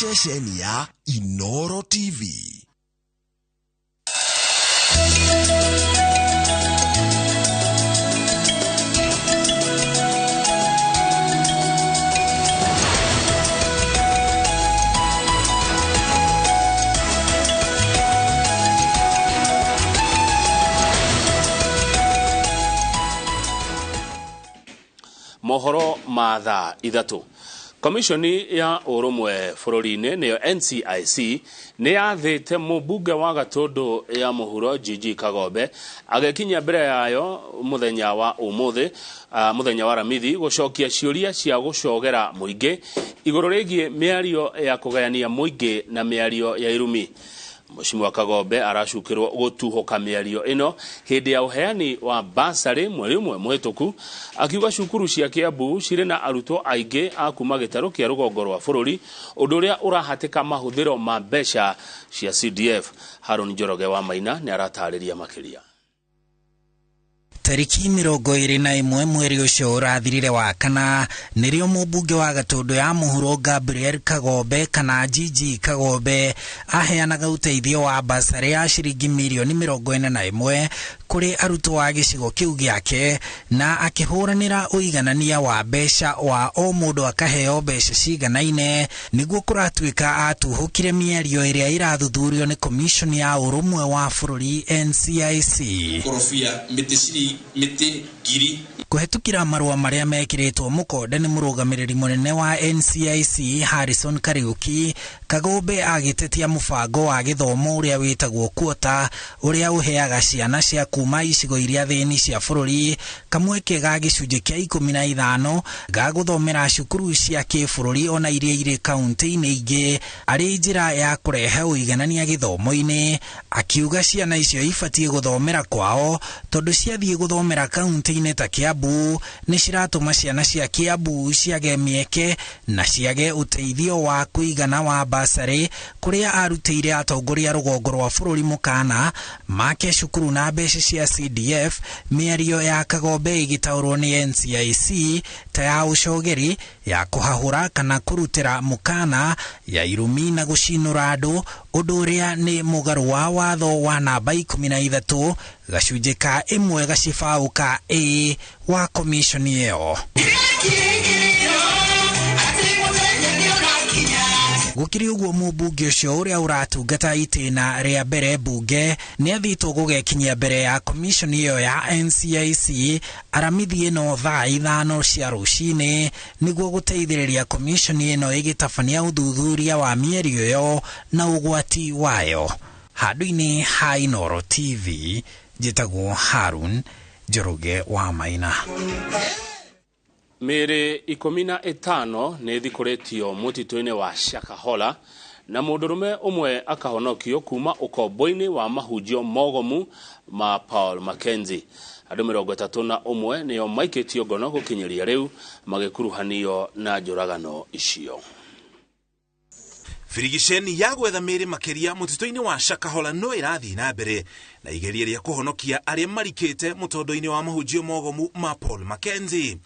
Ceceni ya Inoro TV. Mohoro ma thaa 3. Komishoni ya ũrũmwe bũrũri-inĩ nĩyo NCIC nĩ yathĩte mũmbunge wa Gatũndũ ya mũhuro GG Kagombe agĩkinyia mbere yayo mũthenya wa ũmũthĩ, mũthenya wa Aramithi, gũcokia ciũria cia gũcogera mũingĩ igũrũ rĩgiĩ mĩario ya kũgayania mũingĩ na mĩario ya irumi. Mheshimiwa Kagombe aracukĩrwo gũtuhũka mĩario ĩno hĩndĩ ya ũheani wa basarĩ mweri ũmwe mũhĩtũku, akiuga cukuru cia Kiambu cirĩ na arutwo aingĩ a kuma gĩtarũ kĩa rũgongo rwa bũrũri, ũndũ ũrĩa ũrahatĩka mahũthĩro ma mbeca cia CDF. Harũni Njoroge wa Maina nĩ aratarĩria makĩria. Tariki 21 mweri ũcio ũrathirire wa kana nĩrĩo mũmbunge wa Gatũndũ ya mũhuro Gabriel Kagombe kana GG Kagombe aheanaga ũteithio wa basarĩ ya ciringi mirioni 41 kũrĩ arutwo a gĩcigo kĩu gĩake, na akĩhũranĩra ũiganania wa mbeca wa o mũndũ akaheo mbeca ciganaine, nĩguo kũratuĩka atuhũkire mĩario ĩrĩa ĩrathuthurio nĩ Commission ya Ũrũmwe wa Bũrũri NCIC. Korobia mĩtĩ mĩtĩ ngiri. Kũhetũkĩra marũa marĩa mekĩrĩtwo mũkonde nĩ mũrũgamĩrĩri mũnene wa NCIC Harrison Kariuki, Kagombe agĩtetia mũbango wa gĩthomo ũrĩa wĩtagwo quota, ũrĩa ũheaga ciana cia kuma icigo iria thĩni cia bũrũri kamweke ga gĩcunjĩ kĩa 15 ga gũthomera cukuru cia kĩbũrũri ona iria irĩ kaunti-inĩ ingĩ arĩ njĩra ya kũrehe ũiganania gĩthomo-inĩ. Akiuga ciana icio ibatiĩ gũthomera kwao tondũ ciathiĩ gũthomera kaunti-inĩ ta Kiambu nĩ ciratũma ciana cia Kiambu ciage mĩeke na ciage ũteithio wa kũigana wa basarĩ, kũrĩa arutĩire atongoria rũgongo rwa bũrũri mũkana make cukuru na mbeca cia CDF. Mĩario ya Kagombe ĩgĩtaũrwo nĩ NCIC ta ya ũcogeri, ya kũhahũra kana kũrutĩra mũkana, ya irumi na gũcinũra andũ, ũndũ ũrĩa nĩ mũgarũ wa watho wa namba 13 gacunjĩ ka 1 gacibaũ ka A wa komishoni ĩyo. Gũkĩrĩ ũguo mũmbunge ũcio ũrĩa ũratungata itĩna rĩa mbere mbunge nĩ athĩtwo gũgekinyia mbere ya komishoni ĩyo ya NCIC Aramithi ĩno thaa 5 cia rũcinĩ nĩguo gũteithĩrĩria komishoni ĩno ĩgĩtabania ũthuthuria wa mĩario ĩyo na ũgwati wayo. Handũ-inĩ ha Inoro TV njĩtagwo Harun Njoroge wa Maina. Mĩĩrĩ 15 nĩ ĩthikũrĩtio mũtitũ-inĩ wa Shakahola na mũndũrũme ũmwe akahonokio kuma ũkombo-inĩ wa mahunjio mogomu ma Paul Mackenzie. Andũ 31 nĩo maikĩtio ngono gũkinyĩria rĩu magĩkuruhanio na njũragano icio. Birigiceni ya gwetha mĩĩrĩ makĩria mũtitũ-inĩ wa Shakahola no ĩrathiĩ na mbere na igeria rĩa kũhonokia arĩa marikĩte mũtondo-inĩ wa mahunjio mogomu ma Paul Mackenzie.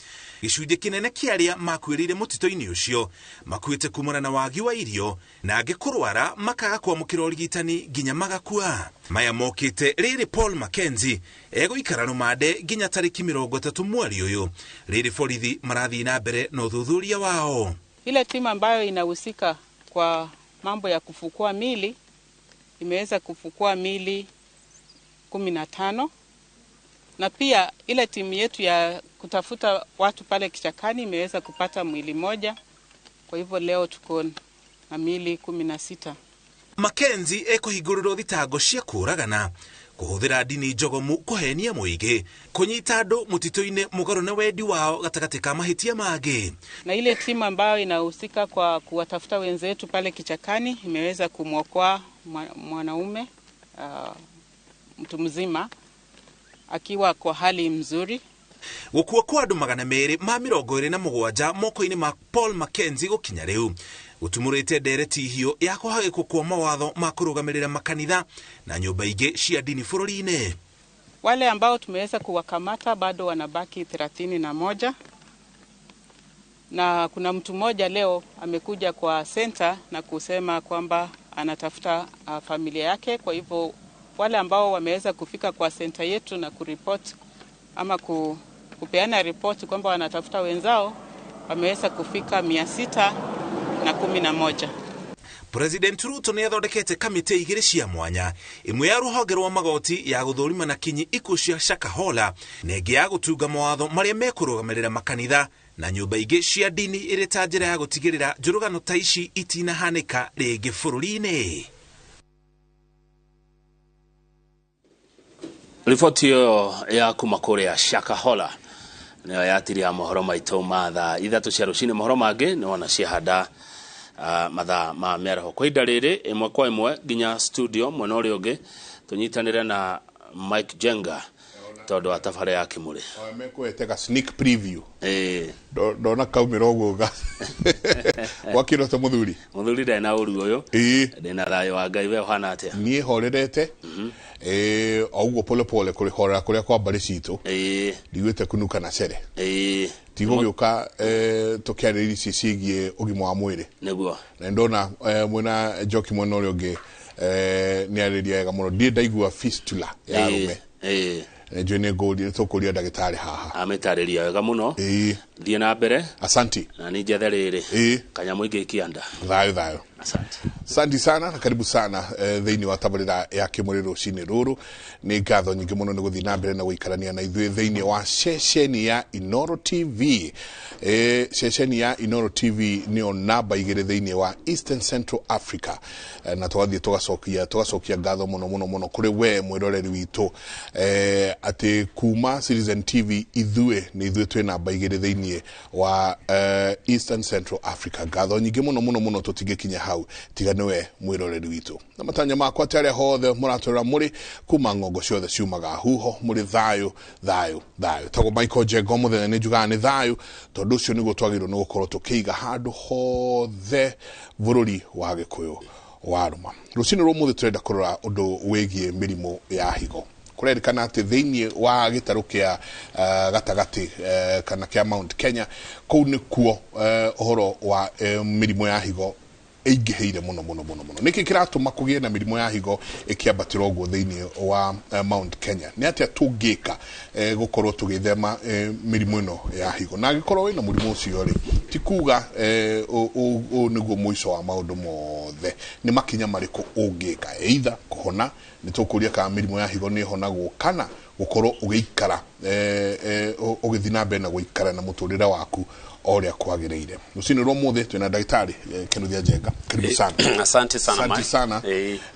Gĩcunjĩ kĩnene kĩa arĩa makuĩrĩire mũtitũ-inĩ ũcio makuĩte kumana na wagi wa irio na angĩ kũrwara makaga kwamũkĩra ũrigitani nginya magakua. Maya mokĩte rĩrĩ Paul Mackenzie egũikara rũmande nginya tarĩki 30 mweri ũyũ, rĩrĩ borithi marathiĩ na mbere na ũthuthuria wao. Ile timu ambayo inahusika kwa mambo ya kufukua mili imeweza kufukua mili 15, na pia ile timu yetu ya kutafuta watu pale kichakani imeweza kupata mwili moja. Kwa hivyo leo tuko na mili 16. Mackenzie ekuhingũrĩrwo thitango cia kũũragana, kũhũthĩra ndini njogomu kũhenia mũingĩ, kũnyita andũ mũtitũ-inĩ mũgarũ na wendi wao gatagatĩ ka mahĩtia mangĩ. Na ile timu ambayo inahusika kwa kuwatafuta wenzetu pale kichakani imeweza kumwokoa mwanaume, mtu mzima akiwa kwa hali mzuri. Gũkua kwa andũ 227 moko-inĩ ma Paul Mackenzie gũkinya rĩu gũtumũrĩte ndereti hiũ ya kũhagĩkwo kwa mawatho ma kũrũgamĩrĩra makanitha na nyũmba ingĩ cia ndini bũrũri-inĩ. Wale ambao tumeweza kuwakamata bado wanabaki 31. Na kuna mtu mmoja leo amekuja kwa center na kusema kwamba anatafuta familia yake. Kwa hivyo wale ambao wameweza kufika kwa center yetu na kuripoti ama kupeana ripoti kwamba wanatafuta wenzao wameweza kufika 611. President Ruto nĩ athondekete kamĩtĩ igĩrĩ cia mwanya, ĩmwe ya rũhonge rwa magoti ya gũthũrima na kinyi ikuũ cia Shakahola na ĩngĩ ya gũtunga mawatho marĩa mekũrũgamĩrĩra makanitha na nyũmba ingĩ cia ndini ĩrĩ ta njĩra ya gũtigĩrĩra njũrũgano ta ici itinahanĩka rĩngĩ bũrũri-inĩ. Riboti ĩyo ya kuma kũrĩa Shakahola nĩyo yatiria mohoro maitũ ma thaa 3 cia rũcinĩ. Mohoro mangĩ nĩ wona ciahanda mathaa ma mĩaraho. Kwa ihinda rĩrĩ ĩmwe kwa ĩmwe nginya studio mwena ũrĩa ũngĩ tũnyitanĩre na Mike Jenga tondũ wa tabarĩra ya Kĩmũrĩ. Mekũhete ga sneak preview. Ndona kaumĩra ũguo gwakĩrwo ta mũthuri. Mũthuri ndarĩ na ũru ũyũ. Ndĩna thayũ wa Ngai. We ũhana atĩa? Niĩ horerete o ũguo pole pole kũrĩ horera kũrĩa kwa mbarĩ citũ. Ndiguĩte kunuka na cere. Tigũgĩũka tũkĩarĩrĩria ici ciĩgiĩ ũgima wa mwĩrĩ. Nĩguo. Na ndona mwena Njoki mwena ũrĩa ũngĩ nĩ arĩria wega mũno. Ndirĩ ndaigua fistula ya arũme. Njũĩ nĩ ngũria tũkũria ndagĩtarĩ haha. Amĩtarĩria wega mũno. Thiĩ na mbere. Asanti. Na nĩ njethe rĩrĩ. Kanyamũ ingĩikia nda. Thayũ thayũ. Asante. Asante sana na karibu sana thĩinĩ wa tabarĩra ya Kĩmũrĩ rũcinĩ rũrũ. Nĩ ngatho nyingĩ mũno nĩ gũthiĩ na mbere na gũikarania na ithuĩ thĩinĩ wa ceceni ya Inooro TV. Ceceni ya Inooro TV nĩyo namba 2 thĩinĩ wa Eastern Central Africa. Na tũgathiĩ tũgacokia ngatho mũno mũno mũno kũrĩ we mwĩroreri witũ atĩ kuma Citizen TV ithuĩ nĩ ithuĩ twĩ namba 2 thĩinĩ wa Eastern Central Africa. Ngatho nyingĩ mũno mũno mũno tũtingĩkinya hau tiga nĩwe mwĩroreri witũ. Na matanya makwa atĩ arĩa hothe mũratwĩrora mũrĩ kuma ng'ongo ciothe ciumaga huho mũrĩ thayũ thayũ thayũ. Tagwo Michael Njenga mũthenya nĩ njugaga nĩ thayũ tondũ ũcio nĩguo twagĩrĩirwo nĩ gũkorwo tũkĩiga handũ hothe bũrũri wa Gĩkũyũ warũma. Rũcinĩ rwa ũmũthĩ tũrenda kũrora ũndũ wĩgiĩ mĩrimũ ya higo. Kũrerĩkana atĩ thĩinĩ wa gĩtarũ kĩa gatagatĩ kana kĩa Mount Kenya kũu nĩkuo ũhoro wa mĩrimũ ya higo ĩingĩhĩire mũno mũno mũno mũno. Nĩkĩ kĩratũma kũgĩe na mĩrimũ ya higo ĩkĩambatĩra ũguo thĩinĩ wa Mount Kenya? Nĩ atĩa tũngĩka gũkorwo tũgĩthema mĩrimũ ĩno ya higo? Na angĩkorwo wĩna mũrimũ ũcio rĩ, ti kuga ũũ nĩguo mũico wa maũndũ mothe. Nĩ makinya marĩkũ ũngĩka? Either kũhona, nĩ tũkũria kana mĩrimũ ya higo nĩ ĩhonagwo, kana gũkorwo ũgĩikara ũgĩthiĩ na mbere na gũikara na mũtũrĩre waku o ũrĩa kwagĩrĩire. Rũcinĩ rwa ũmũthĩ twĩna ndagĩtarĩ Kĩnuthia Njenga. Karibu sana. Asante sana. Asante sana.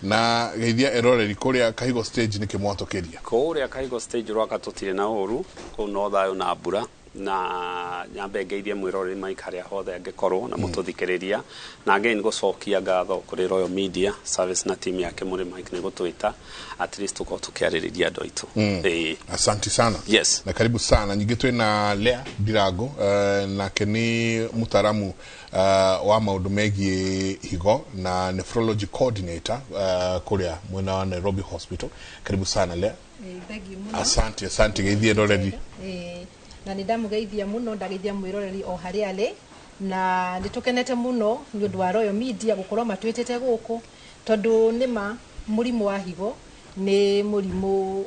Na geithia eroreri kũrĩa Kahigo stage nĩkĩ mwatũkĩria. Kũrĩa Kahigo stage rwaka tũtirĩ na ũru, kũu no thayũ na mbura. Na nyambe ngeithie mwĩroreri Mike harĩa hothe angĩkorwo na mũtũthikĩrĩria, na again gũcokia ngatho kũrĩ Royal Media Service na team yake mũrĩ Mike nĩ gũtwĩta at least tũkorwo tũkĩarĩrĩria andũ aitũ. Asante sana. Yes. Na karibu sana. Nyingĩ twĩna Lea Ndirango, nake nĩ mũtaaramu wa maũndũ megiĩ higo na nephrology coordinator kũrĩa mwena wa Nairobi Hospital. Karibu sana Lea. Thank you mũno. Asante, asante. Geithie roreri. Na nĩ ndamũgeithia mũno, ndageithia mwĩroreri o harĩa arĩ, na nĩ tũkenete mũno nĩ ũndũ wa Royal Media gũkorwo matwĩtĩte gũkũ, tondũ nĩma mũrimũ wa higo nĩ mũrimũ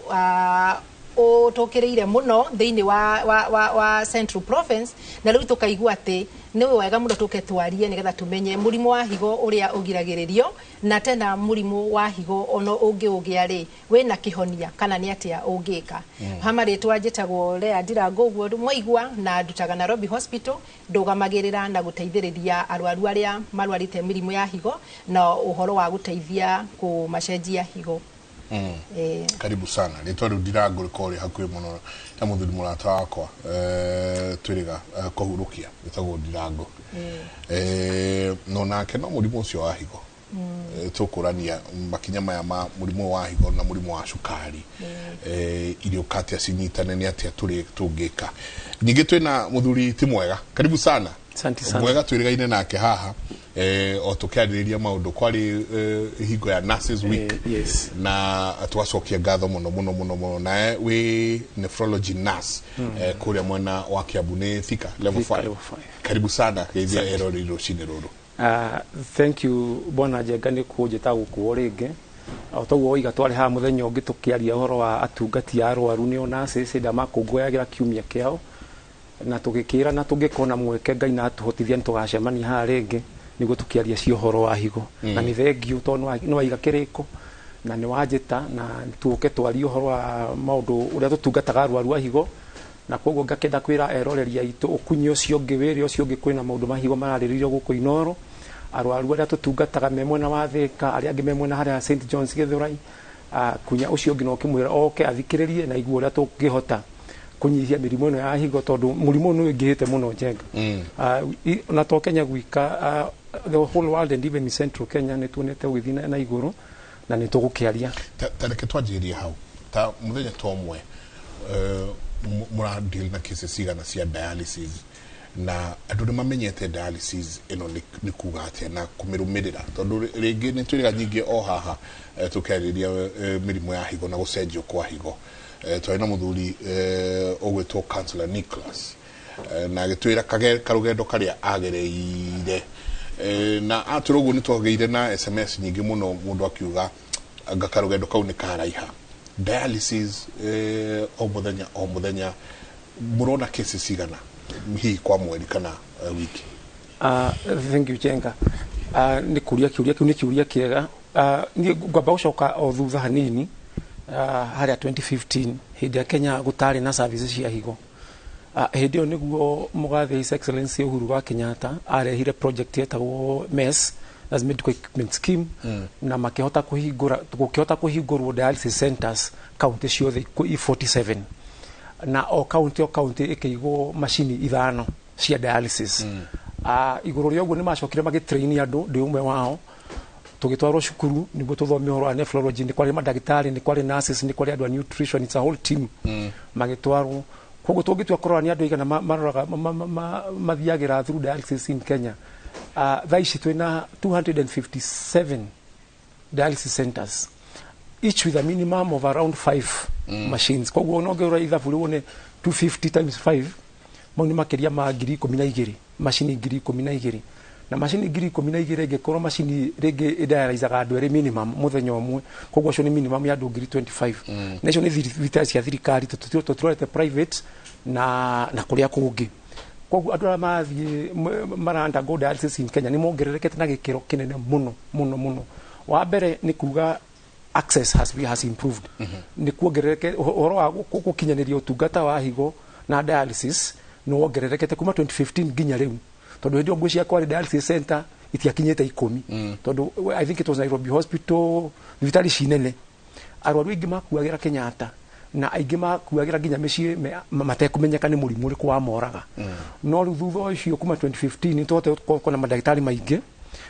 ũtũkĩrĩire mũno thĩinĩ wa Central Province, na rĩu tũkaigua atĩ nĩ wega mũno tũke twarie nĩgetha tũmenye mũrimũ wa higo ũrĩa ũgiragĩrĩrio, na tena mũrimũ wa higo ona ũngĩũgĩa rĩ wĩna kĩhonia kana nĩ atĩa ũngĩka. Ha marĩtwa njĩtagwo Lea Ndirango ũguo mwaigua, na ndutaga Nairobi Hospital, ndũgamagĩrĩra na gũteithĩrĩria arwaru arĩa marwarĩte mĩrimũ ya higo na ũhoro wa gũteithia kũmacenjia higo. Karibu sana. Rĩtwa rĩu Ndirango rĩkoragwo rĩ hakuhĩ mũno na mũthuri mũrata wakwa twĩrĩga kũhurũkia wĩtagwo Ndirango. No nake no mũrimũ ũcio wa higo. Tũkũrania makinya maya ma mũrimũ wa higo na mũrimũ wa cukari irĩũka atĩa cinyitane, nĩ atĩa tũngĩka. Ningĩ twĩna mũthuri ti mwega. Karibu sana. Asante sana. Mwega twĩrĩgaine nake haha o tũkĩarĩrĩria maũndũ kwarĩ hingo ya Nurses Week. Yes. Na twacokia ngatho mũno mũno mũno mũno nawe wĩ nephrology nurse kũrĩa mwena wa Kiambu nĩ Thika level Thika 5. level 5. Karibu sana geithia eroreri rũcinĩ rũrũ. Thank you bwana Njenga nĩ kũnjĩta gũkũ o rĩngĩ. O toguo woiga twarĩ haha mũthenya ũngĩ tũkĩaria ũhoro wa atungati a arwaru nĩo nurses hĩndĩ ĩrĩa makũngũyagĩra kiumia kĩao, na tũgĩkĩra na tũngĩkona mweke Ngai na atũhotithia nĩ tũgacemania haha rĩngĩ nĩguo tũkĩaria cia ũhoro wa higo. Na nĩ thengiũ tondũ nĩ waiga kĩrĩko na nĩ wanjĩta na tũke twarie ũhoro wa maũndũ ũrĩa tũtungataga arwaru a higo, na koguo ngakĩenda kwĩra eroreri aitũ ũkunyi ũcio ũngĩ wĩrĩ ũcio ũngĩ kwĩna maũndũ ma higo mararĩrĩrio gũkũ Inooro. Arwaru arĩa tũtungataga me mwena wa Thika, arĩa angĩ me mwena harĩa St John's Githurai, kunya ũcio ũngĩ no ũkĩmwĩra oke athikĩrĩrie na igue ũrĩa tũngĩhota kũnyihia mĩrimũ ĩno ya higo tondũ mũrimũ ũyũ nĩ ũingĩhĩte mũno Njenga. Na to Kenya gwika, the whole world and even in Central Kenya nĩ tuonete ũgĩthiĩ na igũrũ na nĩ tũgũkĩaria. Ta reke twanjĩrĩrie hau ta mũthenya ta ũmwe mũra deal na cases cigana cia dialysis, na andũ nĩ mamenyete dialysis ĩno nĩ kuga atĩa na kũmĩrũmĩrĩra, tondũ rĩngĩ nĩ twĩrĩga nyingĩ o haha tũkĩarĩrĩria mĩrimũ ya higo na gũcenjio kwa higo. Twarĩ na mũthuri ũgwĩtwo Councillor Nicholas na agĩtwĩra karũgendo karĩa agereire, na atwĩra ũguo nĩ twagĩire na SMS nyingĩ mũno mũndũ akiuga anga karũgendo kau nĩ karaiha. Dialysis o mũthenya o mũthenya mũrona cases cigana hihi kwa mweri kana wiki? Thank you Njenga. Nĩ kũria kĩũria kĩu nĩ kĩũria kĩega. Niĩ ngwamba gũcoka o thutha hanini, harĩa 2015 hĩndĩ ya Kenya gũtarĩ na services cia higo. Hĩndĩ ĩyo nĩguo mũgathe His Excellency Uhuru wa Kenyatta arehire project yetagwo MES, that's Medical Equipment Scheme, na makĩhota kũhingũra gũkĩhota kũhingũrwo dialysis centers kaunti ciothe 47, na o kaunti ĩkĩigwo macini 5 cia dialysis. Igũrũ rĩa ũguo nĩ macokire magĩtrain andũ, ndĩ ũmwe wao, tũgĩtwarwo cukuru nĩguo tũthome ũhoro wa nephrology. Nĩ kwarĩ mandagĩtarĩ, nĩ kwarĩ nurses, nĩ kwarĩ andũ a nutrition, it's a whole team magĩtwarwo. Koguo tũngĩtua kũrora nĩ andũ aigana maroraga mathiagĩra through dialysis in Kenya, thaa ici twĩna 257 dialysis centers, each with a minimum of around 5 machines. Koguo no ngĩrora ithabu rĩu nĩ 250 times 5, mau nĩ makĩria ma 12,000, macini 12,000. Na macini 12,000 ĩngĩkorwo macini rĩngĩ ĩdialyzaga andũ erĩ minimum mũthenya ũmwe, koguo acio nĩ minimum ya andũ 25,000. Na icio nĩ thibitarĩ cia thirikari, tũtirorete private na kũrĩa kũngĩ. Koguo andũ arĩa marathiĩ mara undergo dialysis in Kenya nĩ mongererekete na gĩkĩro kĩnene mũno mũno mũno. Wa mbere nĩ kuga access has improved. Nĩ kuongerereke ũhoro wa gũkinyanĩria ũtungata wa higo na dialysis nĩ wongererekete kuma 2015 nginya rĩu, tondũ hĩndĩ ĩyo ngwĩciria kwarĩ dialysis center itiakinyĩte 10, tondũ I think it was Nairobi Hospital, thibitarĩ ici nene arwaru aingĩ makuagĩra Kenyatta na aingĩ makuagĩra nginya mĩciĩ matekũmenyeka nĩ mũrimũ ũrĩkũ wamoraga. No rĩu thutha ũcio kuma 2015 nĩ tũhotete gũkorwo na mandagĩtarĩ maingĩ,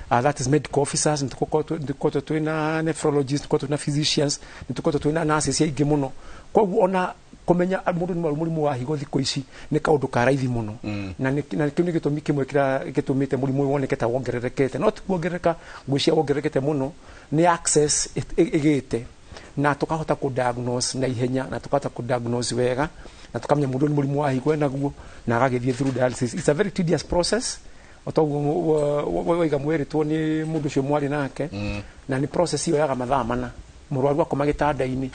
that is medical officers, nĩ tũkoretwo twĩna nephrologists, nĩ tũkoretwo twĩna physicians, nĩ tũkoretwo twĩna nurses aingĩ mũno. Koguo ona kũmenya mũndũ nĩ mũrimũ wa higo thikũ ici nĩ kaũndũ ka raithi mũno, na kĩu nĩ gĩtũmi kĩmwe kĩrĩa gĩtũmĩte mũrimũ ũyũ woneke ta wongererekete. No ti kuongerereka ngwĩciria wongererekete mũno, nĩ access ĩgĩte na tũkahota kũ-diagnose na ihenya, na tũkahota kũ-diagnose wega, na tũkamenya mũndũ nĩ mũrimũ wa higo enaguo na agagĩthiĩ through dialysis. It's a very tedious process, otoguo waiga mwĩrĩtwo nĩ mũndũ ũcio mwarĩ nake, na nĩ process ĩyo yaga mathaa 4 mũrwaru akoma gĩtanda-inĩ.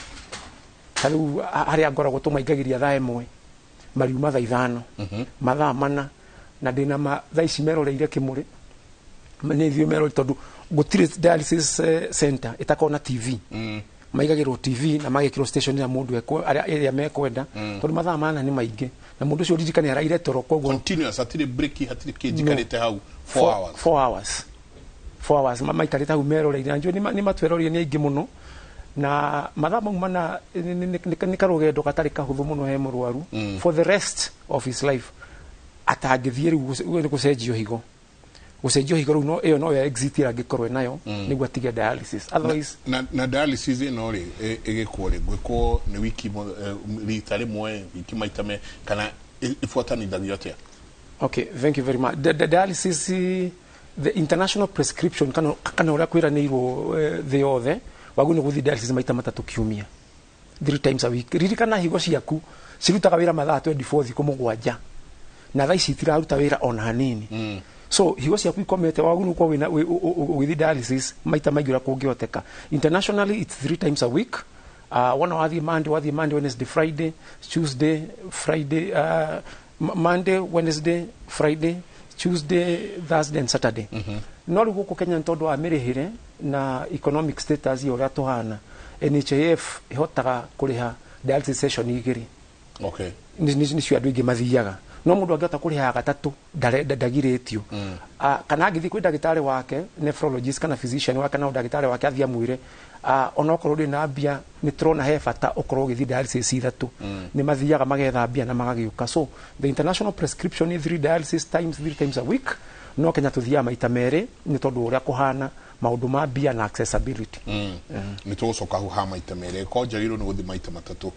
Ta rĩu harĩa ngoragwo tũmaingagĩria thaa 1 mariuma thaa 5, mathaa 4, na ndĩna thaa ici meroreire kĩmũrĩ nĩ ithuĩ merorei, tondũ gũtirĩ dialysis center ĩtakoragwo na TV. Maigagĩrwo TV na magekĩrwo station ya mũndũ ĩrĩa mekwenda, tondũ mathaa 4 nĩ maingĩ na mũndũ ũcio ririkane araire toro, koguo continuous, hatirĩ break, hatirĩ kĩ, njikarĩte hau 4 hours. 4 hours 4 hours maikarĩte hau meroreire, na njũĩ nĩ matweroreire nĩ aingĩ mũno, na mathaa mau 4 nĩ karũgendo gatarĩ kahũthũ mũno he mũrwaru for the rest of his life, atangĩthiĩ rĩu gũcenjio higo. Gũcenjio higo rĩu no ĩyo no exit ĩrĩa angĩkorwo nayo nĩguo atige dialysis. Otherwise na dialysis ĩno rĩ ĩgĩkwo rĩ gwĩkwo nĩ wiki rita rĩmwe, wiki maita me, kana ibuatanithagio atĩa? Okay, thank you very much. The dialysis, the international prescription kana ũrĩa kwĩranĩirwo thĩ yothe, wagĩrĩirwo nĩ gũthiĩ dialysis maita matatũ kiumia, 3 times a week. Ririkana higo ciaku cirutaga wĩra mathaa 24 thikũ 7, na thaa ici itiraruta wĩra ona hanini. So higo ciaku ikomete, wagĩrĩirwo gũkorwo wĩna ũgĩthiĩ dialysis maita maingĩ ũrĩa kũngĩhoteka. Internationally it's 3 times a week. Wona wathiĩ Monday, wathiĩ Monday, Wednesday, Friday, Tuesday, Friday, Monday, Wednesday, Friday, Tuesday, Thursday and Saturday. No rĩu gũkũ Kenya nĩ tondũ wa mĩrĩhĩre na economic status ya ũrĩa tũhana, NHIF ĩhotaga kũrĩha dialysis session 2. Nĩcio andũ aingĩ mathiaga, no mũndũ angĩhota kũrĩha gatatũ ndagirĩtio. Kana angĩthiĩ kwĩ ndagĩtarĩ wake, nephrologist kana physician wake, kana ndagĩtarĩ wake athiĩ amwĩre, onokorwo ndũrĩ na mbia, nĩ tũrona he bata ũkorwo ũgĩthiĩ dialysis 3. Nĩ mathiaga magetha mbia na magagĩũka. So the international prescription is 3 dialysis times, 3 times a week. No Kenya tũthiaga maita merĩ nĩ tondũ ũrĩa kũhana maũndũ ma mbia na accessibility. Nĩ tũgũcoka hau ha maita merĩ. Ko njagĩrĩirwo nĩ gũthiĩ maita matatũ,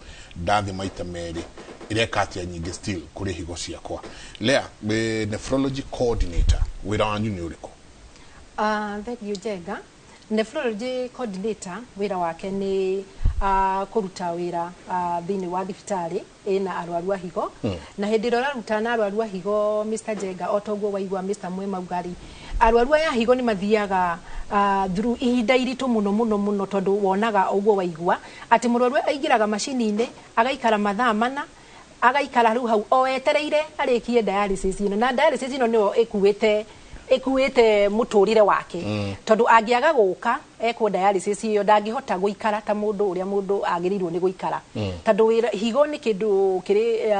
ndathiĩ maita merĩ, ĩreka atĩa nyingĩ still kũrĩ higo ciakwa? Lea, nephrology coordinator, wĩra wanyu nĩ ũrĩkũ? Thank you, Jenga. Nephrology coordinator wĩra wake nĩ kũruta wĩra thĩinĩ wa thibitarĩ ĩna arwaru a higo. Na hĩndĩ ĩrĩa ũraruta na arwaru a higo, Mr. Jenga, o toguo waigua Mr. Mwema auga-rĩ, arwaru aya a higo nĩ mathiaga through ihinda iritũ mũno mũno mũno, tondũ wonaga ũguo waigua atĩ mũrwaru aingĩraga macini-inĩ agaikara mathaa 4, agaikara rĩu hau o etereire arĩkie dialysis ĩno, na dialysis ĩno nĩyo ĩkuĩte mũtũrĩre wake. Tondũ angĩaga gũka ekwo dialysis ĩyo, ndangĩhota gũikara ta mũndũ ũrĩa mũndũ agĩrĩirwo nĩ gũikara. Tondũ wĩra higo nĩ kĩndũ kĩrĩ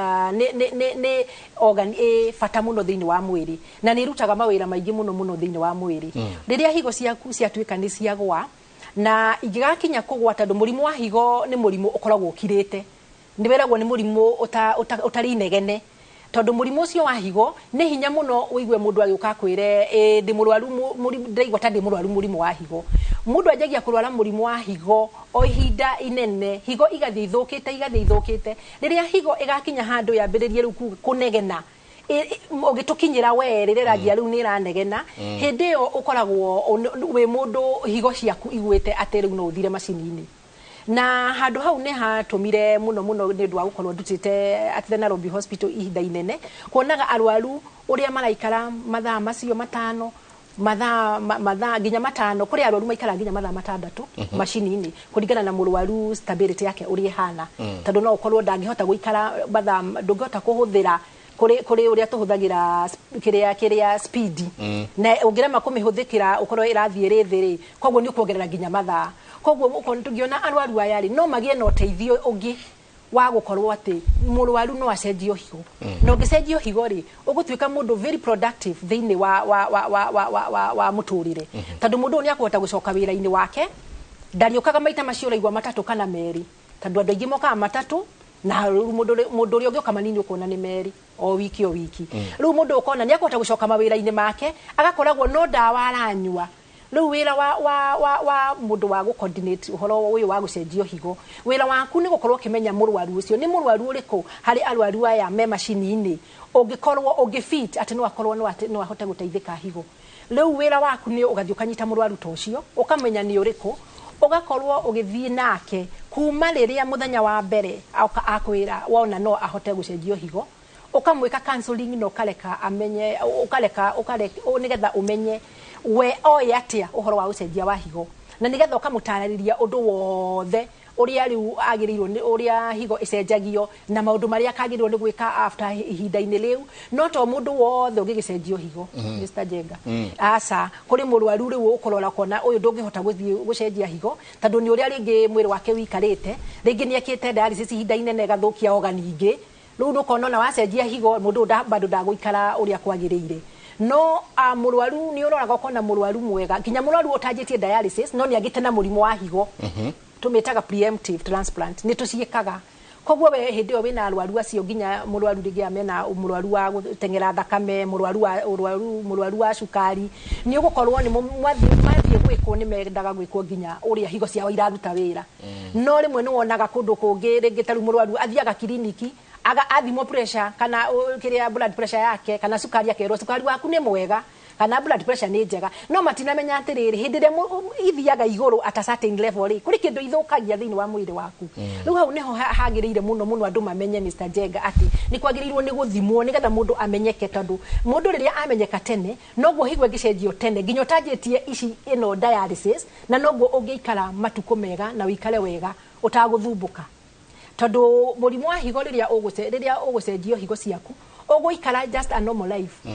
nĩ organ ĩ bata mũno thĩinĩ wa mwĩrĩ, na nĩ ĩrutaga mawĩra maingĩ mũno mũno thĩinĩ wa mwĩrĩ. Rĩrĩa higo ciaku ciatuĩka nĩ ciagwa, na ingĩgakinya kũgwa, tondũ mũrimũ wa higo nĩ mũrimũ ũkoragwo ũkirĩte, nĩ wĩragwo nĩ mũrimũ ũtarĩ inegene, tondũ mũrimũ ũcio wa higo nĩ hinya mũno ũigue mũndũ agĩũka akwĩre, ndĩ mũrwaru, ndĩraigua ta ndĩ mũrwaru mũrimũ wa higo. Mũndũ anjagia kũrwara mũrimũ wa higo o ihinda inene, higo igathiĩ ithũkĩte, igathiĩ ithũkĩte. Rĩrĩa higo ĩgakinya handũ yambĩrĩrie rĩu kũnegena, ũgĩtũkinyĩra we rĩrĩa ĩranjia rĩu nĩ ĩranegena, hĩndĩ ĩyo ũkoragwo wĩ mũndũ higo ciaku igwĩte atĩ rĩu no ũthire macini-inĩ. Na handũ hau nĩ hatũmire mũno mũno nĩ ũndũ wa gũkorwo ndutĩte at the Nairobi Hospital ihinda inene, kuonaga arwaru ũrĩa maraikara mathaa macio 5, mathaa nginya 5, kũrĩ arwaru maikaraga nginya mathaa 6 macini-inĩ, kũringana na mũrwaru stability yake ũrĩa ĩhana. Tondũ no ũkorwo ndangĩhota gũikara mathaa, ndũngĩhota kũhũthĩra kũrĩ ũrĩa tũhũthagĩra kĩrĩa speed. Na ũngĩrema kũmĩhũthĩkĩra ũkorwo ĩrathiĩ ĩrĩ thĩ rĩ, koguo nĩ ũkuongerera nginya mathaa. Koguo ũkorwo tũngĩona arwaru aya rĩ, no magĩe na ũteithio ũngĩ wa gũkorwo atĩ mũrwaru no acenjio higo. Na ũngĩcenjio higo rĩ, ũgũtuĩka mũndũ very productive thĩinĩ wa mũtũrĩre. Tondũ mũndũ ũyũ nĩ akũhota gũcoka wĩra-inĩ wake, ndarĩũkaga maita macio ũraigua 3 kana 2, tondũ andũ aingĩ mokaga 3, na rĩu mũndũ ũrĩa ũngĩũka manini ũkona nĩ 2 o wiki o wiki. Rĩu mũndũ ũkona nĩ akũhota gũcoka mawĩra-inĩ make, agakoragwo no ndawa aranyua. Rĩu wĩra wa mũndũ wa gũ-coordinate ũhoro ũyũ wa gũcenjio higo, wĩra waku nĩ gũkorwo ũkĩmenya mũrwaru ũcio nĩ mũrwaru ũrĩkũ harĩ arwaru aya me macini-inĩ, ũngĩkorwo ũngĩ-fit atĩ no akorwo no ahote gũteithĩka higo. Rĩu wĩra waku nĩ ũgathiĩ ũkanyita mũrwaru ta ũcio, ũkamenya nĩ ũrĩkũ, ũgakorwo ũgĩthiĩ nake kuma rĩrĩa mũthenya wa mbere akwĩra wona no ahote gũcenjio higo, ũkamwĩka counseling na ũkareka amenye, ũkareka, nĩgetha ũmenye we oĩ atĩa ũhoro wa gũcenjia wa higo, na nĩgetha ũkamũtarĩria ũndũ wothe ũrĩa rĩu agĩrĩirwo nĩ ũrĩa higo ĩcenjagio na maũndũ marĩa akagĩrĩirwo nĩ gwĩka after ihinda-inĩ rĩu. No to mũndũ wothe ũngĩgĩcenjio higo, Mr. Jenga. Aca, kũrĩ mũrwaru rĩu ũkũrora ũkona ũyũ ndũngĩhota gũthiĩ gũcenjia higo, tondũ nĩ ũrĩa rĩngĩ mwĩrĩ wake ũikarĩte, rĩngĩ nĩ ekĩte dialysis ihinda inene ĩgathũkia organ ingĩ, rĩu nũkona ona wacenjia higo mũndũ bado ndagũikara ũrĩa kwagĩrĩire. No mũrwaru nĩ ũroraga ũkona mũrwaru mwega, nginya mũrwaru ũtanjĩtie dialysis no nĩ agĩte na mũrimũ wa higo, tũmĩtaga preemptive transplant, nĩ tũciĩkaga. Koguo we hĩndĩ ĩyo wĩna arwaru acio, nginya mũrwaru rĩngĩ mena mũrwaru wa gũteng'era thakame, mũrwaru wa cukari, nĩ ũgũkorwo nĩ mathiĩ gwĩkwo nĩ mendaga gwĩkwo nginya ũrĩa higo ciao iraruta wĩra. No rĩmwe nĩ wonaga kũndũ kũngĩ rĩngĩ ta rĩu mũrwaru athiaga kiriniki Aga athimwo pressure kana kiria blood pressure yake kana cukari, akerwo cukari waku nĩ mwega kana blood pressure nĩ njega, no matinamenya atĩrĩrĩ, hĩndĩ ĩrĩa ithiaga igũrũ at a certain level rĩ, kũrĩ kĩndũ ithũkagia thĩinĩ wa mwĩrĩ waku. Rĩu hau nĩho hagĩrĩire mũno mũno andũ mamenye, Mr. Jenga, atĩ nĩ kwagĩrĩirwo nĩ gũthimwo nĩgetha mũndũ amenyeke, tondũ mũndũ rĩrĩa amenyeka tene, noguo higo ĩngĩcenjio tene nginya ũtanjĩtie ici ĩno dialysis, na noguo ũngĩikara matukũ mega na ũikare wega ũtagũthumbũka, tondũ mũrimũ wa higo, rĩrĩa ũgũcenjio higo ciaku, ũgũikara just a normal life,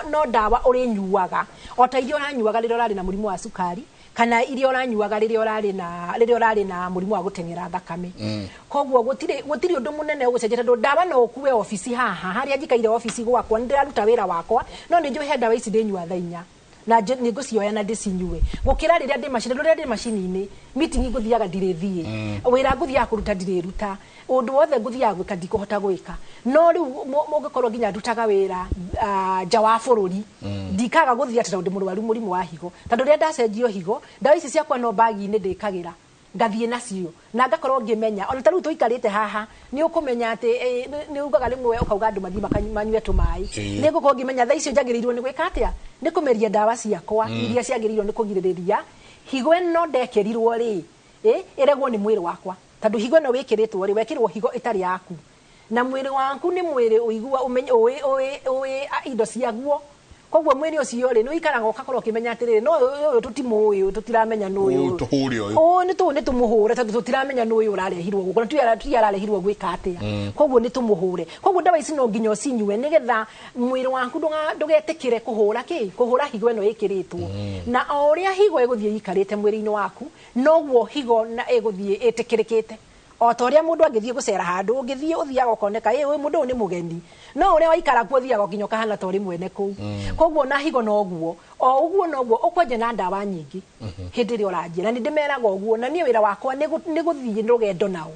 no ndawa ũrĩnyuaga o ta iria ũranyuaga rĩrĩa ũrarĩ na mũrimũ wa cukari kana iria ũranyuaga rĩrĩa ũrarĩ na mũrimũ wa gũteng'era thakame. Koguo gũtirĩ ũndũ mũnene ũgũcenjia, tondũ ndawa no ũkue obici haha harĩa njikaire obici gwakwa, nĩ ndĩraruta wĩra wakwa, no nĩ njũĩ he ndawa ici ndĩnyua thaa 4 na nĩ ngũcioya na ndĩcinyue, gũkĩra rĩrĩa ndĩ macini. Rĩrĩa ndĩ macini-inĩ, meeting ngũthiaga ndirĩthiĩ, wĩra ngũthiaga kũruta ndirĩruta, ũndũ wothe ngũthiaga gwĩka ndikũhota gwĩka. No rĩu mũngĩkorwo nginya ndutaga wĩra nja wa bũrũri, ndikaga gũthiĩ atĩ tondũ ndĩ mũrwaru mũrimũ wa higo, tondũ rĩrĩa ndacenjio higo, ndawa ici ciakwa no bagi-inĩ ndĩkagĩra ngathiĩ nacio na ngakorwo ngĩmenya. Ona ta rĩu tũikarĩte haha, nĩ ũkũmenya atĩ nĩ ugaga rĩmwe ũkauga andũ mathiĩ manyue tũmaĩ. Nĩ ngũkorwo ngĩmenya thaa icio njagĩrĩirwo nĩ gwĩka atĩa, nĩ kũmeria ndawa ciakwa iria ciagĩrĩirwo nĩ kũgirĩrĩria higo ĩno ndekĩrirwo rĩ ĩregwo nĩ mwĩrĩ wakwa, tondũ higo ĩno wĩkĩrĩtwo rĩ, wekĩrwo higo ĩtarĩ yaku, na mwĩrĩ waku nĩ mwĩrĩ ũigua ũmenye ũĩ indo ciaguo. Koguo mwĩrĩ ũcio rĩ, nĩ ũikaraga ũgakorwo ũkĩmenya atĩrĩrĩ, no ũyũ tũtimũĩ, ũyũ tũtiramenya nũ ũyũ. Ũyũ tũhũre ũyũ. Ũyũ nĩ tũmũhũre, tondũ tũtiramenya nũ ũyũ ũrarehirwo gũkũ na ti ararehirwo gwĩka atĩa, koguo nĩ tũmũhũre. Koguo ndawa ici no nginya ũcinyue nĩgetha mwĩrĩ waku ndũgetĩkĩre kũhũra kĩ kũhũra higo ĩno ĩkĩrĩtwo. Na o ũrĩa higo ĩgũthiĩ ĩikarĩte mwĩrĩ-inĩ waku, noguo higo na ĩgũthiĩ ĩtĩkĩrĩkĩte. O ta ũrĩa mũndũ angĩthiĩ gũcera handũ, ũngĩthiĩ ũthiaga ũkoneka ĩ ũyũ mũndũ ũyũ nĩ mũgeni, no ũrĩa waikara kuo ũthiaga nginya ũkahana ta ũrĩ mwene kũu. Koguo na higo noguo, o ũguo noguo ũkwanjia na ndawa nyingĩ hĩndĩ ĩrĩa ũranjia, na nĩ ndĩmeraga ũguo. Na niĩ wĩra wakwa nĩ gũthiĩ rũgendo nao,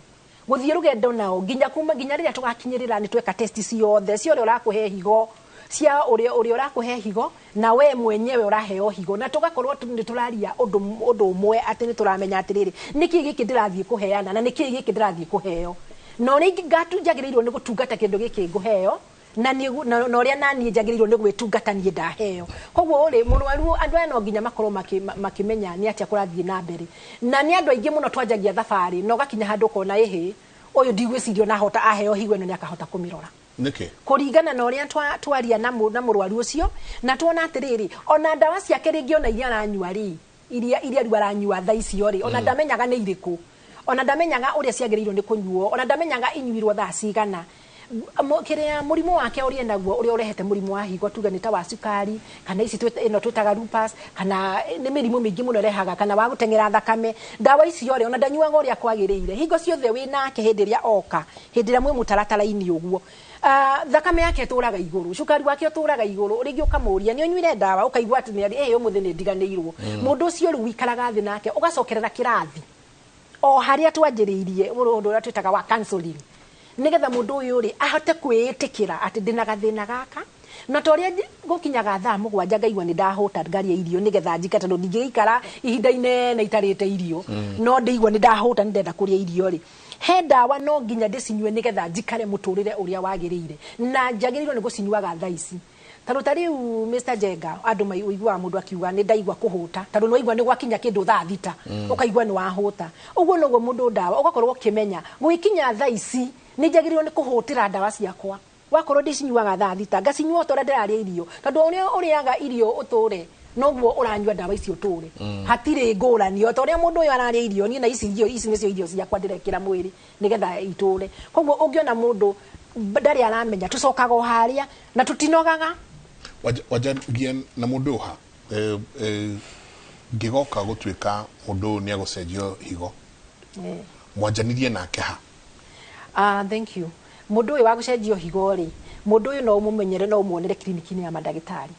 gũthiĩ rũgendo nao nginya kuma nginya rĩrĩa tũgakinyĩrĩra nĩ tweka test ciothe cia ũrĩa ũrakũhe higo, cia ũrĩa ũrakũhe higo na we mwenyewe ũraheo higo, na tũgakorwo nĩ tũraria ũndũ ũmwe, atĩ nĩ tũramenya atĩrĩrĩ, nĩkĩ gĩkĩ ndĩrathiĩ kũheana na nĩkĩ gĩkĩ ndĩrathiĩ kũheo, na ũrĩa ngatu njagĩrĩirwo nĩ gũtungata kĩndũ gĩkĩ ngũheo, na ũrĩa naniĩ njagĩrĩirwo nĩ gwĩtungata niĩ ndaheo. Koguo rĩ, mũrwaru, andũ aya no nginya makorwo makĩmenya nĩ atĩa kũrathiĩ na mbere. Na nĩ andũ aingĩ mũno twanjagia thabarĩ na ũgakinya handũ ũkona ĩhĩ, ũyũ ndigwĩciria ona hota aheo higo ĩno nĩ akahota kũmĩrora, Nĩkĩ? Kũringana na ũrĩa twaria na mũrwaru ũcio na tuona atĩrĩrĩ, ona ndawa ciake rĩngĩ, ona iria aranyua rĩ, iria rĩu aranyua thaa icio rĩ, ona ndamenyaga nĩ irĩkũ, ona ndamenyaga ũrĩa ciagĩrĩirwo nĩ kũnyuo, ona ndamenyaga inyuirwo thaa cigana. Kĩrĩa mũrimũ wake ũrĩa naguo ũrĩa ũrehete mũrimũ wa higo, tuge nĩ ta wa cukari kana ici ĩno twĩtaga lupus, kana nĩ mĩrimũ mĩingĩ mũno ĩrehaga, kana wa gũteng'era thakame, ndawa icio rĩ, ona ndanyuaga ũrĩa kwagĩrĩire. Hingo ciothe wĩ nake hĩndĩ ĩrĩa oka, hĩndĩ ĩrĩa mwĩ mũtaratara-inĩ ũguo, thakame yake ĩtũraga igũrũ, cukari wake ũtũraga igũrũ. Rĩngĩ ũkamũria nĩ ũnyuire ndawa, ũkaigua atĩ nĩ ũmũthĩ nĩ ndiganĩirwo. Mũndũ ũcio rĩu wikaraga thĩ nake ũgacokerera kĩrathi o harĩa twanjĩrĩirie, ũndũ ũrĩa twĩtaga wa counseling, nĩgetha mũndũ ũyũ rĩ ahote kwĩĩtĩkĩra atĩ ndĩna gathĩna gaka, na ta ũrĩa gũkinyaga thaa 7 ngaigua nĩ ndahũta, ngaria irio nĩgetha njike, tondũ ndingĩgĩikara ihinda inene itarĩte irio, no ndĩigua nĩ ndahũta, nĩ ndenda kũrĩa irio rĩ, he ndawa no nginya ndĩcinyue nĩgetha njikare mũtũrĩre ũrĩa wagĩrĩire, na njagĩrĩirwo nĩ gũcinyuaga thaa ici. Tondũ ta rĩu, Mr. Jenga, andũ ũiguaga mũndũ akiuga nĩ ndaigua kũhũta, tondũ nĩ waigua nĩ gwakinya kĩndũ thaa 6, ũkaigua nĩ wahũta. Ũguo noguo mũndũ ndawa ũgakorwo ũkĩmenya gũgĩkinya thaa ici nĩ njagĩrĩirwo nĩ kũhũtĩra ndawa ciakwa. Wakorwo ndĩcinyuaga thaa 6, ngacinyua o ta ũrĩa ndĩrarĩa irio, tondũ ũrĩa ũrĩaga irio ũtũre noguo ũranyua ndawa icio ũtũre, hatirĩ ngũrani. O ta ũrĩa mũndũ ũyũ ararĩa irio, niĩ na ici irio ici nĩcio irio ciakwa ndĩrekĩra mwĩrĩ nĩgetha itũre. Koguo ũngĩona mũndũ ndarĩ aramenya, tũcokaga o harĩa na tũtinogaga. Wanjagia na mũndũ ũyũ ha ngĩgoka gũtuĩka mũndũ ũyũ nĩ agũcenjio higo, mwanjanirie nake ha? Ah, thank you. Mũndũ ũyũ wa gũcenjio higo rĩ, mũndũ ũyũ no ũmũmenyere, no ũmuonere kiriniki-inĩ ya mandagĩtarĩ,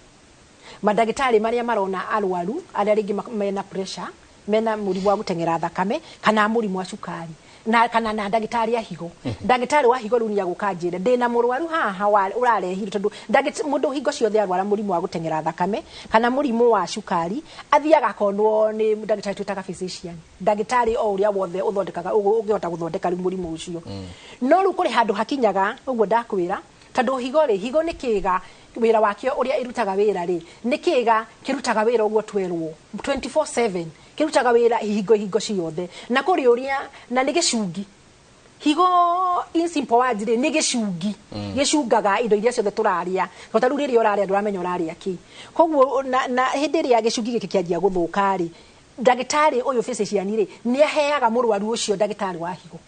mandagĩtarĩ marĩa marona arwaru arĩa rĩngĩ mena pressure, mena mũrimũ wa gũteng'era thakame kana mũrimũ wa cukari. Na kana na ndagĩtarĩ a higo. Ndagĩtarĩ wa higo rĩu nĩagũka njĩre ndĩna mũrwaru haha ũrarehire, tondũ mũndũ hingo ciothe arwara mũrimũ wa gũteng'era thakame kana mũrimũ wa cukari, athiaga akonwo nĩ ndagĩtarĩ twĩtaga physician, ndagĩtarĩ o ũrĩa wothe ũthondekaga, ũngĩhota gũthondeka rĩu mũrimũ ũcio. No rĩu kũrĩ handũ hakinyaga ũguo ndakwĩra, tondũ higo rĩ, higo nĩ kĩga wĩra wakĩo ũrĩa ĩrutaga wĩra rĩ, nĩ kĩga kĩrutaga wĩra ũguo twerwo 24/7, kĩrutaga wĩra hingo ciothe, na kũrĩ ũrĩa na nĩ gĩcungi. Higo, in simple words rĩ, nĩ gĩcungi gĩcungaga indo iria ciothe tũrarĩa. Ta rĩu rĩrĩa ũrarĩa, ndũramenya ũrarĩa kĩ. Koguo na hĩndĩ ĩrĩa gĩcungi gĩkĩ kĩanjia gũthũka rĩ, ndagĩtarĩ ũyũ physician rĩ, nĩ aheaga mũrwaru ũcio ndagĩtarĩ wa higo.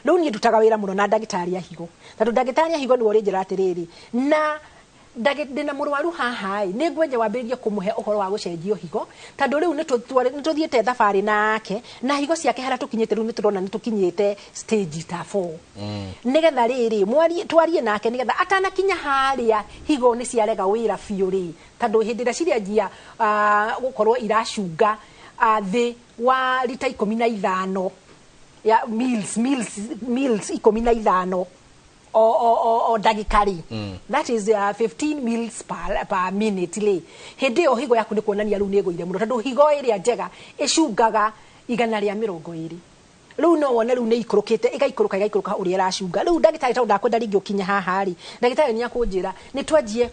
Rĩu niĩ ndutaga wĩra mũno na ndagĩtarĩ a higo, tondũ ndagĩtarĩ a higo nĩwe ũrĩnjĩra atĩrĩrĩ, na ndĩna mũrwaru haha ĩ, nĩ ngwenja wambĩrĩrie kũmũhe ũhoro wa gũcenjio higo, tondũ rĩu nĩ tũthiĩte thabarĩ nake na higo ciake, harĩa tũkinyĩte rĩu nĩ tũrona nĩ tũkinyĩte stage ta 4, nĩgetha rĩrĩ twarie nake, nĩgetha atanakinya harĩa higo nĩ ciarega wĩra biũ rĩ, tondũ hĩndĩ ĩrĩa cirenjia gũkorwo iracunga thĩ wa rita 15 ya mils 15 o ndagĩka rĩ, that is 15 mils per minute rĩ, hĩndĩ ĩyo higo yaku nĩ kuonania rĩu nĩ ĩgũire mũno, tondũ higo ĩrĩa njega ĩcungaga 120. Rĩu no wone rĩu nĩ ikũrũkĩte, ĩgaikũrũka, ĩgaikũrũka ũrĩa ĩracunga. Rĩu ndagĩtarĩ, tondũ ndakwenda rĩngĩ ũkinye haha rĩ, ndagĩtarĩ nĩ akũnjĩra nĩ twanjie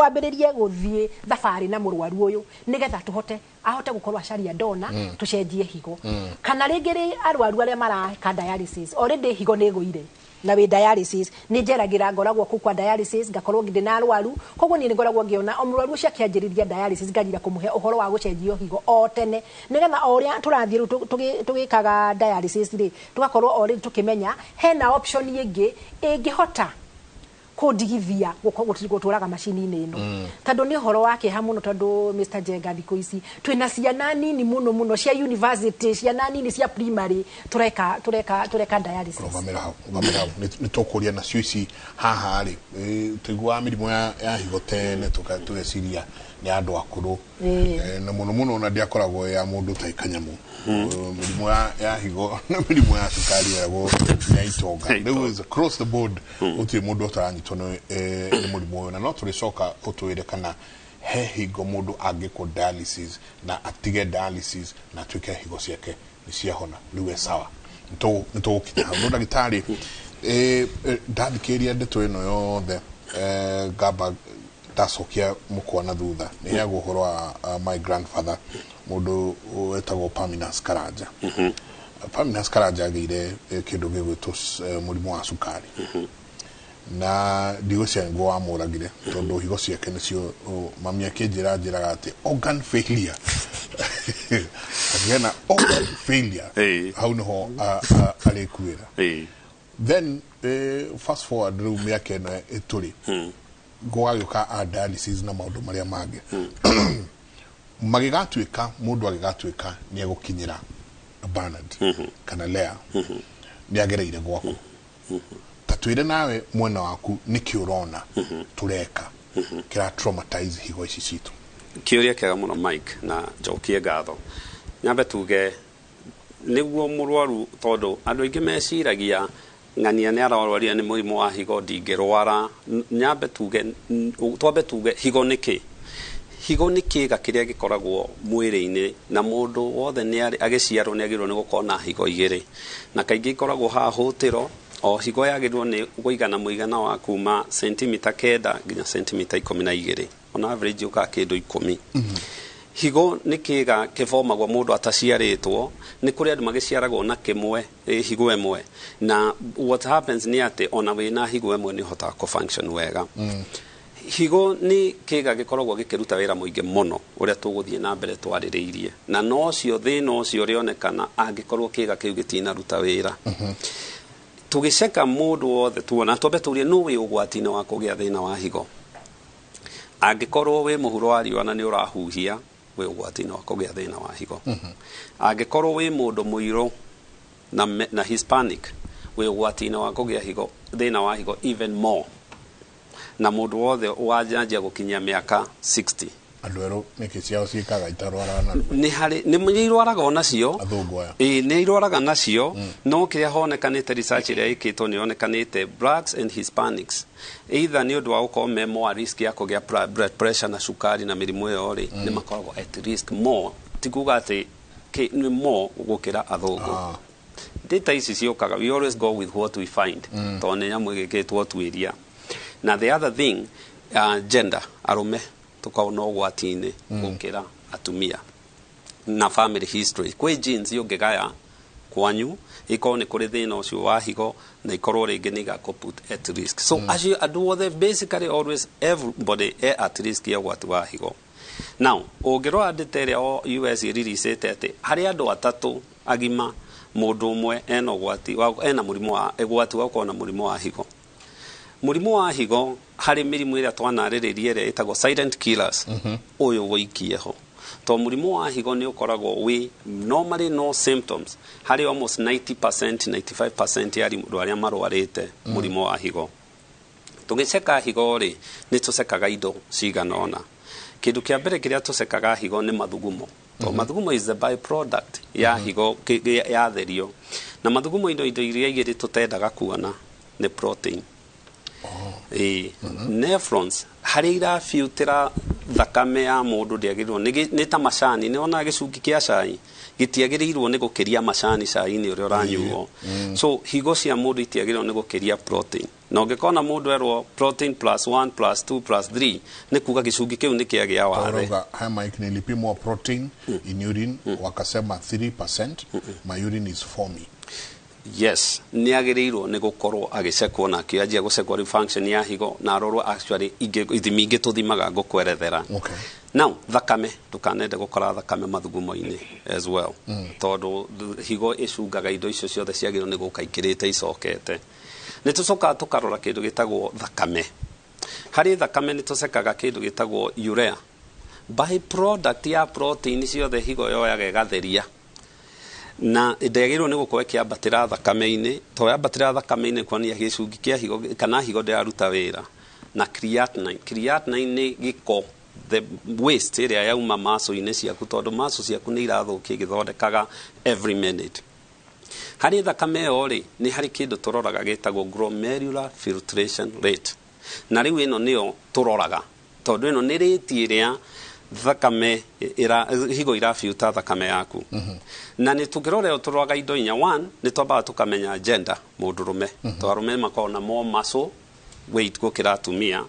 wambĩrĩrie gũthiĩ thabarĩ na mũrwaru ũyũ, nĩgetha tũhote ahote gũkorwo acaria ndona tũcenjie higo. Kana rĩngĩ rĩ arwaru arĩa mareka dialysis, already higo nĩ ĩgũire na wĩ dialysis, nĩ njeragĩra, ngoragwo kũu kwa dialysis, ngakorwo ndĩ na arwaru. Koguo niĩ nĩ ngoragwo ngĩona o mũrwaru ũcio akĩanjĩrĩria dialysis, nganjira kũmũhe ũhoro wa gũcenjio higo o tene, nĩgetha o ũrĩa tũrathiĩ rĩu tũgĩkaga dialysis rĩ, tũgakorwo o rĩu tũkĩmenya hena option ĩngĩ ĩngĩhota kũndigithia gũtũraga macini-inĩ ĩno. Tondũ nĩ ũhoro wa kĩeha mũno, tondũ Mr. Njenga, thikũ ici twĩna ciana nini mũno mũno cia university, ciana nini cia primary tũreka dialysis. Rũgamĩra hau, rũgamĩra hau. Nĩ tũkũria nacio ici haha rĩ, tũiguaga mĩrimũ ya higo tene, tũgeciria nĩ andũ akũrũ. Na mũno mũno ona ndĩakoragwo ya mũndũ ta kanyamũ. Mĩrimũ ya higo na mĩrimũ ya cukari yeragwo nĩ ya itonga. Rĩu is across the board, gũtirĩ mũndũ ũtaranyitwo nĩ mũrimũ ũyũ. Na no tũrĩcoka ũtwĩre kana he hingo mũndũ angĩkwo dialysis na atige dialysis na atuĩke higo ciake nĩ ciahona, rĩu e sawa. Nĩ tũgũkinya hau. No ndagĩtarĩ, ndathikĩrĩria ndeto ĩno yothe, ngamba ndacokia mũkwa na thutha, nĩ heagwo ũhoro wa my grandfather, mũndũ wetagwo Parmenas Karanja. Parmenas Karanja agĩire kĩndũ gĩgwĩtwo mũrimũ wa cukari, na ndigwĩciria nĩguo wamũragire, tondũ higo ciake nĩcio mami akĩnjĩra njĩraga atĩ organ failure, akĩgĩa na organ failure, hau nĩho arĩkuĩra. Then fast forward rĩu mĩaka ĩno ĩtũrĩ, gũgagĩũka a dialysis na maũndũ marĩa mangĩ, magĩgatuĩka mũndũ agĩgatuĩka nĩ egũkinyĩra Bernard kana Lea, nĩ agereire gwaku. Ta twĩre nawe mwena waku, nĩkĩ ũrona tũreka kĩra traumatize higo ici citũ? Kĩũria kĩega mũno, Mike, na njokie ngatho. Nyambe tuge nĩguo mũrwaru, tondũ andũ aingĩ meciragia ng'ania nĩ ararwarire nĩ mũrimũ wa higo, ndingĩrwara. Nyambe tuge, twambe tuge higo nĩ kĩ. Higo nĩ kĩga kĩrĩa gĩkoragwo mwĩrĩ-inĩ, na mũndũ wothe nĩ agĩciarwo nĩ agĩrĩirwo nĩ gũkorwo na higo igĩrĩ, na kaingĩ ikoragwo haha hũtĩro. O higo yagĩrĩirwo nĩ kũigana mũigana wa kuma sentimita 9 nginya sentimita 12, on average ũkaga kĩndũ 10. Higo nĩ kĩga kĩbomagwo mũndũ ataciarĩtwo. Nĩ kũrĩ andũ magĩciaragwo na kĩmwe, higo ĩmwe, na what happens nĩ atĩ ona wĩna higo ĩmwe nĩ ũhotaga kũ-function wega. Higo nĩ kĩga gĩkoragwo gĩkĩruta wĩra mũingĩ mũno, ũrĩa tũgũthiĩ na mbere twarĩrĩirie, na nocio thĩna ũcio ũrĩonekana angĩkorwo kĩga kĩu gĩtinaruta wĩra. Tũgĩceka mũndũ wothe tuona, twambe tũrie nũ wĩ ũgwati-inĩ wa kũgĩa thĩna wa higo. Angĩkorwo wĩ mũhuro wa riũa na nĩ ũrahuhia, wĩ ũgwati-inĩ wa kũgĩa thĩna wa higo. Angĩkorwo wĩ mũndũ mũirũ na Hispanic, wĩ ũgwati-inĩ wa kũgĩa higo, thĩna wa higo even more. Na mũndũ wothe wanjanjia gũkinyia mĩaka 60. Andũ erũ nĩkĩ ciao ciĩkaga itarwaraga narua? Nĩ harĩ nĩ irwaraga onacio. Athũngũ aya? Ĩĩ, nĩ irwaraga nacio, no kĩrĩa honekanĩte, research ĩrĩa ĩkĩtwo, nĩ yonekanĩte blacks and Hispanics, either nĩ ũndũ wa gũkorwo me more risk ya kũgĩa blood pressure na cukari na mĩrimũ ĩyo rĩ, nĩ makoragwo at risk more, ti kuga atĩ nĩ more gũkĩra athũngũ. Data ici ciũkaga, we always go with what we find, tondũ nĩ nyamũ ĩgĩkĩtwo tuĩria. Na the other thing, gender, arũme tũkoragwo na ũgwati-inĩ gũkĩra atumia, na family history, kwĩ genes ũngĩgaya kwanyu ikorwo nĩ kũrĩ thĩna ũcio wa higo na ikorwo rĩngĩ nĩ igakũ put at risk. So acio andũ othe, basically always everybody e at risk ya ũgwati wa higo. Now ũngĩrora data ĩrĩa o US ĩriricĩte atĩ harĩ andũ atatũ agima, mũndũ ũmwe ena ũgwati ena mũrimũ wa ũgwati wa gũkorwo na mũrimũ wa higo. Mũrimũ wa higo, harĩ mĩrimũ ĩrĩa twanarĩrĩria ĩrĩa ĩtagwo silent killers, ũyũ wũikie ho, to mũrimũ wa higo nĩ ũkoragwo wĩ normally no symptoms harĩ almost 90%, 95% ya andũ arĩa marwarĩte mũrimũ wa higo. Tũgĩceka higo rĩ, nĩ tũcekaga indo cigana ũna. Kĩndũ kĩa mbere kĩrĩa tũcekaga higo nĩ mathugumo, to mathugumo is the byproduct ya higo yatherio. Na mathugumo, indo iria igĩrĩ tũtendaga kuona nĩ protein. Ĩĩ, nephrons harĩa irabiutĩra thakame ya mũndũ ndĩagĩrĩirwo nĩ ta macani, nĩ wonaga gĩcungi kĩa cai gĩtiagĩrĩirwo nĩ gũkĩria macani cai-inĩ ũrĩa ũranyuo. So higo cia mũndũ itiagĩrĩirwo nĩ gũkĩria protein, na ũngĩkona mũndũ erwo protein plus 1 plus 2 plus 3, nĩ kuga gĩcungi kĩu nĩ kĩagĩa wathe. Ũrauga, hi Mike, nilipimwa protein in urine wakasema 3%, my urine is foamy. Yes, nĩ agĩrĩirwo nĩ gũkorwo agĩcekwo na akĩanjia gũcekwo rĩu function ya higo na arorwo. Actually ithimi ingĩ tũthimaga ngũkwerethera. Now thakame, ndũkanende gũkora thakame mathugumo-inĩ as well, tondũ higo ĩcungaga indo icio ciothe ciagĩrĩirwo nĩ gũka ikĩrĩte icokete. Nĩ tũcokaga tũkarora kĩndũ gĩtagwo thakame. Harĩ thakame nĩ tũcekaga kĩndũ gĩtagwo urea, byproduct ya protein ciothe higo yoyaga ĩgatheria, na ndĩagĩrĩirwo nĩ gũkorwo ĩkĩambatĩra thakame-inĩ, to yambatĩra thakame-inĩ kuonia gĩcungi kĩa higo kana higo ndĩraruta wĩra. Na creatinine, creatinine nĩ gĩko, the waste ĩrĩa yauma muscle-inĩ ciaku, tondũ muscle ciaku nĩ irathũkia igĩthondekaga every minute. Harĩ thakame ĩyo rĩ, nĩ harĩ kĩndũ tũroraga gĩtagwo glomerular filtration rate, na rĩu ĩno nĩyo tũroraga, tondũ ĩno nĩ rate ĩrĩa thakame ĩra, higo irabiuta thakame yaku. Na nĩ tũkĩrora ĩyo tũroraga indo inya. One, nĩ twambaga tũkamenya gender, mũndũrũme, to arũme makoragwo na more muscle weight gũkĩra atumia.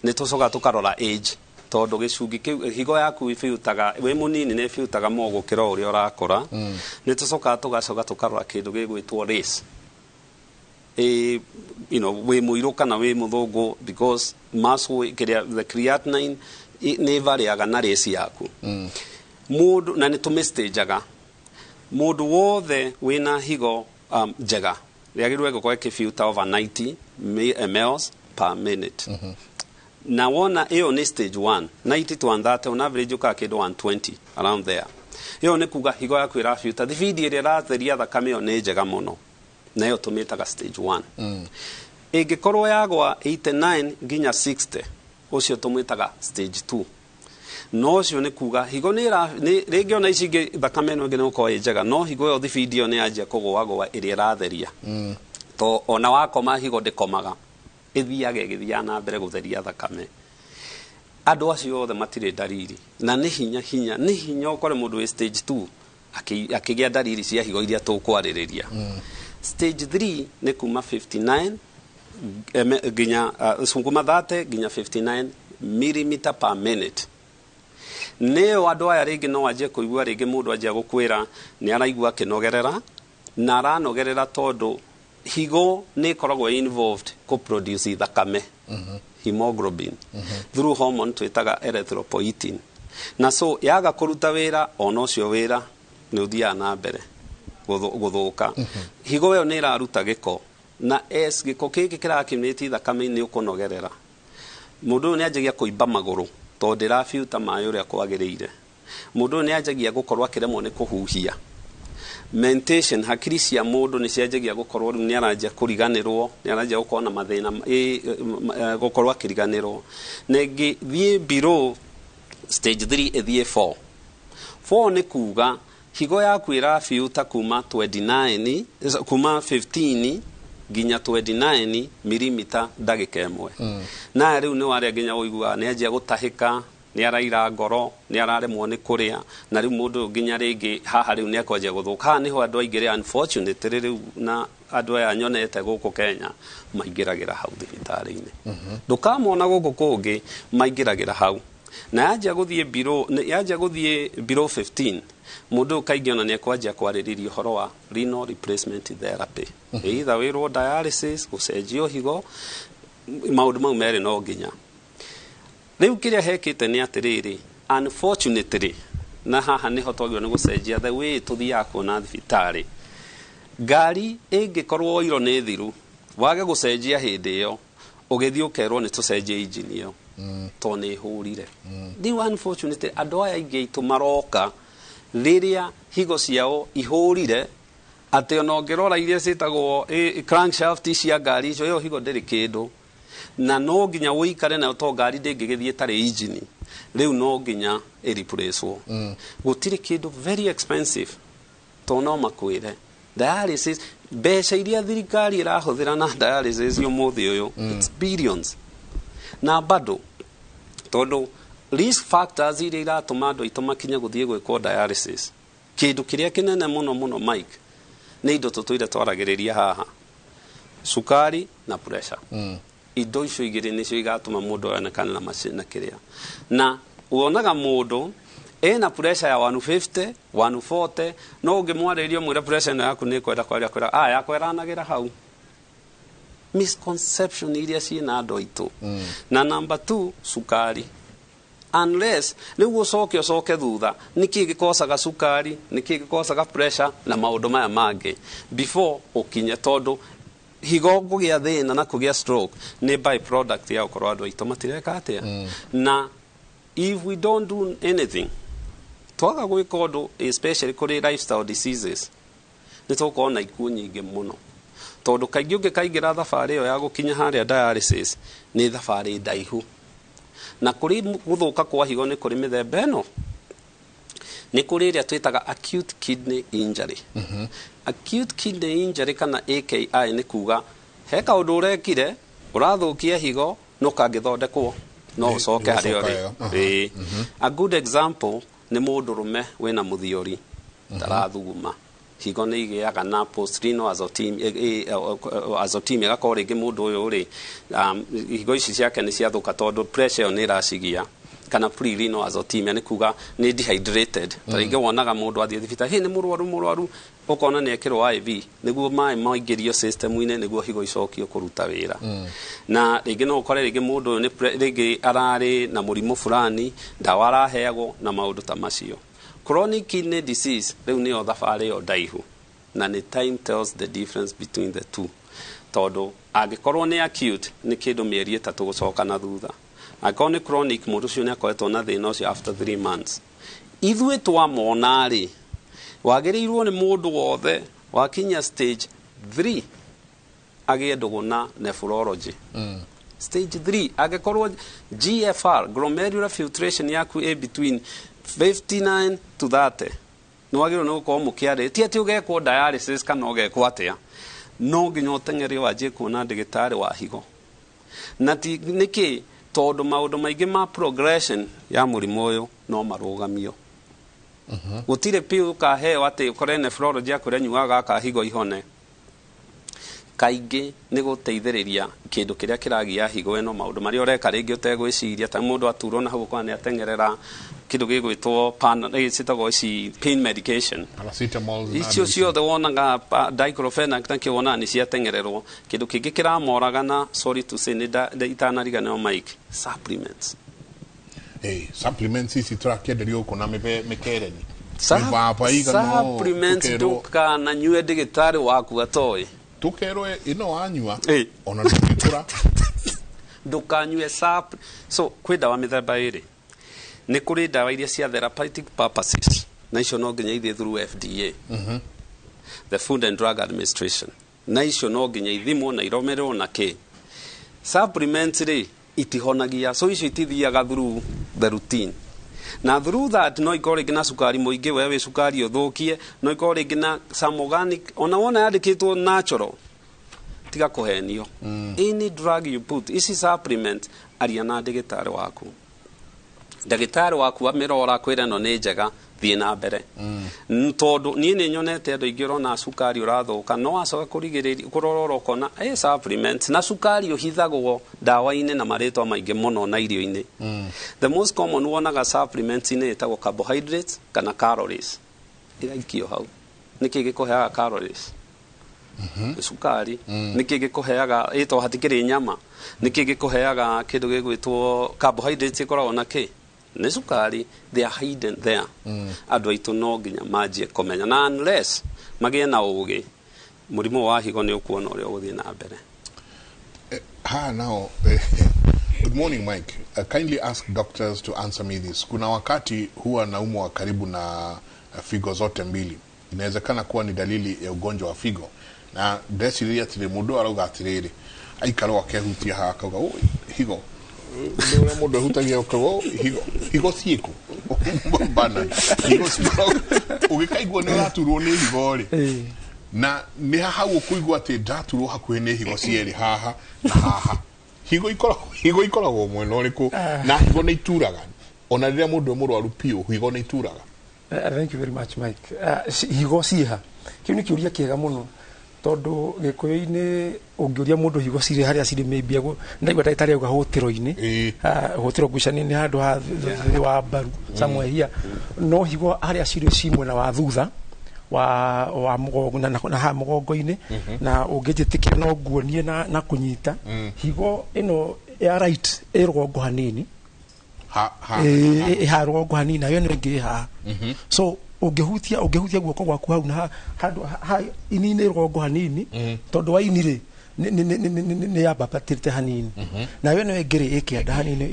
Nĩ tũcokaga tũkarora age, tondũ gĩcungi kĩu higo yaku ĩbiutaga wĩ mũnini nĩ ĩbiutaga more gũkĩra ũrĩa ũrakũra. Nĩ tũcokaga tũgacoka tũkarora kĩndũ gĩgwĩtwo race, wĩ mũirũ kana wĩ mũthũngũ, because muscle kĩrĩa the creatinine nĩ variaga na race yaku mũndũ. Na nĩ tũmĩstageaga. Mũndũ wothe wĩna higo njega rĩagĩrĩirwo gũkorwo ĩkĩbiuta over 90 mls per minute. Na wona ĩyo nĩ stage 1, 90 to 130, on average ũkaga kĩndũ 120, around there. Ĩyo nĩ kuga higo yaku ĩrabiuta thibindi ĩrĩa ĩratheria thakame ĩyo nĩ njega mũno, na ĩyo tũmĩtaga stage 1. Ĩngĩkorwo yagwa 89 nginya 60, ũcio tũmwĩtaga stage 2. No ũcio nĩ kuga higo nĩ rĩngĩ ona ici ingĩ thakame ĩno ĩngĩ nĩ gũkorwo ĩ njega, no higo ĩyo thibindi ĩyo nĩ yanjia kũgũagũa ĩrĩa ĩratheria, to ona wakoma higo ndĩkomaga, ĩthiaga ĩgĩthiaga na mbere gũtheria thakame. Andũ acio othe matirĩ ndariri, na nĩ hinya hinya nĩ hinya ũkore mũndũ wĩ stage 2 akĩgĩa ndariri cia higo iria tũkwarĩrĩria. Stage 3 nĩ kuma 59 nginya kuma 30 nginya 59 millimeter per minute. Nĩyo andũ aya rĩngĩ no anjie kũigua, rĩngĩ mũndũ anjia gũkwĩra nĩ araigua akĩnogerera, na aranogerera tondũ higo nĩ ĩkoragwo involved kũ produce thakame, hemoglobin, through hormone twĩtaga erythropoietin. Na so yaga kũruta wĩra, ona ũcio wĩra nĩ ũthiaga na mbere gũthũka. Higo ĩyo nĩ ĩraruta gĩko, na s gĩko gĩkĩ kĩrakimĩti thakame-inĩ ũkũnogerera. Mũndũ ũyũ nĩ anjagia kũimba magũrũ tondũ ndĩrabiuta maĩ ũrĩa kwagĩrĩire. Mũndũ ũyũ nĩ anjagia gũkorwo akĩremwo nĩ kũhuhia. Mentation, hakiri cia mũndũ nĩ cianjagia gũkorwo rĩu nĩ aranjia kũriganĩrwo, nĩ aranjia gũkorwo na mathĩna, gũkorwo akĩriganĩrwo. Na ĩngĩ thiĩ below Stage 3 ĩthiĩ 4. 4 nĩ kuga higo yaku ĩrabiuta kuma 29, kuma 15 nginya 29 milimita ndagĩka ĩmwe. Na rĩu nĩ warĩa nginya ũiguaga nĩ anjia gũtahĩka, nĩ araira ngoro, nĩ araremwo nĩ kũrĩa, na rĩu mũndũ ũyũ nginya rĩngĩ haha rĩu nĩ akwanjia gũthũka. Haha nĩho andũ aingĩ rĩ, unfortunately rĩu na andũ aya nyonete gũkũ Kenya maingĩragĩra hau thibitarĩ-inĩ. Ndũkamona gũkũ kũngĩ maingĩragĩra hau. Na yanjia gũthiĩ below, yanjia gũthiĩ below 15, mũndũ ũyũ kaingĩ ona nĩ ekwanjia kwarĩrĩria ũhoro wa renal replacement therapy. Either wĩrwo dialysis, gũcenjio higo, maũndũ mau merĩ no nginya. Rĩu kĩrĩa hekĩte nĩ atĩrĩrĩ, unfortunately, na haha nĩho twagĩrĩirwo nĩ gũcenjia the way tũthiaga kuona thibitarĩ. Ngari ĩngĩkorwo oiro nĩ thiru, wage gũcenjia hĩndĩ ĩyo, ũgĩthiĩ ũkerwo nĩ tũcenjie engine ĩyo, tondũ nĩ ĩhũrire. Rĩu unfortunately, andũ aya aingĩ aitũ maroka rĩrĩa higo ciao ihũrire, atĩ ona ũngĩrora iria ciĩtagwo crankshaft cia ngari icio, ĩyo higo ndĩrĩ kĩndũ. Na no nginya ũikare nayo tondũ ngari ndĩngĩgĩthiĩ ĩtarĩ engine. Rĩu no nginya ĩreplacewo. Gũtirĩ kĩndũ very expensive, tondũ no makwĩre dialysis, mbeca iria thirikari ĩrahũthĩra na dialysis ũmũthĩ ũyũ, it's billions. Na bado tondũ risk factors iria iratũma andũ aitũ makinye gũthiĩ gwĩkwo dialysis, kĩndũ kĩrĩa kĩnene mũno mũno Mike, nĩ indo tũtũire twaragĩrĩria haha, cukari na pressure. Indo icio igĩrĩ nĩcio igatũma mũndũ onekane na macina kĩrĩa. Na wonaga mũndũ ena pressure ya 150, 140, no ũngĩmwarĩria ũmwĩre pressure ĩno yaku nĩ ĩkwenda kwaria, kwĩra ah yakwa ĩranagĩra hau. Misconception iria ciĩna andũ aitũ. Na number 2, cukari. Unless rĩu ũcoke ũcoke thutha, nĩkĩ gĩkocaga cukari, nĩkĩ gĩkocaga pressure na maũndũ maya mangĩ before ũkinye, tondũ higo kũgĩa thĩna na kũgĩa stroke nĩ by product ya gũkorwo andũ aitũ matireka atĩa. Na if we don't do anything, twaga gwĩka ũndũ, especially kũrĩ lifestyle diseases, nĩ tũgũkorwo na ikuũ nyingĩ mũno, tondũ kaingĩ ũngĩkaingĩra thabarĩ ĩyo ya gũkinya harĩa dialysis nĩ thabarĩ ndaihu. Na kũrĩ gũthũka kwa higo nĩ kũrĩ mĩthemba ĩno, nĩ kũrĩ ĩrĩa twĩtaga acute kidney injury. Acute kidney injury kana AKI nĩ kuga he kaũndũ ũrekire ũrathũkia higo, no kangĩthondekwo no ũcoke harĩa ũrĩ. Ĩĩ. A good example nĩ mũndũrũme wĩna mũthiori ndarathuguma, higo nĩ igĩaga na postrenal azotemia, azotemia ĩgakorwo rĩngĩ mũndũ ũyũ rĩ, higo ici ciake nĩ ciathũka tondũ pressure ĩyo nĩ ĩracigia, kana pre-renal azotemia nĩ kuga nĩ dehydrated. Ta rĩngĩ wonaga mũndũ athiĩ thibitarĩ, "Hĩ, nĩ mũrwaru mũrwaru," ũkona nĩ ekĩrwo IV nĩguo maĩ maingĩrio system-inĩ nĩguo higo icokio kũruta wĩra. Na rĩngĩ no ũkore rĩngĩ mũndũ ũyũ nĩ rĩngĩ ararĩ na mũrimũ fulani, ndawa araheagwo na maũndũ ta macio. Chronic kidney disease rĩu nĩyo thabarĩ ĩyo ndaihu, na nĩ time tells the difference between the two, tondũ angĩkorwo nĩ acute nĩ kĩndũ mĩeri 3 gũcoka na thutha, angĩkorwo nĩ chronic mũndũ ũcio nĩ akoretwo na thĩna ũcio after 3 months. Ithuĩ twamona rĩ, wagĩrĩirwo nĩ mũndũ wothe wakinya stage 3 agĩe ndũgũ na nephrology. Stage 3, angĩkorwo GFR, glomerular filtration yaku ĩ between 59 to 30, nĩ wagĩrĩirwo nĩ gũkorwo mũkĩarĩ, ti atĩ ũgekwo dialysis kana ũgekwo atĩa, no nginya ũteng'ere wanjie kuona ndagĩtarĩ wa higo. Na ti nĩkĩ? Tondũ maũndũ maingĩ ma progression ya mũrimũ ũyũ no marũgamio. Gũtirĩ pill ũkaheo atĩ ũkore nephrology akwĩre nyuaga gaka higo ihone. Kaingĩ nĩ gũteithĩrĩria kĩndũ kĩrĩa kĩragia higo ĩno, maũndũ marĩa ũreka rĩngĩ ũtegwĩciria, ta mũndũ aturwo na hau ũkona nĩ ateng'erera kĩndũ gĩgwĩtwo ciĩtagwo ici pain medication, Paracetamol na icio ciothe wonaga diclofenac na kĩ wonaga nĩ ciateng'ererwo. Kĩndũ kĩngĩ kĩramoraga, na sorry to say, nĩ itanariganĩrwo Mike, supplements. Supplements ici tũrakĩenderio gũkũ na mĩkereni mĩbabai kana Supplements tũkerwo ndũkananyue ndĩgĩtarĩ waku atoĩ. Tũkerwo ĩno wanyua ona ndũngĩkũra. Ndũkanyue so kwĩ ndawa mĩthemba ĩrĩ. Nĩ kũrĩ ndawa iria cia therapeutic purposes, na icio no nginya ithiĩ through FDA, the Food and Drug Administration, na icio no nginya ithimwo na iromererwo na kĩ. Supplements rĩ, itihonagia, so icio itithiaga through the routine. Na through that no ikorwo rĩngĩ na cukari mũingĩ, we wĩ cukari ũthũkie, no ikorwo rĩngĩ na some organic, ona wona yandĩkĩtwo natural, tiga kũhenio. Any drug you put, ici supplement, aria na ndagĩtarĩ waku. Ndagĩtarĩ waku amĩrora akwĩra ĩno nĩ njega, thiĩ na mbere. Tondũ niĩ nĩ nyonete andũ aingĩ ũrona cukari ũrathũka, no wacoka kũrigĩrĩria kũrora ũkona ĩ supplement, na cukari ũhithagwo ndawa-inĩ na marĩtwa maingĩ mũno na irio-inĩ. The most common wonaga supplements-inĩ ĩtagwo carbohydrates kana calories, ĩgaikio hau. Nĩkĩ gĩkũheaga calories? Nĩ cukari. Nĩkĩ gĩkũheaga ĩtwo hatikĩrĩ nyama? Nĩkĩ gĩkũheaga kĩndũ gĩgwĩtwo carbohydrates ĩkoragwo na kĩ? Nĩ cukari. They are hidden there. Andũ aitũ no nginya manjie kũmenya, na unless magĩe na ũgĩ, mũrimũ wa higo nĩ ũkuona ũrĩa ũgũthiĩ na mbere. Ha, now, good morning, Mike. Kindly ask doctors to answer me this. Kuna wakati huwa naumwa karibu na figo zote mbili. Inawezekana kuwa ni dalili ya ugonjwa wa figo? Na ndeciria atĩrĩ, mũndũ arauga atĩrĩrĩ, aikarwo akehutia haha akauga, "Oi, higo." Nĩ ũrĩa mũndũ ehutagia akauga, "Oh, higo." Higo ciĩkũ? Bana, higo cikoragwo ũgĩkaigua nĩ ũraturwo nĩ higo rĩ, na nĩ hau ũkũigua atĩ ndaturwo hakuhĩ nĩ higo cierĩ, haha na haha. Higo ikoragwo mwena ũrĩkũ? Na higo nĩ ituraga ona rĩrĩa mũndũ e mũrwaru piũ? Higo nĩ ituraga? Thank you very much, Mike. Higo ciĩha? Kĩu nĩ kĩũria kĩega mũno, tondũ gĩkũyũ-inĩ ũngĩũria mũndũ higo cirĩ harĩa cirĩ, maybe ndaigua ndagĩtarĩ auga hũtĩro-inĩ. Hũtĩro ngucani nĩ handũ ha thĩ wa mbaru, somewhere here. No higo harĩa cirĩ ci mwena wa thutha wa mũgongo na haha mũgongo-inĩ. Na ũngĩnjĩtĩkĩra no nguonie na kũnyita higo ĩno ya right ĩ rũgongo hanini. Ha ha? Ĩ haha rũgongo hanini, nayo ĩno ĩngĩ ĩ haha. So ũngĩhutia guoko gwaku hau na handũ ha ini-inĩ rũgongo hanini, tondũ wa ini rĩ nĩ yambabatĩrĩte hanini, nayo ĩno ĩngĩ rĩ ĩ kĩanda hanini,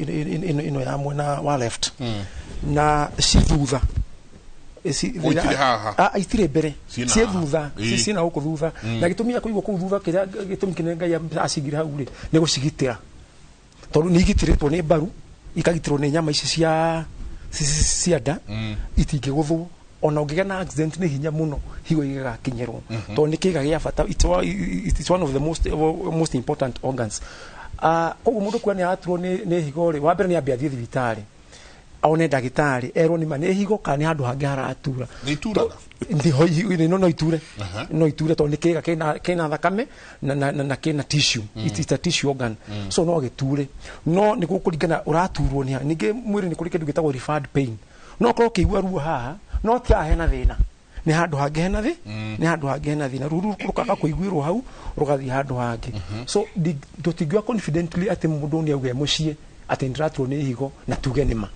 ĩno ya mwena wa left, na ci thutha. O, itirĩ haha? Ah, itirĩ mbere. Ciĩna ciĩ haha. Thutha. Ciĩna gũkũ thutha. Na gĩtũmi gĩa kũigwo kũu thutha, kĩrĩa gĩtũmi kĩnene Ngai acigire hau rĩ, nĩ gũcigitĩra, tondũ nĩ igitĩrĩtwo nĩ mbaru, ikagitĩrwo nĩ nyama ici cia nda. Itingĩgũthwo ona ũngĩgĩa na accident, nĩ hinya mũno higo igĩgakinyĩrwo, tondũ nĩ kĩga gĩa bata. It's one of the most important organs. Koguo mũndũ kuona nĩ araturwo nĩ higo rĩ, wa mbere nĩ ambe athiĩ thibitarĩ one ndagĩtarĩ, erwo nĩ ma nĩ higo kana nĩ handũ hangĩ haratura. Nĩ ituraga? No iture, no iture, tondũ nĩ kĩga kĩna thakame na kĩna tissue. It's a tissue organ, so no gĩture, no nĩ gũkũringana ũraturwo nĩ ha. Ningĩ mwĩrĩ nĩ kũrĩ kĩndũ gĩtagwo referred pain. No korwo ũkĩigua ruo haha, no ti haha hena thĩna, nĩ handũ hangĩ hena thĩ, nĩ handũ hangĩ hena thĩna. Rũu rũkaga kũiguĩrwo hau, rũgathiĩ handũ hangĩ. So tũtingiuga confidently atĩ mũndũ nĩ auge mũciĩ atĩ nĩndĩraturwo nĩ higo na tuge nĩ ma.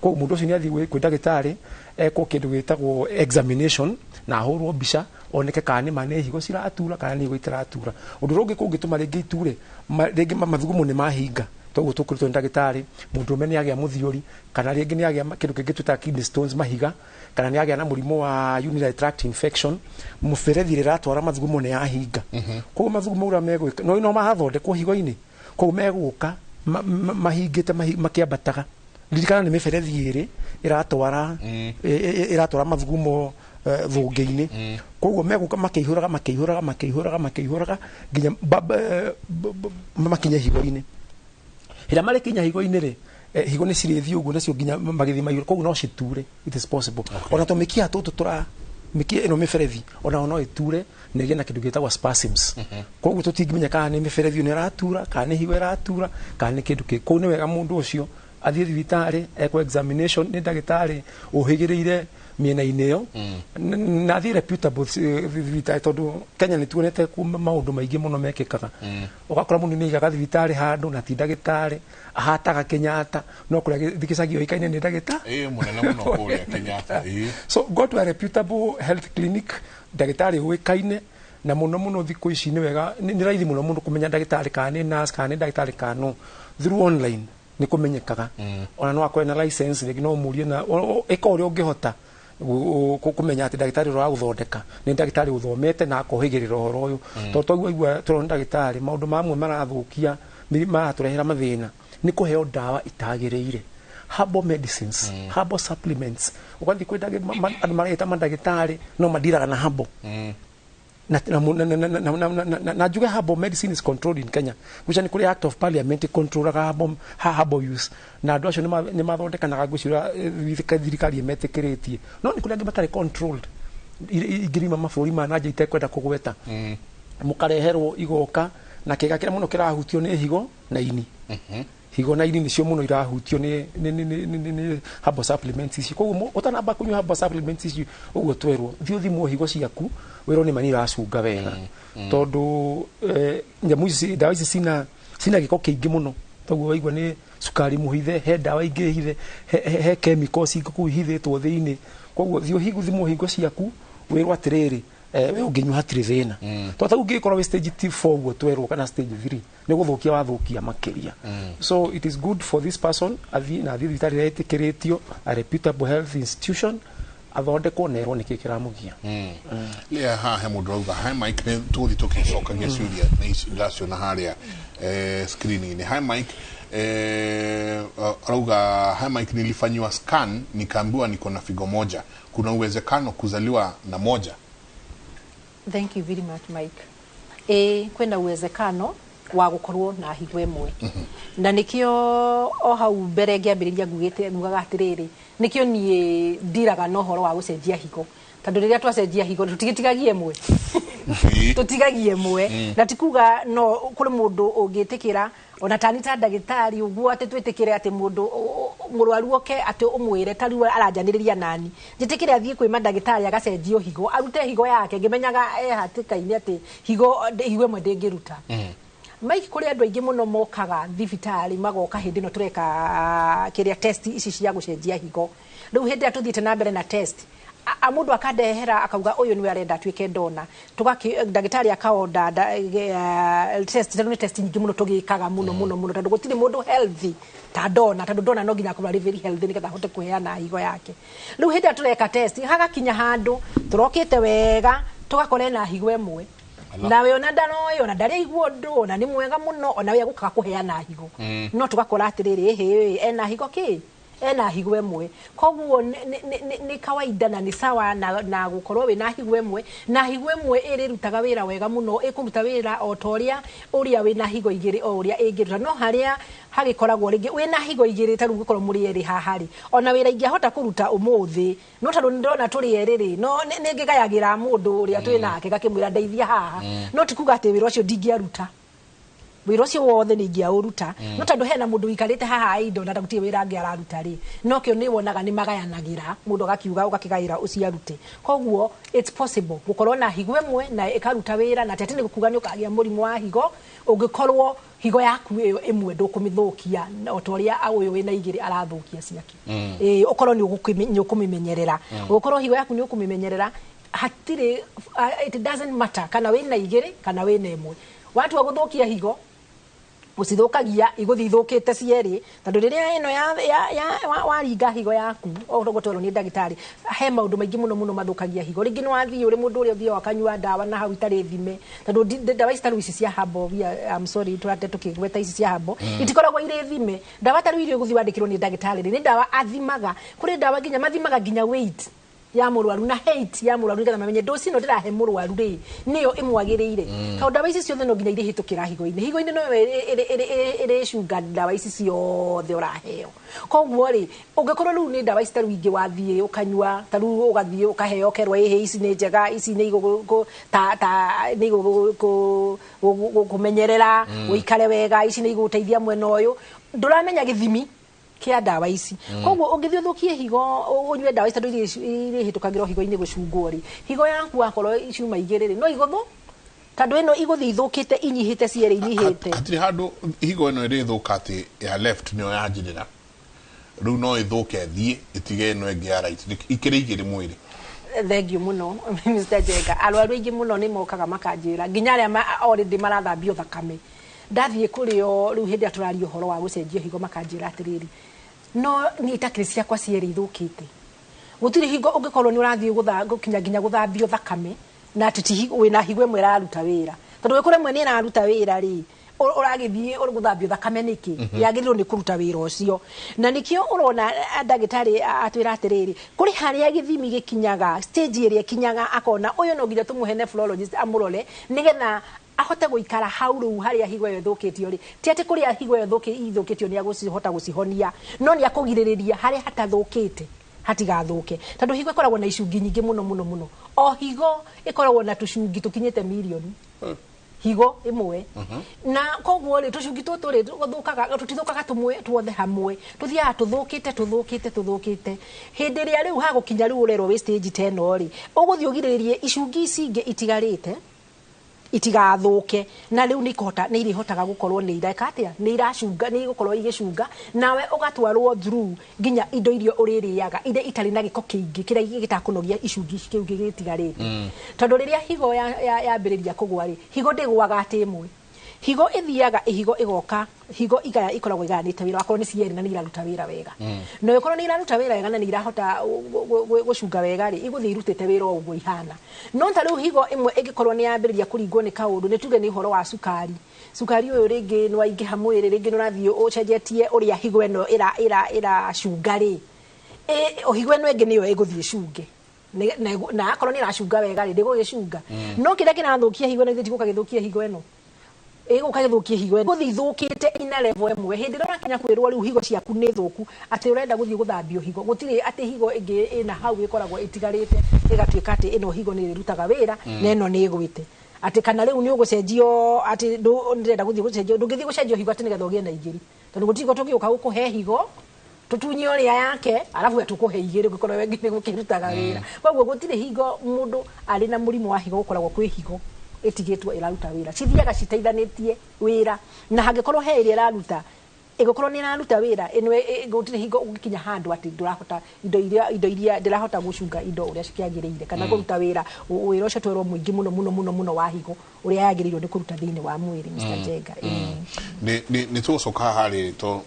Koguo mũndũ ũcio nĩ athiĩ kwĩ ndagĩtarĩ, ekwo kĩndũ gĩtagwo examination na ahũrwo mbica oneke kana nĩ ma nĩ higo ciratura kana nĩ higo itaratura. Ũndũ ũrĩa ũngĩ kũngĩtũma rĩngĩ iture, rĩngĩ mathugumo nĩ mahinga, toguo tũkũrĩtwo nĩ ndagĩtarĩ, mũndũrũme nĩ agĩa mũthiũri, kana rĩngĩ nĩ agĩa kĩndũ kĩngĩ twĩtaga kidney stones, mahiga, kana nĩ agĩa na mũrimũ wa urinary tract infection, mũberethi ĩrĩa ĩratwara mathugumo nĩ yahinga. Koguo mathugumo ũrĩa megwĩka no marathondekwo higo-inĩ, koguo megũka mahingĩte makĩambataga. Ririkana nĩ mĩberethi ĩrĩ ĩratwara mathugumo thũngĩ-inĩ. Koguo megũka makĩihũraga, makĩihũraga, makĩihũraga, makĩihũraga nginya makinye higo-inĩ. Hĩrĩa marĩkinya higo-inĩ rĩ, higo nĩ cirĩthiĩ ũguo nacio nginya magĩthiĩ maihũra. Koguo no citure, it is possible. Ona tũmĩkiha tũtũ tũra mĩkiha ĩno, mĩberethi onayo no ĩture na ĩgĩe na kĩndũ gĩtagwo spasms. Koguo tũtingĩmenya kana nĩ mĩberethi ĩno ĩratura, kana nĩ higo ĩratura, kana nĩ kĩndũ kĩ. Koguo nĩ wega mũndũ ũcio athiĩ thibitarĩ, ekwo examination nĩ ndagĩtarĩ ũhĩgĩrĩire mĩena-inĩ ĩyo, na athiĩ reputable thibitarĩ, tondũ Kenya nĩ tuonete maũndũ maingĩ mũno mekĩkaga. Ũgakora mũndũ nĩ aigaga thibitarĩ handũ na ti ndagĩtarĩ, ahataga Kenyatta, no kũrĩa gĩcagi oĩkaine nĩ ndagĩtarĩ. Ĩ, mũnene mũno kũrĩa Kenyatta, ĩ. So go to a reputable health clinic, ndagĩtarĩ ũĩkaine. Na mũno mũno thikũ ici nĩ wega, nĩ raithi mũno mũndũ kũmenya ndagĩtarĩ kana nĩ nurse kana nĩ ndagĩtarĩ kana no through online nĩ kũmenyekaga. Ona no akorwo na license rĩngĩ, no ũmũrie na ĩka ũrĩa ũngĩhota kũmenya atĩ ndagĩtarĩ ũrĩa ũragũthondeka nĩ ndagĩtarĩ ũthomete na akohĩgĩrĩra ũhoro ũyũ, tondũ twaigua igua tũrona ndagĩtarĩ maũndũ mamwe marathũkia maratũrehera mathĩna nĩ kũheo ndawa itagĩrĩire. Herbal medicines, herbal supplements, ũgathiĩ kwĩ andũ mareta mandagĩtarĩ no mandiraga na herbal na na na na na na na na na njuge herbal medicine is controlled in Kenya, which nĩ kũrĩ act of parliament controlaga herbal use, na andũ acio nĩ mathondekanaga, ngwĩciria thirikari ĩmetĩkĩrĩtie, no nĩ kũrĩ angĩ matarĩ controlled ingĩrima mabũrũri ma na nja itekwenda kũgweta, mũkareherwo igoka na kĩga kĩrĩa mũno kĩrahutio nĩ higo na ini. Higo na ini nĩcio mũno irahutio nĩ herbal supplements ici. Koguo ũtanamba kũnyua herbal supplements ici ũguo twerwo, thiĩ ũthimwo higo ciaku, wĩrwo nĩ ma nĩ iracunga wega, tondũ nyamũ ici, ndawa ici cina gĩko kĩingĩ mũno. Toguo waigua nĩ cukari mũhithe, he ndawa ingĩ hithe, he chemicals ingĩ kũu ihithĩtwo thĩinĩ. Koguo thiĩ ũthimwo higo ciaku, wĩrwo atĩrĩrĩ, we ũngĩnyua hatirĩ thĩna, tondũ ta ũngĩkorwo wĩ stage T4 ũguo twerwo kana stage 3, nĩ gũthũkia wathũkia makĩria. So it is good for this person athiĩ na athiĩ thibitarĩ ĩrĩa ĩtĩkĩrĩtio, a reputable health institution, athondekwo na erwo nĩkĩ kĩramũgia. Lea haha he mũndũ rauga, "Hi Mike," nĩ tũgũthiĩ tũgĩcokagia ciũria na ici ndĩraciona harĩa screen-inĩ. Hi Mike, arauga, "Hi Mike, nilifanyiwa scan nikaambiwa niko na figo moja. Kuna uwezekano kuzaliwa na moja?" Thank you very much, Mike. Ĩ, kwĩna uwezekano wa gũkorwo na higo ĩmwe, na nĩkĩo o hau mbere ngĩambĩrĩria ngugĩte ngugaga atĩrĩrĩ, nĩkĩo niĩ ndiraga na ũhoro wa gũcenjia higo, tondũ rĩrĩa twacenjia higo tũtigitigagia ĩmwe, tũtigagie ĩmwe. Na ti kuga no kũrĩ mũndũ ũngĩtĩkĩra ona tani ta ndagĩtarĩ ũguo atĩ twĩtĩkĩre atĩ mũndũ mũrwaru oke atĩ ũmwĩre ta rĩu aranjanĩrĩria nani, njĩtĩkĩre athiĩ kwĩ mandagĩtarĩ agacenjio higo, arute higo yake ngĩmenyaga e hatĩka-inĩ atĩ higo ĩmwe ndĩngĩruta. Mike, kũrĩ andũ aingĩ mũno mokaga thibitarĩ, magoka hĩndĩ ĩno tũreka kĩrĩa test ici cia gũcenjia higo. Rĩu hĩndĩ ĩrĩa tũthiĩte na mbere na test, a mũndũ akandehera akauga ũyũ nĩwe arenda atuĩke ndona, ndagĩtarĩ akaonda test, tondũ nĩ test nyingĩ mũno tũgĩkaga mũno mũno mũno, tondũ gũtirĩ mũndũ healthy ta ndona, tondũ ndona no nginya akorwo arĩ very healthy nĩgetha ahote kũheana higo yake. Rĩu hĩndĩ ĩrĩa tũreka test, hagakinya handũ tũrokĩte wega, tũgakora ena higo ĩmwe, nawe ona ndaroĩ, ona ndarĩ aigua ũndũ, ona nĩ mwega mũno, ona we agũkaga kũheana higo, no tũgakora atĩrĩrĩ, ĩhĩ, ena higo kĩ, ena higo ĩmwe. Koguo nĩ kawaida na nĩ sawa na gũkorwo wĩna higo ĩmwe, na higo ĩmwe ĩrĩrutaga wĩra wega mũno, ĩkũruta wĩra o ta ũrĩa wĩna higo igĩrĩ o ũrĩa ĩngĩruta. No harĩa hagĩkoragwo rĩngĩ wĩna higo igĩrĩ, ta rĩu gũkorwo mũrĩ erĩ haha rĩ, ona wĩra ingĩahota kũruta ũmũthĩ, no tondũ nĩ ndĩrona tũrĩ erĩ rĩ, no nĩ ngĩgayagĩra mũndũ ũrĩa twĩ nake, ngakĩmwĩra ndeithia haha. No ti kuga atĩ wĩra ũcio ndingĩaruta, wĩra ũcio wothe nĩ ingĩaũruta, no tondũ hena mũndũ ũikarĩte haha indo na gũtirĩ wĩra angĩ araruta rĩ, no kĩo nĩ wonaga nĩ magayanagĩra, mũndũ agakiuga ũgakĩgaĩra ũcio arute. Koguo it's possible gũkorwo na higo ĩmwe na ĩkaruta wĩra, na ti atĩ nĩ kuga nĩ ũkagĩa mũrimũ wa higo ũngĩkorwo higo yaku ĩyo ĩmwe ndũkũmĩthũkia o ta ũrĩa ũyũ wĩna igĩrĩ arathũkia ciake. Ĩĩ, ũkorwo nĩ ũkũmĩmenyerera, ũkorwo higo yaku nĩ ũkũmĩmenyerera, hatirĩ, it doesn't matter kana wĩna igĩrĩ kana wĩna ĩmwe. Watua gũthũkia higo, ũcithũkagia igũthiĩ ithũkĩte cierĩ, tondũ rĩrĩa ĩno ya waringa higo yaku ũgũtwarwo nĩ ndagĩtarĩ, he maũndũ maingĩ mũno mũno mathũkagia higo. Rĩngĩ nĩ wathiĩ ũrĩ mũndũ ũrĩa ũthiaga akanyua ndawa na hau itarĩ thime, tondũ ndawa ici ta rĩu ici cia herbal, I'm sorry, tũrate tũkĩgweta ici cia herbal, itikoragwo irĩ thime. Ndawa ta rĩu iria ũgũthiĩ wandĩkĩrwo nĩ ndagĩtarĩ rĩ, nĩ ndawa athimaga. Kũrĩ ndawa nginya mathimaga nginya weight ya mũrwaru na height ya mũrwaru, nĩgetha mamenye dosi ĩno ndĩrahe mũrwaru rĩ, nĩyo ĩmwagĩrĩire, tondũ ndawa ici ciothe no nginya irĩhĩtũkĩra higo-inĩ. Higo-inĩ noyo ĩrĩcunga ndawa ici ciothe ũraheo. Koguo rĩ, ũngĩkorwo rĩu nĩ ndawa ici ta rĩu ingĩ wathiĩ ũkanyua, ta rĩu ũgathiĩ ũkaheo ũkerwo ĩhĩ, ici nĩ njega, ici nĩ ta nĩ igũkũmenyerera ũikare wega, ici nĩ igũgũteithia mwena ũyũ, ndũramenya gĩthimi kĩa ndawa ici. Koguo ũngĩthiĩ ũthũkie higo ũnyue ndawa ici, tondũ irĩhĩtũkagĩra higo-inĩ gũcungwo rĩ, higo yaku wakorwo ciuma igĩrĩ rĩ, no igũthũ, tondũ ĩno igũthiĩ ithũkĩte, inyihĩte cierĩ, inyihĩte. Hatirĩ handũ higo ĩno ĩrĩthũka atĩ ya left nĩyo yanjĩrĩra, rĩu no ĩthũke thiĩ ĩtige ĩno ĩngĩ ya right, ikĩrĩ igĩrĩ mwĩrĩ? Thank you mũno, Mr Jenga. Arwaru aingĩ mũno nĩ mokaga makanjĩra, nginya arĩa already marathambio thakame, ndathiĩ kũrĩo rĩu hĩndĩ ĩrĩa tũraria ũhoro wa gũcenjio higo, makanjĩra atĩrĩrĩ, no niĩ itakĩrĩ ciakwa cierĩ ithũkĩte, gũtirĩ hingo ũngĩkorwo nĩ ũrathiĩ gũkinya nginya gũthambio thakame na atĩ ti wĩna higo ĩmwe ĩraruta wĩra, tondũ wĩkũrĩ ĩmwe nĩ ĩraruta wĩra rĩ, Ũragĩthiĩ gũthambio thakame nĩkĩ? Yagĩrĩirwo nĩ kũruta wĩra ũcio, na nĩkĩo ũrona ndagĩtarĩ atwĩra atĩrĩrĩ, kũrĩ harĩa gĩthimi gĩkinyaga, stage ĩrĩa ĩkinyaga akona ũyũ no nginya tũmũhe nephrologist amũrore nĩgetha ahote gũikara hau. Rĩu harĩa higo ĩyo ĩthũkĩtio rĩ, ti atĩ kũrĩa higo ĩyo ithũkĩtio nĩ agũcihota gũcihonia, no nĩ akũgirĩrĩria harĩa hatathũkĩte hatigathũke, tondũ higo ĩkoragwo na icungi nyingĩ mũno mũno mũno. O higo ĩkoragwo na tũcungi tũkinyĩte mirioni, higo ĩmwe. Na koguo rĩ, tũcungi tũtũ rĩ, tũthũkaga, tũtithũkaga tũmwe tuothe hamwe, tũthiaga tũthũkĩte, tũthũkĩte, tũthũkĩte. Hĩndĩ ĩrĩa rĩu hagũkinya rĩu ũrerwo wĩ stage ta ĩno rĩ, ũgũthiĩ ũgirĩrĩrie icungi ici ingĩ itigarĩte itigathũke, na rĩu nĩ ikũhota, nĩ irĩhotaga gũkorwo nĩ ireka atĩa, nĩ iracunga, nĩ igũkorwo igĩcunga. Nawe ũgatwarwo through nginya indo iria ũrĩrĩaga iria itarĩ na gĩko kĩingĩ kĩrĩa gĩtakũnogia icungi ici kĩu gĩtigarĩte. Tondũ rĩrĩa higo yambĩrĩria kũgwa rĩ, higo ndĩgwaga atĩ ĩmwe, higo ĩthiaga higo ĩgoka, higo igaya, ikoragwo igayanĩte wĩra. Akorwo nĩ cierĩ na nĩ iraruta wĩra wega, na ĩkorwo nĩ iraruta wĩra wega na nĩ irahota gũcunga wega rĩ, igũthiĩ irutĩte wĩra o ũguo ihana. No ta rĩu higo ĩmwe ĩngĩkorwo nĩ yambĩrĩria kũringwo nĩ kaũndũ, nĩ tuge nĩ ũhoro wa cukari, cukari ũyũ rĩngĩ nĩ waingĩha mwĩrĩ, rĩngĩ nĩ ũrathiĩ ũcenjetie ũrĩa higo ĩno ĩracunga rĩ, higo ĩno ĩngĩ nĩyo ĩgũthiĩ ĩcunge. Na akorwo nĩ ĩracunga wega rĩ, ndĩgũgĩcunga. No kĩrĩa kĩrathũkia higo ĩno githĩ tigũka gĩthũkie higo ĩno, ĩgũka gĩthũkie higo ĩno, gũthiĩ ithũkĩte ina level ĩmwe. Hĩndĩ ĩrĩa ũrakinya kwĩrwo rĩu higo ciaku nĩ thũku, atĩ ũrenda gũthiĩ gũthambio higo, gũtirĩ atĩ higo ĩngĩ ĩna hau ĩkoragwo ĩtigarĩte ĩgatuĩka atĩ ĩno higo nĩ ĩrutaga wĩra na ĩno nĩ ĩgwĩte, atĩ kana rĩu nĩ ũgũcenjio, atĩ ndĩrenda gũthiĩ gũcenjio. Ndũngĩthiĩ gũcenjio higo atĩ nĩgetha ũgĩe na igĩrĩ, tondũ gũtirĩ tũgĩũka gũkũhe higo tũtunye ũrĩa yake arabu tũkũhe igĩrĩ gũkorwo wengĩ nĩ gũkĩrutaga wĩra. Koguo gũtirĩ higo mũndũ arĩ na mũrimũ wa higo gũkoragwo kwĩ higo ĩtigĩtwo ĩraruta wĩra, cithiaga citeithanĩtie wĩra. Na hangĩkorwo he ĩrĩa ĩraruta, ĩgũkorwo nĩ ĩraruta wĩra ĩno, gũtirĩ hingo ũgĩkinya handũ atĩ ndũrahota indo iria ndĩrahota gũcunga indo ũrĩa cikĩagĩrĩire kana kũruta wĩra ũcio twerwo mũingĩ mũno mũno mũno mũno wa higo ũrĩa yagĩrĩirwo nĩ kũruta thĩinĩ wa mwĩrĩ, Mr. Njenga. Ĩĩ. Nĩ tũgũcoka haha rĩrĩ to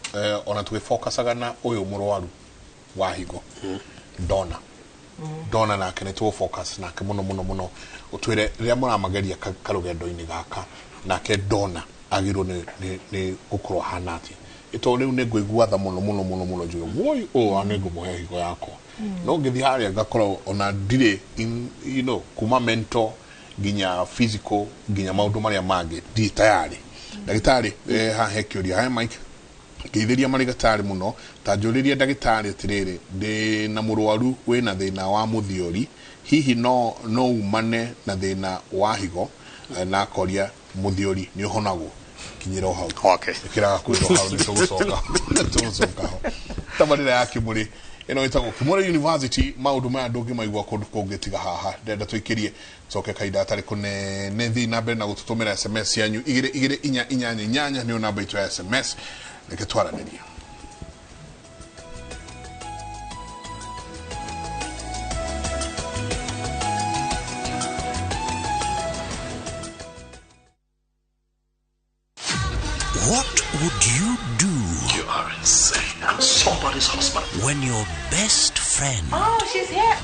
ona tũgĩfokacaga na ũyũ mũrwaru wa higo Dona nake nĩ tũgũfocus nake mũno mũno mũno, ũtwĩre rĩrĩa mũramageria karũgendo-inĩ gaka nake Dona agĩrĩirwo nĩ gũkorwo ahana atĩa, ĩtondũ rĩu nĩ ngũigua tha mũno mũno mũno mũno, njuge woi ũyũ nĩ ngũmũhe higo yakwa, no ngĩthiĩ harĩa ngakorwo ona ndirĩ in, kuma mental nginya physical nginya maũndũ marĩa mangĩ ndirĩ tayarĩ. Ndagĩtarĩ, haha he kĩũria. He Mike ngeithĩria marĩgatari mũno, ta njũrĩrie ndagĩtarĩ atĩrĩrĩ, ndĩ na mũrwaru wĩna thĩna wa mũthiori, hihi no umane na thĩna wa higo? Na akoria mũthiori nĩ ũhonagwo? Kinyĩra o hau. Okay. Ĩkĩraga kwĩrwo hau, nĩ tũgũcoka ho. Tabarĩra ya Kĩmũrĩ ĩno ĩtagwo Kĩmũrĩ University. Maũndũ maya ndũngĩmaigua kũndũ kũngĩ tiga haha. Ndĩrenda tũikĩrie coke kahinda gatarĩ kũnene. Thiĩ na mbere na gũtũtũmĩra SMS cianyu, 22488 nĩyo namba itũ ya SMS. Reke twaranĩrie. What would you do You are insane. I'm somebody's husband. when your best friend Oh, she's here.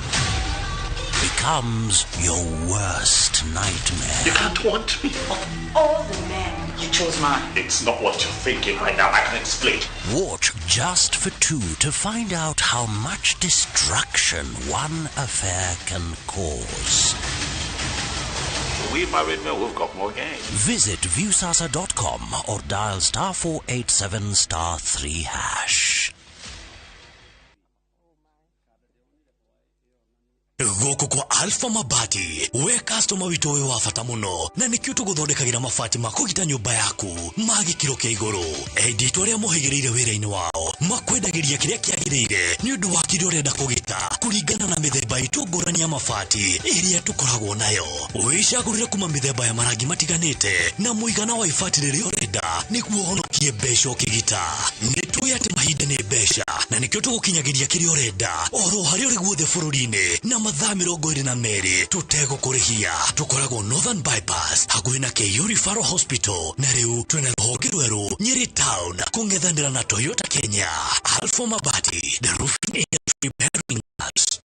becomes your worst nightmare? You can't want me. Of all the men, you chose mine. It's not what you're thinking right now. I can explain. Watch Just for Two to find out how much destruction one affair can cause. We married men, we've got more game. Visit viusasa.com or dial *487*3#. Gũkũ kwa Alpha Mabati, we customer witũ ũyũ wa bata mũno, na nĩkĩo tũgũthondekagĩra mabati ma kũgita nyũmba yaku ma gĩkĩro kĩa igũrũ. Endia itũ arĩa mohĩgĩrĩire wĩra-inĩ wao makwendagĩria kĩrĩa kĩagĩrĩire nĩ ũndũ wa kĩrĩa ũrenda kũgita kũringana na mĩthemba itũ ngũrani ya mabati ĩrĩa tũkoragwo nayo. Wĩcagũrĩre kuma mĩthemba ya marangi matiganĩte na mũigana wa ibati rĩrĩa ũrenda nĩguo ũhonokie mbeca ũkĩgita. Nĩ tũĩ atĩ mahinda nĩ mbeca, na nĩkĩo tũgũkinyagĩria kĩrĩa ũrenda oro harĩa ũrĩ guothe bũrũri-inĩ na mathaa 22 tũtegũkũrĩhia. Tũkoragwo Northern Bypass hakuhĩ na KU Referral Hospital, na rĩu twĩna rũhonge rwerũ Nyeri Town kũng'ethanĩra na Toyota Kenya. Alpha Mabati, the roofing industry preparing us.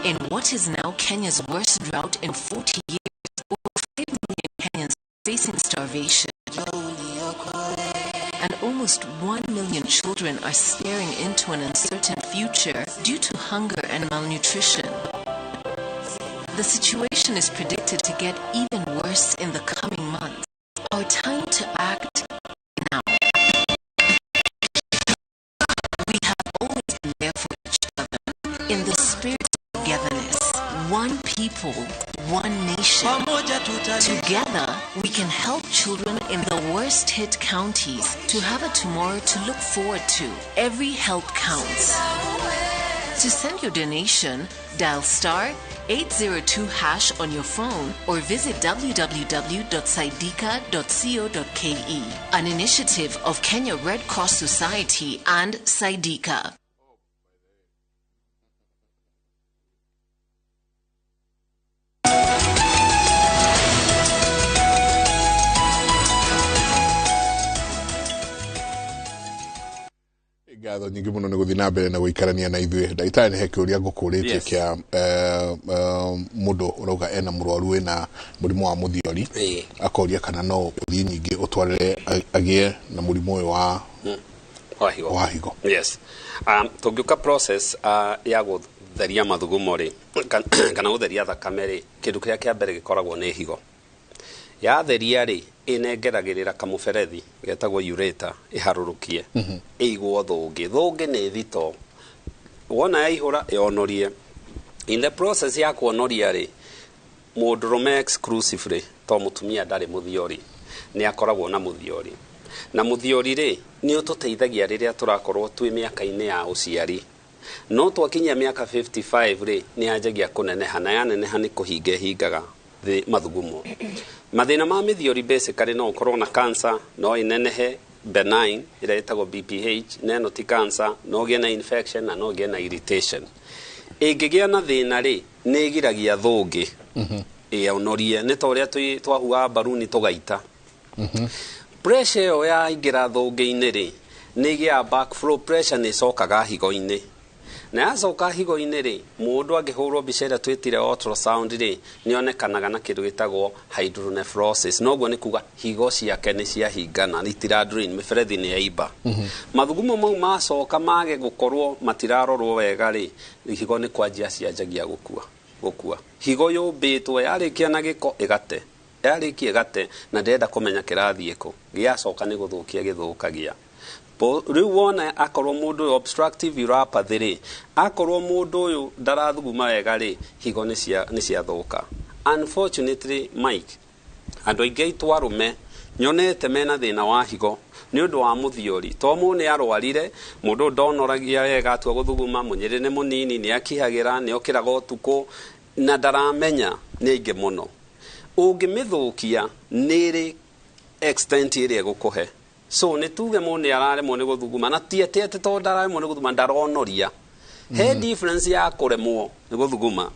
In what is now Kenya's worst drought in 40 years, over 5 million Kenyans are facing starvation. And almost 1 million children are staring into an uncertain future due to hunger and malnutrition. The situation is predicted to get even worse in the coming months. Our time to act now. We have always been there for each other. In the spirit of togetherness, one people, one nation. Together, we can help children in the worst hit counties to have a tomorrow to look forward to. Every help counts. To send your donation, dial star 802 hash on your phone or visit www.saidika.co.ke. An initiative of Kenya Red Cross Society and Saidika. Ngatho nyingĩ mũno nĩ gũthiĩ na mbere na gũikarania na ithuĩ. Ndagĩtarĩ, nĩ he kĩũria ngũkũrĩtie kĩa mũndũ ũrauga ena mũrwaru wĩna mũrimũ wa mũthiori, akoria kana no ũthiĩ nyingĩ ũtwarĩre agĩe na mũrimũ ũyũ wa wa higo. Wa higo. Yes, tũngĩũka process ya gũtheria mathugumo rĩ, kana gũtheria thakame rĩ, kĩndũ kĩrĩa kĩa mbere gĩkoragwo nĩ higo. Yatheria rĩ, ĩnengeragĩrĩra kamũberethi getagwo ureter, ĩharũrũkie, ĩigwo thũngĩ. Thũngĩ nĩ thito, wona yaihũra yonorie. In the process ya kuonoria rĩ, mũndũrũme exclusively, to mũtumia ndarĩ mũthiori, nĩ akoragwo na mũthiori. Na mũthiori rĩ, nĩ ũtũteithagia rĩrĩa tũrakorwo twĩ mĩaka-inĩ ya ũciari. No twakinyia mĩaka 55 rĩ, nĩ yanjagia kũneneha, na yaneneha nĩ kũhinga ĩhingaga mathugumo. Mathĩna ma mĩthiori basically no ũkorwo na cancer, no ĩnenehe benign ĩrĩa ĩtagwo BPH, na ĩno ti cancer, no ũgĩe na infection na no ũgĩe na irritation. Ĩngĩgĩa na thĩna rĩ, nĩ ĩgiragia thũngĩ ĩonorie, nĩ ta ũrĩa twahuhaga mbaruni tũgaita. Pressure ĩyo yaingĩra thũngĩ-inĩ rĩ, nĩ ĩgĩaga backflow pressure, nĩ ĩcokaga higo-inĩ. Na yacoka higo-inĩ rĩ, mũndũ angĩhũrwo mbica ĩrĩa twĩtire ultrasound rĩ, nĩ onekanaga na kĩndũ gĩtagwo hydronephrosis. Noguo nĩ kuga higo ciake nĩ ciahingana, itira drain, mĩberethi nĩ yaimba. Mathugumo mau macoka mage gũkorwo matirarorwo wega rĩ, higo nĩ kwanjia cianjagia gũkua. Higo yũmbĩtwo, yarĩkia na gĩko ĩgate, yarĩkia ĩgate, na ndĩrenda kũmenya kĩrathiĩ kũ. Gĩacoka nĩ gũthũkia gĩthũkagia. Rĩu wona akorwo mũndũ ũyũ obstructive uropathy rĩ, akorwo mũndũ ũyũ ndarathuguma wega rĩ, higo nĩ ciathũka. Unfortunately, Mike, andũ aingĩ aitũ arũme nyonete mena thĩna wa higo nĩ ũndũ wa mũthiori, to mũndũ nĩ arwarire, mũndũ ũyũ ndonoragia wega, atua gũthuguma mũnyĩrĩ nĩ mũnini, nĩ akihagĩra, nĩ okĩraga ũtukũ na ndaramenya. Nĩ aingĩ mũno. Ũngĩmĩthũkia nĩ ĩrĩ extent ĩrĩa ĩgũkũhe. So nĩ tuge mũndũ nĩ araremwo nĩ gũthuguma, na ti atĩ tondũ ndararemwo nĩ gũthuguma ndaronoria. He difference ya kũremwo nĩ gũthuguma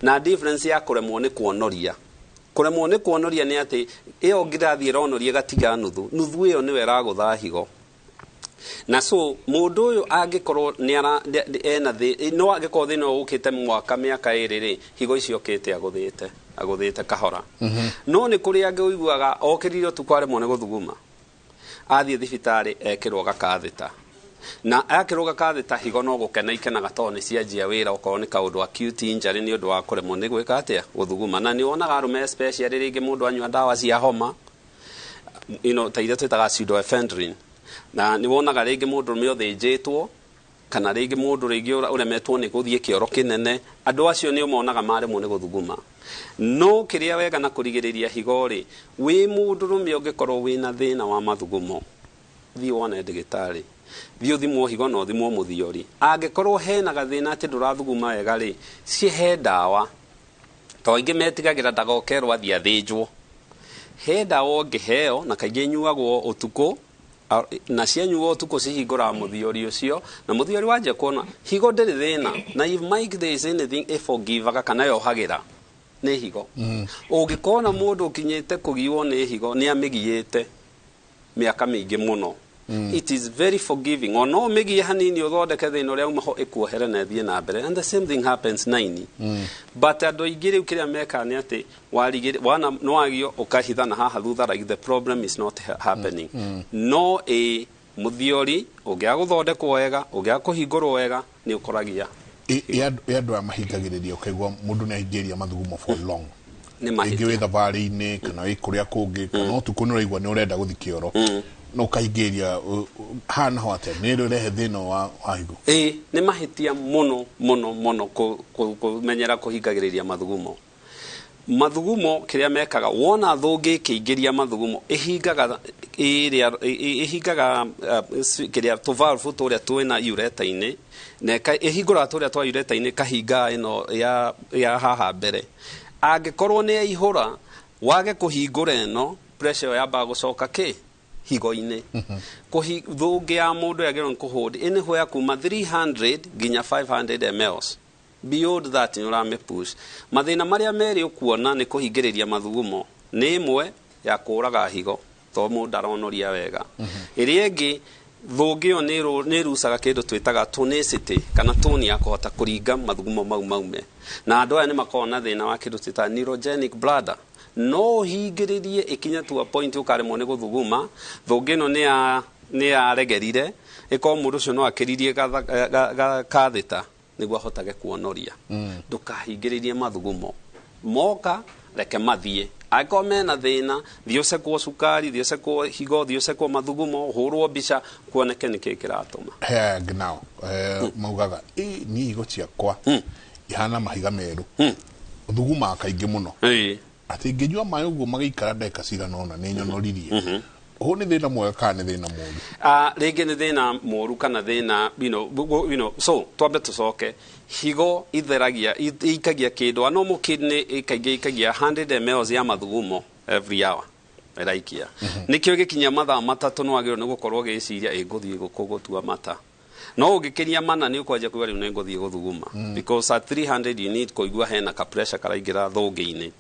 na difference ya kũremwo nĩ kuonoria. Kũremwo nĩ kuonoria nĩ atĩ ĩyo ngirathi ĩronoria ĩgatiga nuthu, nuthu ĩyo nĩyo ĩragũtha higo. Na so mũndũ ũyũ angĩkorwo nĩ ara ena no angĩkorwo thĩna ũyũ ũkĩte mwaka, mĩaka 2 rĩ, higo icio okĩte agũthĩte kahora. No nĩ kũrĩ angĩ ũiguaga okĩrire ũtukũ aremwo nĩ gũthuguma, athiĩ thibitarĩ ekĩrwo gakathĩta, na akĩrwo gakathĩta higo no gũkena ikenaga tondũ nĩ cianjia wĩra, okorwo nĩ kaũndũ acute injury nĩ ũndũ wa kũremwo nĩ gwĩka atĩa, gũthuguma. Na nĩ wonaga arũme especially rĩngĩ mũndũ anyua ndawa cia homa ta iria twĩtaga pseudoephedrine, na nĩ wonaga rĩngĩ mũndũ ũrũme ũthĩnjĩtwo, kana rĩngĩ mũndũ rĩngĩ ũremetwo nĩ gũthiĩ kĩoro kĩnene. Andũ acio nĩ ũmonaga maremwo nĩ gũthuguma. No kĩrĩa wega na kũrigĩrĩria higo rĩ, wĩ mũndũrũme ũngĩkorwo wĩna thĩna wa mathugumo, thiĩ wone ndagĩtarĩ, thiĩ ũthimwo higo na ũthimwo mũthiori. Angĩkorwo hena gathĩna atĩ ndũrathuguma wega rĩ, cihe ndawa, to aingĩ metigagĩra ndagokerwo athiĩ athĩnjwo. He ndawa ũngĩheo, na kaingĩ inyuagwo ũtukũ, na cianyuo ũtukũ cihingũraga mũthiori ũcio, na mũthiori wanjia kuona higo ndĩrĩ thĩna. Na if, Mike, there is anything ĩforgivaga kana yohagĩra, nĩ higo. Ũngĩkona mũndũ ũkinyĩte kũgiwo nĩ higo, nĩ amĩgiĩte mĩaka mĩingĩ mũno. It is very forgiving. Ona ũmĩgie hanini ũthondeke thĩna ũrĩa uma ho ĩkuohere na ĩthiĩ na mbere, and the same thing happens na ini. But andũ aingĩ rĩu kĩrĩa mekaga nĩ atĩ warigĩrĩ wana nĩwagio ũkahitha na haha thutha, like the problem is not happening. No ĩ mũthiori ũngĩaga gũthondekwo wega, ũngĩaga kũhingũrwo wega, nĩ ũkoragia. Ĩ andũ aya mahingagĩrĩria, ũkaigua mũndũ nĩ ahingĩrĩria mathugumo for long. Nĩ rĩngĩ mahĩtia. Wĩ thabarĩ-inĩ kana wĩ kũrĩa kũngĩ kana ũtukũ nĩ ũraigua nĩ ũrenda gũthiĩ kĩoro no ũkahingĩrĩria haha naho atĩa nĩ ĩrĩ thĩna wa higo? Ĩ nĩ mahĩtia mũno mũno mũno kũmenyera kũhingagĩrĩria mathugumo. Mathugumo kĩrĩa mekaga, wona thũngĩ ĩkĩingĩria mathugumo, ĩhingaga ĩrĩa ĩhingaga kĩrĩa tũvalve tũrĩa twĩna ureta-inĩ na ĩhingũraga tũrĩa twa ureta-inĩ, ĩkahinga ĩno ya haha mbere. Angĩkorwo nĩ yaihũra, wage kũhingũra ĩno, pressure ĩyo yambaga gũcoka kĩ higo-inĩ. Thũngĩ ya mũndũ yagĩrĩirwo nĩ kũhold anywhere kuma 300 nginya 500 mls. Beyond that nĩ ũramĩpush. Mathĩna marĩa merĩ ũkuona nĩ kũhingĩrĩria mathugumo nĩ ĩmwe ya kũraga higo tondũ mũndũ aronoria wega. Ĩrĩa ĩngĩ, thũngĩ ĩyo nĩ ĩrucaga kĩndũ twĩtaga tonicity kana toni ya kũhota kũringa mathugumo mau maume, na andũ aya nĩ makoragwo na thĩna wa kĩndũ twĩtaga neurogenic bladder. No ũhingĩrĩrie ĩkinye to a point ũkaremwo nĩ gũthuguma. Thũngĩ ĩno nĩ yaregerire, ĩkorwo mũndũ ũcio no akĩririe kathĩta nĩguo ahotage kuonoria. Ndũkahingĩrĩrie mathugumo. Moka reke mathiĩ. Angĩkorwo mena thĩna, thiĩ ũcekwo cukari, thiĩ ũcekwo higo, thiĩ ũcekwo mathugumo, ũhũrwo mbica kuoneke nĩkĩ kĩratũma. He angĩ nao maugaga ĩ niĩ higo ciakwa ihana mahiga merũ, thugumaga kaingĩ mũno, atĩ ngĩnyua maĩ ũguo magĩikara ndagĩka cigana ũna nĩ nyonoririe. Ũũ nĩ thĩna mwega kana nĩ thĩna mũũru? Rĩngĩ nĩ thĩna mũũru kana thĩna so twambe tũcoke. Higo itheragia, ikagia kĩndũ, a normal kidney kaingĩ ikagia 100 ml ya mathugumo every hour ĩraikia. Nĩkĩo gĩkinyia mathaa 3 nĩ wagĩrĩirwo nĩ gũkorwo ũgĩciria ĩ ngũthiĩ gũkũ gũtua mata. No ũngĩkinyia 4 nĩ ũkwanjia kuga rĩu nĩ ngũthiĩ gũthuguma, because at 300 you need kũigua hena ka pressure karaingĩra thũngĩ-inĩ.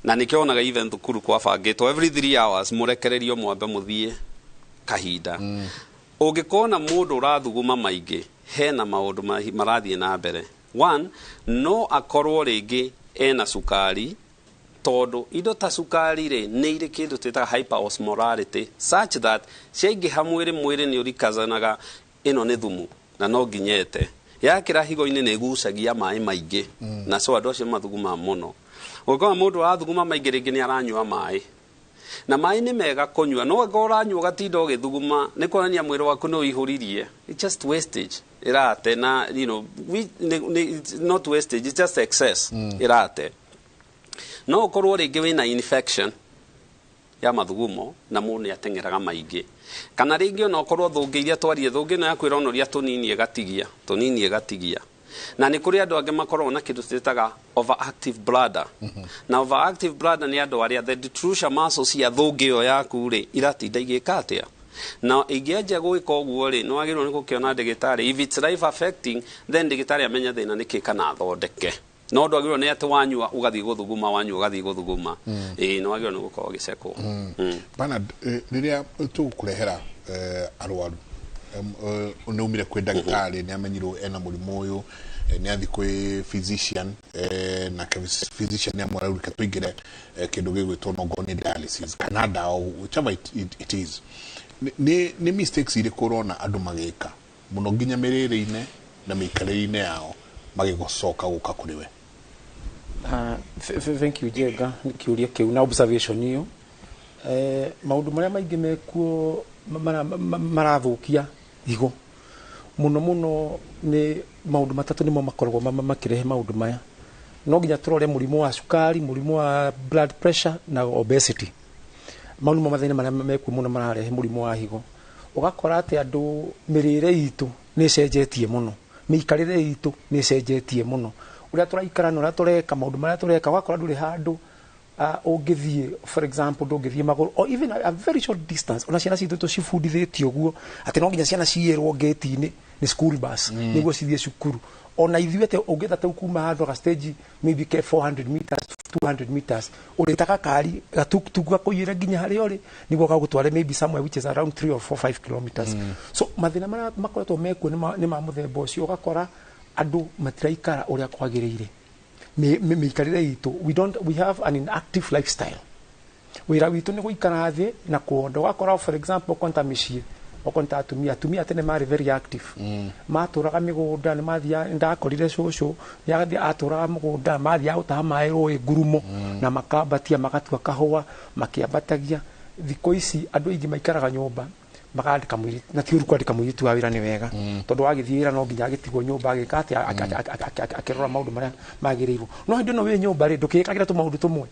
Na nĩkĩo wonaga even thukuru kwabangĩtwo every 3 hours mũrekererio mwambe mũthiĩ kahinda. Ũngĩkona mũndũ ũrathuguma maingĩ, hena maũndũ marathiĩ na mbere. One, no akorwo rĩngĩ ena cukari, tondũ indo ta cukari rĩ nĩ irĩ kĩndũ twĩtaga hyperosmolarity, such that ciaingĩha mwĩrĩ, mwĩrĩ nĩ ũrikazanaga ĩno nĩ thumu na no nginya ĩte. Yakĩra higo-inĩ nĩ ĩgucagia maĩ maingĩ, na so andũ acio mathugumaga mũno. Ũngĩkora mũndũ ũrathuguma maingĩ, rĩngĩ nĩ aranyua maĩ, na maĩ nĩ mega kũnyua, no angĩkorwo ũranyua ũgatinda ũgĩthuguma, nĩ kuonania mwĩrĩ waku nĩ ũihũririe. It's just wastage ĩrate na it's not wastage, it's just excess ĩrate. No ũkorwo rĩngĩ wĩna infection ya mathugumo na mũndũ nĩ ateng'eraga maingĩ, kana rĩngĩ ona ũkorwo thũngĩ iria twarie, thũngĩ ĩno ya kwĩronoria tũnini ĩgatigia tũnini ĩgatigia. Na nĩ kũrĩ andũ angĩ makoragwo na kĩndũ twĩtaga overactive bladder. Na overactive bladder nĩ andũ arĩa the detrusor muscles cia thũngĩ ĩyo yaku rĩ iratinda igĩka atĩa, na ingĩanjia gwĩka ũguo rĩ, nĩ wagĩrĩirwo nĩ gũkĩona ndagĩtarĩ. If it's life affecting, then ndagĩtarĩ amenye thĩna nĩkĩ kana athondeke. No ndwagĩrĩirwo nĩ atĩ wanyua ũgathiĩ gũthuguma, wanyua ũgathiĩ gũthuguma. Ĩĩ, nĩ wagĩrĩirwo nĩ gũkorwo ũgĩcekwo. Bernard, rĩrĩa tũgũkũrehera arwaru, nĩ umire kwĩ ndagĩtarĩ, nĩ amenyirwo ena mũrimũ ũyũ, nĩ athi kwĩ physician, nake physician nĩ amwĩra rĩu reke tũingĩre kĩndũ gĩgwĩtwo nongo nĩ dialysis kana ndawa, whichever it is. Nĩ mistakes irĩkũ ũrona andũ magĩka mũno nginya mĩrĩre-inĩ na mĩikarĩre-inĩ yao magĩcoka gũka kũrĩ we? Thank you, Jenga, nĩ kĩũria kĩu na observation ĩyo. Maũndũ marĩa maingĩ mekuo marathũkia higo mũno mũno nĩ maũndũ matatũ nĩmo makoragwo makĩrehe maũndũ maya. No nginya tũrore mũrimũ wa cukari, mũrimũ wa blood pressure na obesity. Mau nĩmo mathĩna marĩa mekuo mũno mararehe mũrimũ wa higo. Ũgakora atĩ andũ mĩrĩre itũ nĩ ĩcenjetie mũno, mĩikarĩre itũ nĩ ĩcenjetie mũno, ũrĩa tũraikara na ũrĩa tũreka maũndũ marĩa tũreka. Ũgakora ndũrĩ handũ ũngĩthiĩ, for example, ndũngĩthiĩ magũrũ or even a very short distance. Ona ciana citũ tũcibundithĩtie ũguo atĩ no nginya ciana ciyĩrwo ngĩti-inĩ nĩ school bus nĩguo cithiĩ cukuru. Ona ithuĩ atĩ ũngĩtha tau kuma handũ ga stage maybe ke 400 meters, 200 meters, ũrĩtaga kari gatuktuk gakũiyĩre nginya harĩa ũrĩ nĩguo gagũtware maybe somewhere which is around 3 or 4 5 kilometers. So mathĩna marĩa makoretwo mekuo nĩ ma mũthemba ũcio. Ũgakora andũ matiraikara ũrĩa kwagĩrĩire. Mĩikarĩre itũ, we don't, we have an inactive lifestyle. Wĩra witũ nĩ gũikara thĩ na kuonda. Ũgakora, for example, okorwo mĩciĩ, okorwo nĩ ta atumia tene marĩ very active, matũraga mĩgũnda, nĩ mathiaga. Ndakorire cũcũ nĩ atũraga mũgũnda, mathiaga gũtaha maĩ rũĩ ngurumo na makambatia magatua kahũa makĩambatagia. Thikũ ici andũ aingĩ maikaraga nyũmba, makandĩka mũirĩtu, na ti ũru kwandĩka mũirĩtu wa wĩra, nĩ wega, tondũ wagĩthiĩ wĩra no nginya agĩtigwo nyũmba agĩka atĩ akĩrora maũndũ marĩa magĩrĩirwo. No hĩndĩ ĩno wĩ nyũmba rĩ, ndũkĩĩkagĩra tũmaũndũ tũmwe,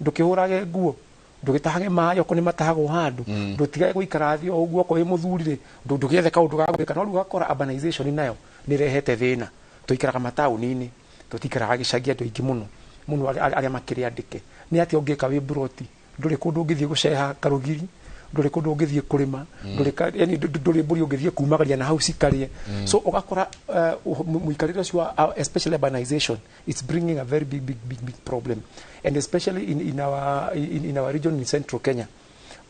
ndũkĩhũrage nguo, ndũgĩtahage maĩ okorwo nĩ matahagwo handũ, ndũtigage gũikara thĩ o ũguo. Okorwo wĩ mũthuri rĩ, ndũgĩethe kaũndũ ga gwĩka. No rĩu ũgakora urbanization nayo nĩ ĩrehete thĩna. Tũikaraga mataũni-inĩ, tũtikaraga gĩcagi. Andũ aingĩ mũno mũno arĩa makĩrĩ andĩke nĩ atĩa ũngĩka wĩ mburoti? Ndũrĩ kũndũ ũngĩthiĩ gũceha karũgiri, ndũrĩ kũndũ ũngĩthiĩ kũrĩma, ndũrĩ yani ndũrĩ mbũri ũngĩthiĩ kumagaria na hau cikarĩe. So ũgakora mũikarĩre ũcio wa especially urbanization, it's bringing a very big, big, big, big problem, and especially in our region in central Kenya.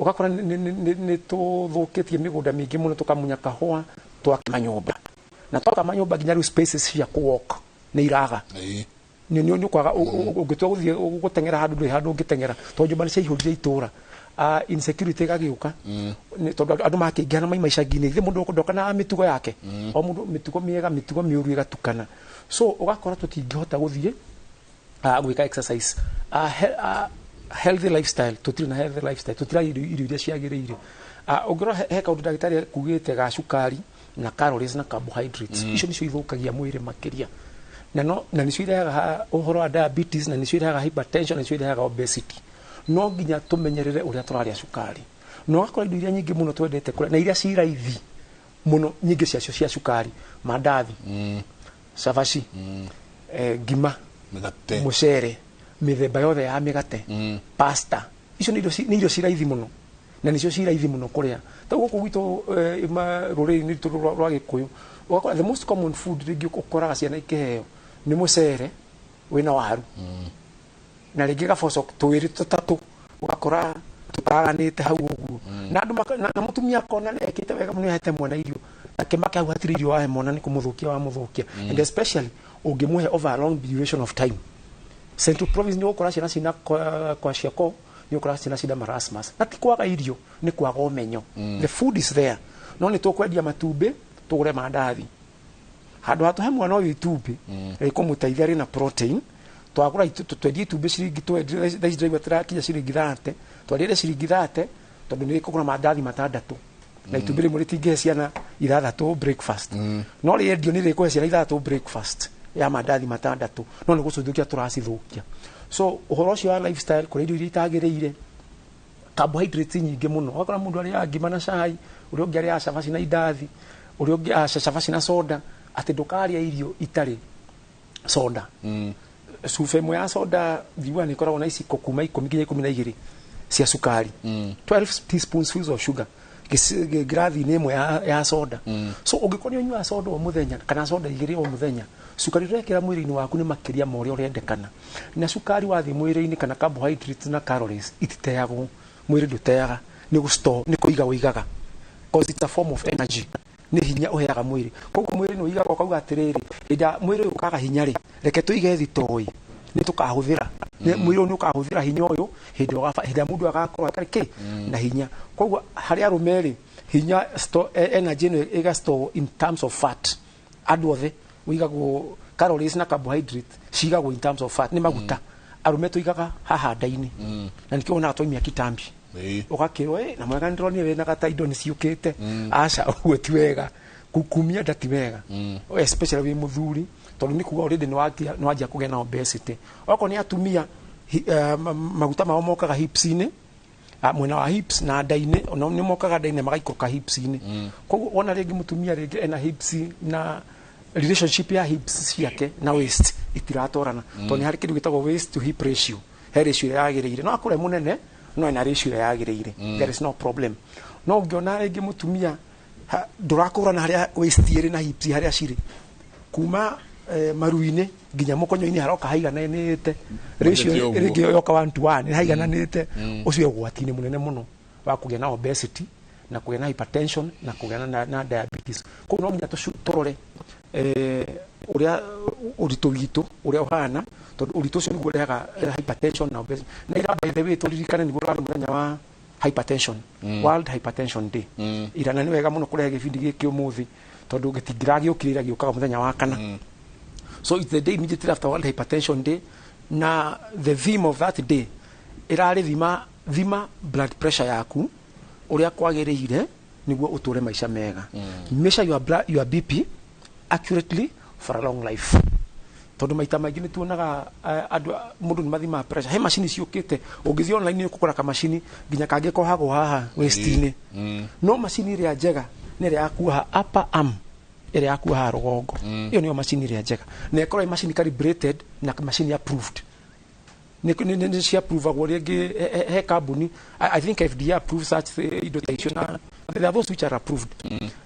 Ũgakora nĩ tũthũkĩtie mĩgũnda mĩingĩ mũno, tũkamunya kahũa, twaka manyũmba, na twaka manyũmba nginya rĩu spaces cia kũ-walk nĩ iraga. Nĩ kwaga ũngĩtua gũthiĩ gũteng'era handũ, ndũrĩ handũ ũngĩteng'era tondũ nyũmba nĩ ciaihũrire itũra. Insecurity ĩgagĩũka tondũ andũ makĩingĩha na maima icagi-inĩ. Ithe mũndũ ndoka na mĩtugo yake, o mũndũ mĩtugo mĩega, mĩtugo mĩũru ĩgatukana. So ũgakora tũtingĩhota gũthiĩ gwĩka exercise. Healthy lifestyle, tũtirĩ na healthy lifestyle, tũtirarĩa irio iria ciagĩrĩire. Ũngĩrora he kaũndũ ndagĩtarĩ kugĩte ga cukari na calories na carbohydrates. Icio nĩcio ithũkagia mwĩrĩ makĩria, na no na nĩcio irehaga ũhoro wa diabetes, na nĩcio irehaga hypertension, na nĩcio irehaga obesity. No nginya tũmenyerere ũrĩa tũrarĩa cukari. Na ũgakora indo iria nyingĩ mũno twendete kũrĩa na iria ci raithi mũno, nyingĩ ciacio cia cukari: mandathi, cabaci, ngima, mĩgate, mũcere, mĩthemba yothe ya mĩgate, pasta. Icio nĩ irio ci raithi mũno na nĩcio ci raithi mũno kũrĩa. Ta gũkũ gwitũ rũrĩrĩ-inĩ rwitũ rwa Gĩkũyũ, ũgakora the most common food rĩngĩ ũkoraga ciana ikĩheo nĩ mũcere wĩna waru na rĩngĩ gaboco twĩrĩ tũtatũ, ũgakora tũkaraganĩte hau ũguo, na andũ na mũtumia akona nĩ ekĩte wega mũno ahete mwana irio, akĩmaka hau hatirĩ irio wahe mwana, nĩ kũmũthũkia wamũthũkia, and especially ũngĩmũhe over a long duration of time. Central Province nĩ ũgũkora ciana cina kwashiorkor, nĩ ũgũkora ciana cina marasmus, na ti kwaga irio, nĩ kwaga ũmenyo. The food is there, no nĩ tũkwendia matumbĩ tũgũre mandathi handũ ha tũhe mwana ũyũ itumbĩ rĩkũmũteithia rĩna protein. Twagũra twendie itumbĩ ciringi, thaa ici ndĩraigua tũrakinya ciringi 30, twarĩre ciringi 30 tondũ nĩ rĩkũgũra mandathi matandatũ, na itumbĩ rĩmwe rĩtingĩhe ciana ithathatũ breakfast, no rĩendio nĩ rĩkũhe ciana ithathatũ breakfast ya mandathi matandatũ, no nĩ gũcithũkia tũracithũkia. So ũhoro ũcio wa lifestyle, kũrĩa irio iria itagĩrĩire, carbohydrates nyingĩ mũno, ũgakora mũndũ arĩaga ngima na cai, ũrĩa ũngĩ arĩaga cabaci na indathi, ũrĩa ũngĩ cabaci na soda. Atĩ ndũkarĩa irio itarĩ soda. Cuba ĩmwe ya soda thiua nĩ ĩkoragwo na iciko kuma 10 nginya 12 cia cukari, 12 teaspoons of sugar ngirathi-inĩ ĩmwe ya soda. So ũngĩkorwo nĩ ũnyuaga soda o mũthenya kana soda igĩrĩ o mũthenya, cukari ũrekĩra mwĩrĩ-inĩ waku nĩ makĩria ma ũrĩa ũrendekana. Na cukari wathiĩ mwĩrĩ-inĩ kana carbohydrates na calories ititeagwo, mwĩrĩ ndũteaga, nĩ gũ-store, nĩ kũiga ũigaga, cause it's a form of energy, nĩ hinya ũheaga mwĩrĩ. Koguo mwĩrĩ nĩ ũigaga, ũkauga atĩrĩrĩ, hĩndĩ ya mwĩrĩ ũyũ ũkaga hinya rĩ, reke tũige thitoi nĩ tũkahũthĩra. Mwĩrĩ ũyũ nĩ ũkahũthĩra hinya ũyũ hĩndĩ hĩndĩ ĩrĩa mũndũ agakorwo atarĩ kĩ na hinya. Koguo harĩ arũme rĩ, hinya energy ĩno ĩga store in terms of fat. Andũ othe ũigagwo calories na carbohydrate cigagwo in terms of fat, nĩ maguta. Arũme tũigaga haha nda-inĩ, na nĩkĩo wonaga twaimia kitambi ũgakĩrwo, "Eh, na mwega nĩndĩronire wĩna gata indo nĩ ciũkĩte." Aca, ũguo ti wega. Kumia nda ti wega, especially wĩ mũthuri, tondũ nĩ kuga already nĩ wanjia kũgĩa na obesity. Okorwo nĩ atumia, maguta mao mokaga hips-inĩ, mwena wa hips na nda-inĩ, ona nĩ mokaga nda-inĩ magaikũrũka hips-inĩ. Koguo wona rĩngĩ mũtumia rĩngĩ ena hips na relationship ya hips ciake na waist itiratwarana, tondũ nĩ harĩ kĩndũ gĩtagwo waist to hip ratio. He ratio ĩrĩa yagĩrĩire, no akorwo e mũnene no ena ratio ĩrĩa yagĩrĩire, there is no problem. No ũngĩona rĩngĩ mũtumia ndũrakũrana harĩa waist ĩrĩ na hips harĩa cirĩ kuma maru-inĩ nginya mũkonyo-inĩ haroka haigananĩte, ratio rĩngĩ yoka 1 to 1 haigananĩte, ũcio ũgwati-inĩ mũnene mũno wa kũgĩa na obesity na kũgĩa na hypertension na kũgĩa na diabetes. Koguo no nginya tũrore ũrĩa ũritũ witũ ũrĩa ũhana, tondũ ũritũ ũcio nĩguo ũrehaga hypertension na obesity. Na ira, by the way, tũririkane nĩguo ũrarĩ mũthenya wa hypertension, World Hypertension Day. Ira na nĩ wega mũno kũrehe gĩbindi gĩkĩ ũmũthĩ tondũ gĩtingĩragĩũkire gĩũkaga mũthenya wa kana. So it's the day immediately after World Hypertension Day, na the theme of that day ĩrarĩ thima blood pressure yaku ũrĩa kwagĩrĩire nĩguo ũtũre maica mega. Measure your BP accurately for a long life, tondũ maita maingĩ nĩ tuonaga andũ mũndũ nĩ mathimaga pressure. He macini ciũkĩte, ũngĩthiĩ online nĩ ũkũgũra kamacini nginya kangĩ kohagwo haha waist-inĩ. No macini ĩrĩa njega nĩ ĩrĩa ya kuoha upper arm, ĩrĩa ya kuoha rũgongo. Ĩyo nĩyo macini ĩrĩa njega, na ĩkorwo ĩ macini calibrated na macini approved, nĩ ciapprovagwo rĩngĩ he kambuni. I think FDA approves such indo ta icio, na there are those which are approved.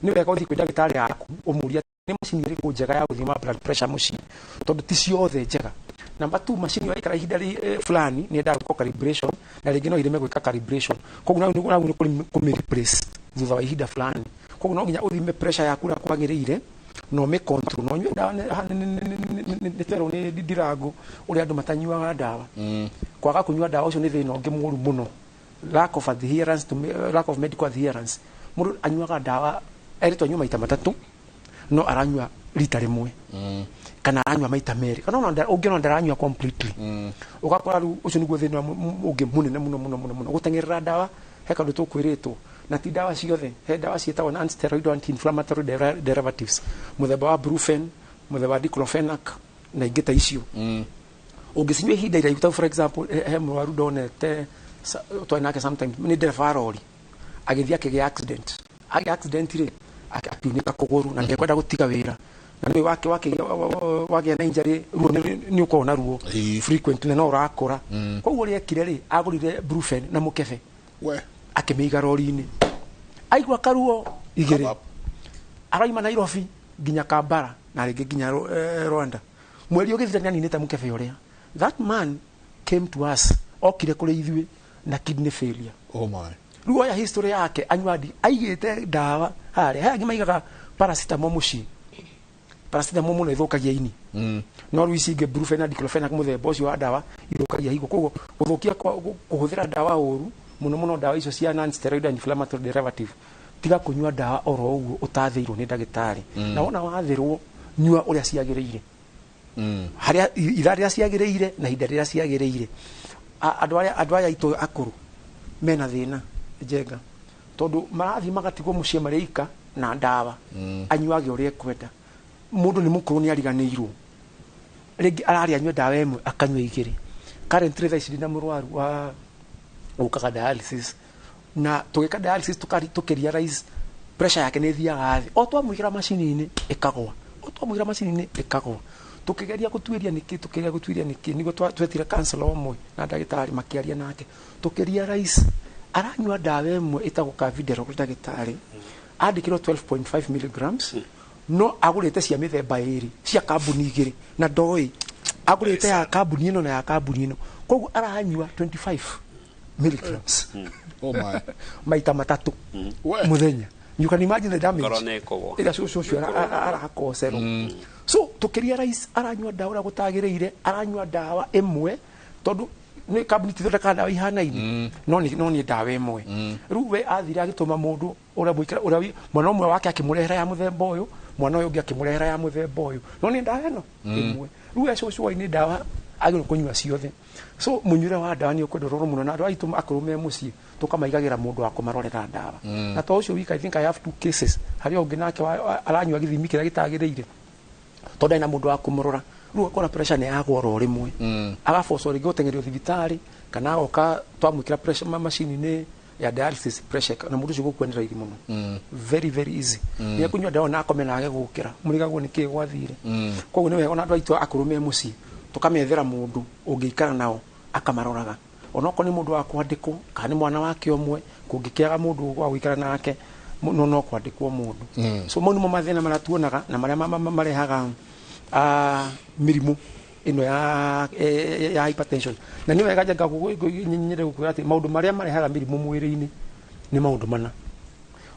Nĩ wega ũthiĩ kwĩ ndagĩtarĩ yaku ũmũrie nĩ macini ĩrĩkũ njega ya gũthima blood pressure mũciĩ, tondũ ti ciothe njega. Number two, macini ĩyo yaikara ihinda fulani nĩ yendaga gwĩkwo calibration, na rĩngĩ no ireme gwĩka calibration, koguo nau nĩ kũmĩ replace thutha wa ihinda fulani. Koguo no nginya ũthime pressure yaku ũrĩa kwagĩrĩire na ũmĩ control na ũnyue ndawa. Nĩ twerwo nĩ Ndirango ũrĩa andũ matanyuaga ndawa. Kwaga kũnyua ndawa, ũcio nĩ thĩna ũngĩ mũru mũno, lack of adherence to lack of medical adherence. Mũndũ anyuaga ndawa, erĩtwo anyue maita matatũ, no aranyua rita rĩmwe kana aranyua maita merĩ, kana ona ũngĩona ndaranyua completely. Ũgakora rĩu ũcio nĩguo thĩna ũngĩ mũnene mũno mũno mũno mũno, gũteng'erera ndawa. He kaũndũ tũkwĩrĩtwo, na ti ndawa ciothe, he ndawa ciĩtagwo non steroidal anti-inflammatory derivatives, mũthemba wa Brufen, mũthemba wa diclofenac na ingĩ ta icio. Ũngĩcinyua ihinda iraihu, ta for example, he mũrwaru ndonete twarĩ nake sometimes, nĩ ndereba wa rori, agĩthiĩ akĩgĩa accident. Agĩa accident rĩ, akiunĩka kũgũrũ na ndekwenda gũtiga wĩra, na nĩ wake wagĩa na injury, ruo nĩ ũkoragwo na ruo frequently no ũrakũra. Koguo ũrĩa ekire rĩ, agũrire Brufen na mũkebe, akĩmĩiga rori-inĩ, aigua karuo igĩrĩ, araima Nairobi nginya Kampala na rĩngĩ nginya Rwanda. Mweri ũgĩthira nĩ aninĩte mũkebe ũrĩa. That man came to us, okire kũrĩ ithuĩ na kidney failure. Oh my. Rĩu oya history yake, anyua ndi aigĩte ndawa harĩa. He angĩ maigaga paracetamol mũciĩ. Paracetamol mũno ĩthũkagia ini, no rĩu ici ingĩ, Brufen na diclofenac, mũthemba ũcio wa ndawa ithũkagia higo. Koguo gũthũkia kũhũthĩra ndawa ũru mũno mũno, ndawa icio cia non steroid and inflammatory derivative, tiga kũnyua ndawa oro ũguo ũtathĩirwo nĩ ndagĩtarĩ. Na wona wathĩrwo, nyua ũrĩa ciagĩrĩire, harĩa ithaa rĩrĩa ciagĩrĩire na ihinda rĩrĩa ciagĩrĩire. Andũ aya aitũ akũrũ mena thĩna, Njenga, tondũ marathiĩ magatigwo mũciĩ marĩ ika na ndawa. Anyuage ũrĩa ekwenda. Mũndũ nĩ mũkũrũ, nĩ ariganĩirwo, rĩngĩ ararĩa anyue ndawa ĩmwe, akanyua igĩrĩ. Currently thaa ici ndĩna mũrwaru wa ũkaga dialysis, na tũgĩka dialysis tũkĩ realize pressure yake nĩ ĩthiaga thĩ o twamwĩkĩra macini-inĩ ĩkagwa, o twamwĩkĩra macini-inĩ ĩkagwa. Tũkĩgeria gũtuĩria nĩkĩ, tũkĩgeria gũtuĩria nĩkĩ, nĩguo twetire counselor ũmwe na ndagĩtarĩ makĩaria nake, tũkĩ realize aranyua ndawa ĩmwe ĩtagwo Carvedilol. Ndagĩtarĩ andĩkĩrwo 12.5 milligrams, no agũrĩte cia mĩthemba ĩrĩ cia kambuni igĩrĩ, na ndoĩ agũrĩte ya kambuni ĩno na ya kambuni ĩno. Koguo aranyua 25 milligrams Oh my. maita matatũ mũthenya. You can imagine the damage Ngoro nĩ ĩkũgwa. ĩrĩa cũcũ ũcio arakocerwo. So tũkĩ realize aranyua ndawa ũrĩa gũtagĩrĩire, aranyua ndawa ĩmwe, tondũ nĩ kambuni tithondekaga ndawa ihanaine, no nĩ ndawa ĩmwe. Rĩu we athire agĩtũma mũndũ ũrĩa mũikara ũrĩa mwana ũmwe wake akĩmũrehera ya mũthemba ũyũ, mwana ũyũ ũngĩ akĩmũrehera ya mũthemba ũyũ, no nĩ ndawa ĩno ĩmwe. Rĩu we cũcũ wa nĩ ndawa agĩrĩirwo kũnyua ciothe. So mũnyuĩre wa ndawa nĩ ũkwenda ũrorwo mũno, na andũ aitũ akũrũ me mũciĩ tũkamaigagĩra mũndũ wa kũmarorera ndawa. Na to ũcio wika, I think I have two cases harĩa ũngĩ nake aranyua gĩthimi kĩrĩa gĩtagĩrĩire tondũ ndarĩ na mũndũ wa kũmũrora. Rĩu ũgakora pressure nĩ yagwa oro rĩmwe, agabocwo rĩngĩ gũteng'erio thibitarĩ, kana agoka twamwĩkĩra pressure macini-inĩ ya dialysis, pressure na mũndũ ũcio gũkua nĩ raithi mũno, very very easy. Nĩ ekũnyua ndawa na akome na age gũkĩra, mũrigagwo nĩ kĩĩ gwathire. Koguo nĩ wega ona andũ aitũ akũrũ me mũciĩ tũkamethera mũndũ ũngĩikara nao akamaroraga, onokorwo nĩ mũndũ wa kwandĩkwo kana nĩ mwana wake ũmwe. Kũngĩkĩaga mũndũ wa gũikara nake, no kwandĩkwo mũndũ. So mau nĩmo mathĩna marĩa tuonaga na marĩa marehaga Mĩrimũ ĩno ya hypertension, na nĩ wega njenga nyende gũkwĩra atĩ maũndũ marĩa marehaga mĩrimũ mwĩrĩ-inĩ nĩ maũndũ mana.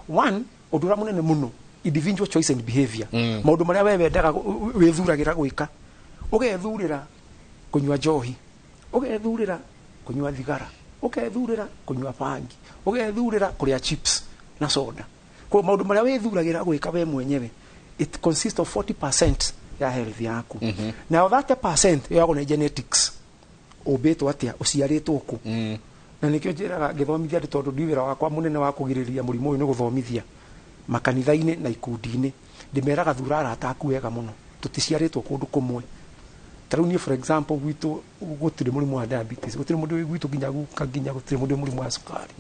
One, ũndũ ũrĩa mũnene mũno, individual choice and behavior. Maũndũ marĩa we wendaga wĩthuragĩra gwĩka, ũgethurĩra kũnyua njohi, ũgethurĩra kũnyua thigara, ũkethurĩra kũnyua bangi, ũgethurĩra kũrĩa chips na soda. Kwa maũndũ marĩa wĩthuragĩra gwĩka we mwenyewe, it consists of 40% ya health yaku. Now 30% yoyagwo nĩ genetics, ũmbĩtwo atĩa, ũciarĩtwo kũ. Na nĩkĩo njĩraga ngĩthomithia andũ, tondũ ndi wĩra wakwa mũnene wa kũgirĩrĩria mũrimũ ũyũ nĩ gũthomithia makanitha-inĩ na ikundi-inĩ, ndĩmeraga, thura arata aku wega mũno. Tũticiarĩtwo kũndũ kũmwe. Ta rĩu niĩ, for example, gwitũ gũtirĩ mũrimũ wa diabetes, gũtirĩ mũndũ wĩ gwitũ, nginya guka, nginya gũtirĩ mũndũ wĩ mũrimũ wa cukari.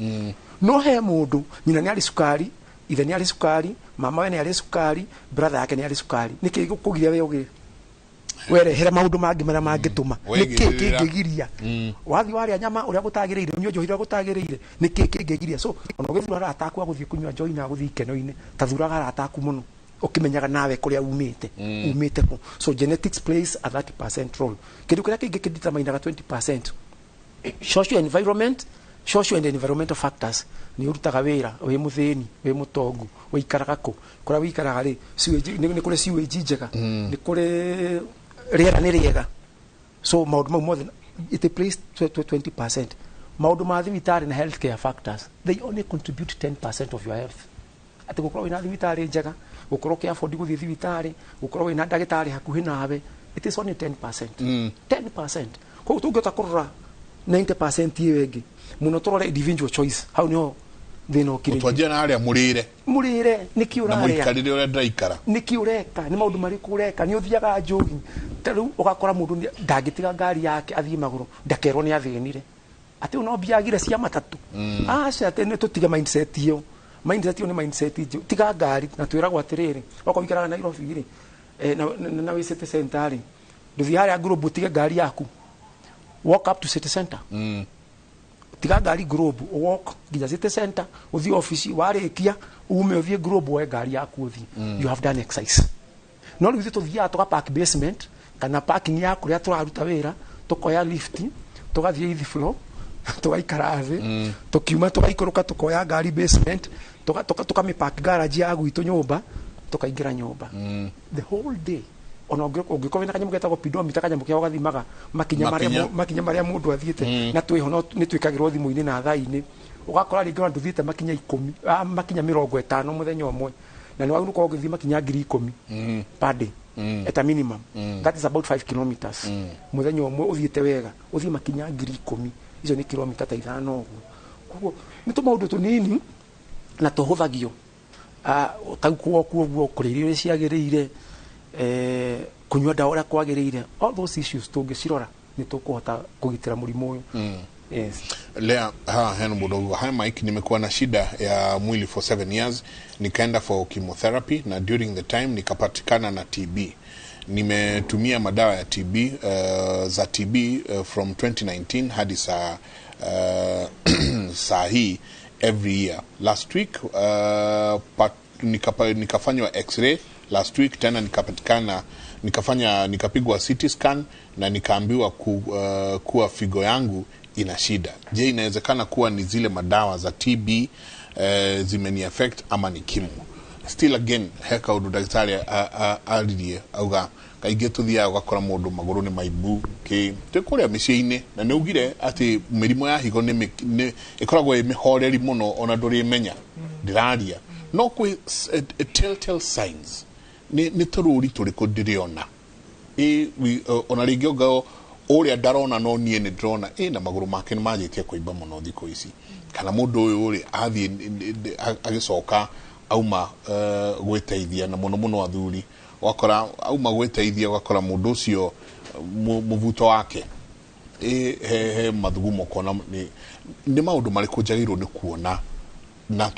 No he mũndũ nyina nĩ arĩ cukari, ithe nĩ arĩ cukari, mama we nĩ arĩ cukari, brother yake nĩ arĩ cukari. Nĩkĩ gũkũgiria we ũgĩe werehera maũndũ mangĩ marĩa mangĩtũma? Nĩkĩ Wegĩrĩra. kĩngĩgiria? Wathiĩ warĩa nyama ũrĩa gũtagĩrĩire, ũnyue njohi ũrĩa gũtagĩrĩire, nĩkĩ kĩngĩgiria? So ona ũgĩthura arata aku a gũthiĩ kũnyua njohi na gũthiĩ ikeno-inĩ, ta thuraga arata aku mũno ũkĩmenyaga nawe kũrĩa umĩte, umĩte kũ. So genetics plays a 30% role. Kĩndũ kĩrĩa kĩngĩ kĩdeterminaga 20%, social environment, social and environmental factors. Nĩ ũrutaga wĩra, wĩ mũthĩni, wĩ mũtongu, wĩikaraga kũ, kũrĩa wĩikaraga rĩ, sewage, nĩ kũrĩ sewage njega, nĩ kũrĩ rĩera nĩ rĩega. So maũndũ mau mothe, it plays 20%. Maũndũ ma thibitarĩ na healthcare factors, they only contribute 10% of your health. Atĩ gũkorwo wĩna thibitarĩ njega, gũkorwo ũkĩ afford gũthiĩ thibitarĩ, gũkorwo wĩna ndagĩtarĩ hakuhĩ nawe, it is only 10%. 10%. Koguo tũngĩhota kũrora 90% ĩyo ĩngĩ mũno, tũrore individual choice, hau nĩho thĩna ũkĩrĩire. Twanjia na harĩa mũrĩre. Mũrĩre, nĩkĩ Na ũrarĩa? Mũikarĩre ũrĩa ndĩraikara. Nĩkĩ ũreka? Nĩ maũndũ marĩkũ ũreka? Nĩ ũthiaga njogi? Ta rĩu ũgakora mũndũ ndangĩtiga ngari yake athiĩ magũrũ, ndakerwo nĩ athĩnire atĩ ũyũ no mbia agire cia matatũ. Aca, atĩ nĩ tũtige mindset ĩyo. Mindset ĩyo nĩ mindset njũ. Tiga ngari, na twĩragwo atĩrĩrĩ, okorwo wĩikaraga Nairobi rĩ, na wĩ city center rĩ, ndũthiĩ harĩa Globe ũtige ngari yaku, walk up to city center. Tiga ngari Globe, walk nginya city center, ũthiĩ ofici, warĩkia ume ũthiĩ Globe woe ngari yaku ũthiĩ. You have done exercise. No rĩu ithuĩ tũthiaga tũga park basement kana parking ya kũrĩa tũraruta wĩra, tũkoya lift, tũgathiĩ eighth floor, tũgaikara thĩ, tũkiuma tũgaikũrũka, tũkoya ngari basement, tũkamĩpark garage ya gwitũ nyũmba, tũkaingĩra nyũmba the whole day. Ona ũngĩkorwo wĩna kanyamũ getagwo pedometer, kanyamũ kĩa ũgathimaga makinya marĩa Makinya. Makinya marĩa mũndũ athiĩte, na twĩho no nĩ twĩkagĩrwo thimũ-inĩ na thaa-inĩ, ũgakora rĩngĩ ona ndũthiĩte makinya 10, makinya 50 mũthenya ũmwe, na nĩ wagĩrĩirwo gũkorwo ũgĩthiĩ makinya 10,000 per day at a minimum. That is about 5 kilometers mũthenya ũmwe ũthiĩte wega, ũthiĩ makinya 10,000, icio nĩ kilomita ta 5 ũguo. Koguo nĩ tũmaũndũ tũnini na tũhũthagio. Tau kuoku ũguo, kũrĩa irio iria ciagĩrĩire, kũnyua ndawa ũrĩa kwagĩrĩire, all those issues tũngĩcirora nĩ tũkũhota kũgitĩra mũrimũ ũyũ. Yes. Lea, ha hena mũndũ auga, "Hi Mike, nimekuwa na shida ya mwili for 7 years, nikaenda for chemotherapy na during the time nikapatikana na TB. Nimetumia madawa ya TB, za TB, from 2019 hadi saa hii every year. Last week nikafanywa x-ray last week tena, nikapatikana, nikapigwa CT scan na nikaambiwa kuwa figo yangu ina shida. Je, inawezekana kuwa ni zile madawa za TB zimeni affect ama ni chemo?" Still again, he kaundu ndagĩtarĩ aririe, auga kaingĩ tũthiaga ũgakora mũndũ magũrũ nĩ maimbu kĩ twĩ kũrĩa mĩciĩ-inĩ, na nĩ ugire atĩ mĩrimũ ya higo nĩ ĩkoragwo ĩ mĩhoreri mũno, ona ndũrĩmenya ndĩraria, no kwĩ telltale signs. Nĩ tũrũri tũrĩkũ ndĩrĩona? Ona rĩngĩ ongao ũrĩa ndarona, no niĩ nĩ ndĩrona ĩ na magũrũ make nĩ manjĩtie kũimba mũno thikũ ici, kana mũndũ ũyũ rĩ athiĩ agĩcoka auma gwĩteithia, na mũno mũno athuri, ũgakora auma gwĩteithia, ũgakora mũndũ ũcio mũbuto wake ĩ he mathugumo. Kona nĩ maũndũ marĩkũ njagĩrĩirwo nĩ kuona na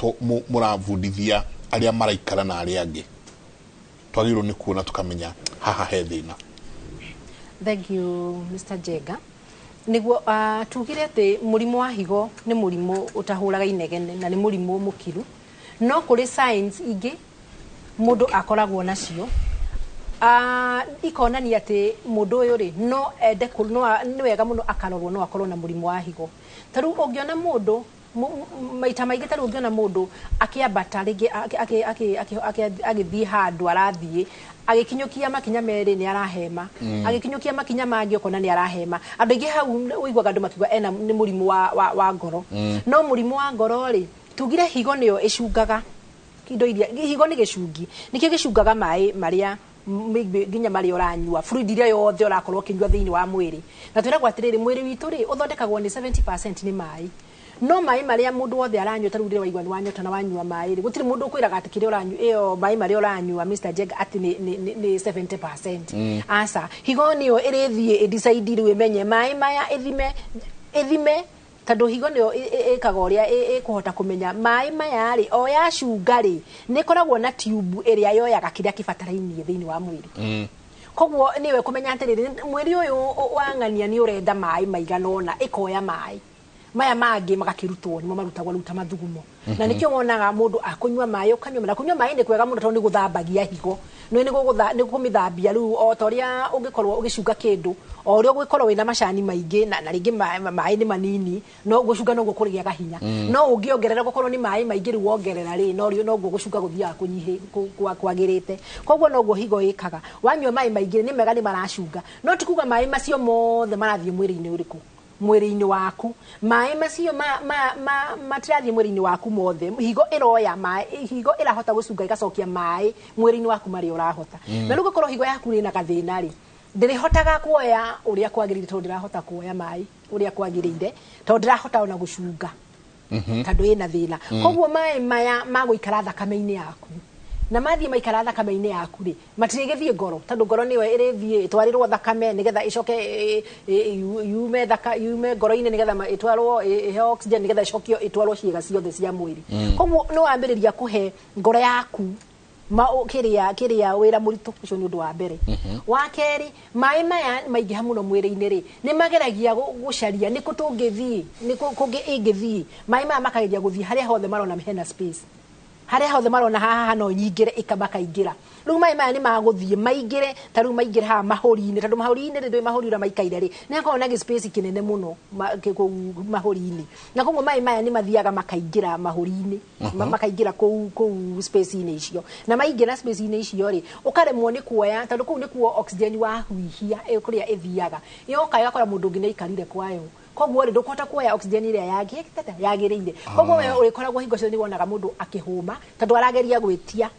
mũrabundithia arĩa maraikara na arĩa angĩ twagĩrĩirwo nĩ kuona tũkamenya haha he thĩna? Thank you, Mr. Jenga. Niguo tugire atĩ mũrimũ wa higo nĩ mũrimũ ũtahũraga inegene na nĩ mũrimũ mũkiru, no kũrĩ signs ingĩ mũndũ akoragwo nacio. Ikonania atĩ mũndũ ũyũ rĩ no ende nĩ wega mũno akarorwo no akorwo na mũrimũ wa higo. Ta rĩu ũngĩona mũndũ maita maingĩ, ta rĩu ũngĩona mũndũ akĩambata rĩngĩ agĩthiĩ handũ arathiĩ agĩkinyũkia makinya merĩ nĩ arahema, agĩkinyũkia makinya mangĩ ũkona nĩ arahema. Andũ aingĩ hau ũiguaga andũ makiuga ena nĩ mũrimũ wa ngoro. No mũrimũ wa ngoro rĩ, tugire higo nĩyo ĩcungaga indo iria, higo nĩ gĩcungi, nĩkĩo gĩcungaga maĩ marĩa nginya marĩa ũranyua, fluid iria yothe ũrakorwo ũkĩnyua thĩinĩ wa mwĩrĩ. Na twĩragwo atĩrĩrĩ, mwĩrĩ witũ rĩ ũthondekagwo nĩ 70% nĩ maĩ. No maĩ marĩa mũndũ wothe aranyua, ta rĩu rĩrĩa waigua nĩ wanyota na wanyua maĩ rĩ, gũtirĩ mũndũ ũkwĩraga atĩ kĩrĩa ũranyua ĩyo maĩ marĩa ũranyua, Mr. Jenga, atĩ nĩ 70%. Aca, higo nĩyo ĩrĩthiĩ ĩdecide rĩu ĩmenye maĩ maya, ĩthime tondũ higo nĩyo ĩkaga ũrĩa ĩkũhota kũmenya maĩ maya rĩ, o yacunga rĩ, nĩ ĩkoragwo na tube ĩrĩa yoyaga kĩrĩa kĩbatarainie thĩinĩ wa mwĩrĩ. Koguo nĩwe kũmenya atĩrĩrĩ, mwĩrĩ ũyũ wang'ania nĩ ũrenda maĩ maigana ũna, ĩkoya maĩ maya mangĩ magakĩrutwo, nĩmo marutagwo rĩu ta mathugumo. Na nĩkĩo wonaga mũndũ akũnyua maĩ, ũkanyua, na kũnyua maĩ nĩ kwega mũno tondũ nĩ gũthambagia higo, nĩ nĩ kũmĩthambia. Rĩu o ta ũrĩa ũngĩkorwo ũgĩcunga kĩndũ, o ũrĩa ũgũkorwo wĩna macani maingĩ na rĩngĩ maĩ nĩ manini, no gũcunga noguo kũrĩaga hinya. No ũngĩongerera gũkorwo nĩ maĩ maingĩ rĩu wongerera rĩ, no noguo gũcunga gũthiaga kwagĩrĩte. Koguo noguo higo ĩkaga, wanyua maĩ maingĩ nĩ mega, nĩ maracunga, no ti kuga maĩ macio mothe marathiĩ mwĩrĩ-inĩ ũrĩkũ, mwĩrĩ-inĩ waku. Maĩ macio matirathiĩ mwĩrĩ-inĩ waku mothe. Higo ĩroya maĩ, higo ĩrahota gũcunga ĩgacokia maĩ mwĩrĩ-inĩ waku marĩa ũrahota. Na rĩu gũkorwo higo yaku ĩna gathĩna rĩ, ndĩrĩhotaga kuoya ũrĩa kwagĩrĩire, tondũ ndĩrahota kuoya maĩ ũrĩa kwagĩrĩire, tondũ ndĩrahota ona gũcunga tondũ ĩna thĩna. Koguo maĩ maya magũikara thakame-inĩ yaku, na mathiĩ maikara thakame-inĩ yaku rĩ, matirĩgĩthiĩ ngoro, tondũ ngoro nĩyo ĩrĩthiĩ ĩtwarĩrwo thakame nĩgetha ĩcoke yume ngoro-inĩ, nĩgetha ĩtwarwo ĩheo oxygen, nĩgetha ĩcokio ĩtwarwo ciĩga ciothe cia mwĩrĩ. Koguo nĩ wambĩrĩria kũhe ngoro yaku kĩrĩa wĩra mũritũ. Ũcio nĩ ũndũ wa mbere. Wa kerĩ, maĩ maya maingĩha mũno mwĩrĩ-inĩ rĩ, nĩ mageragia gũcaria nĩ kũ tũngĩthiĩ, nĩ kũ kũngĩ ĩngĩthiĩ. Maĩ maya makageria gũthiĩ harĩa hothe marona hena space, harĩa hothe marona haha no nyingĩre, ĩka makaingĩra. Rĩu maĩ maya nĩ magũthiĩ maingĩre, ta rĩu maingĩre haha mahũri-inĩ, tondũ mahũri-inĩ rĩ, ndũĩ mahũri ũrĩa maikaire rĩ, nĩ hakoragwo na gĩspace kĩnene mũno kũu mahũri-inĩ. Na koguo maĩ maya nĩ mathiaga makaingĩra mahũri-inĩ, makaingĩra kũu space-inĩ icio. Na maingĩra space-inĩ icio rĩ, ũkaremwo nĩ kuoya, tondũ kũu nĩkuo oxygen wahuhia kũrĩa ĩthiaga, yoka ĩgakora mũndũ ũngĩ nĩ aikarire kwayo. Koguo rĩ, ndũkũhota kuoya oxygen ĩrĩa yagĩrĩire. Koguo we ũrĩkoragwo hingo ciothe nĩ wonaga mũndũ akĩhũma, tondũ arageria gwĩtia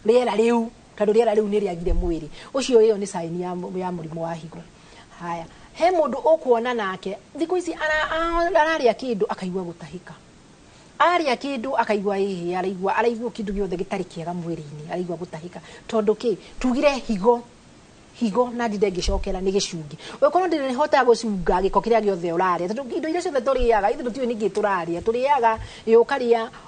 rĩera rĩu, tondũ rĩera rĩu nĩ rĩagire mwĩrĩ ũcio. Ĩyo nĩ sign ya mũrimũ wa higo. Haya, he mũndũ ũkuona nake thikũ ici ararĩa kĩndũ akaigua gũtahĩka, arĩa kĩndũ akaigua ĩhĩ, araigua kĩndũ gĩothe gĩtarĩ kĩega mwĩrĩ-inĩ, araigua gũtahĩka. Tondũ kĩ tugire higo na ndinde ngĩcokera nĩ gĩcungi, ũngĩkorwo ndĩrĩhotaga gũcunga gĩko kĩrĩa gĩothe ũrarĩa, tondũ indo iria ciothe tũrĩaga ithuĩ tũtiũĩ nĩkĩ tũrarĩa. Tũrĩaga ĩ,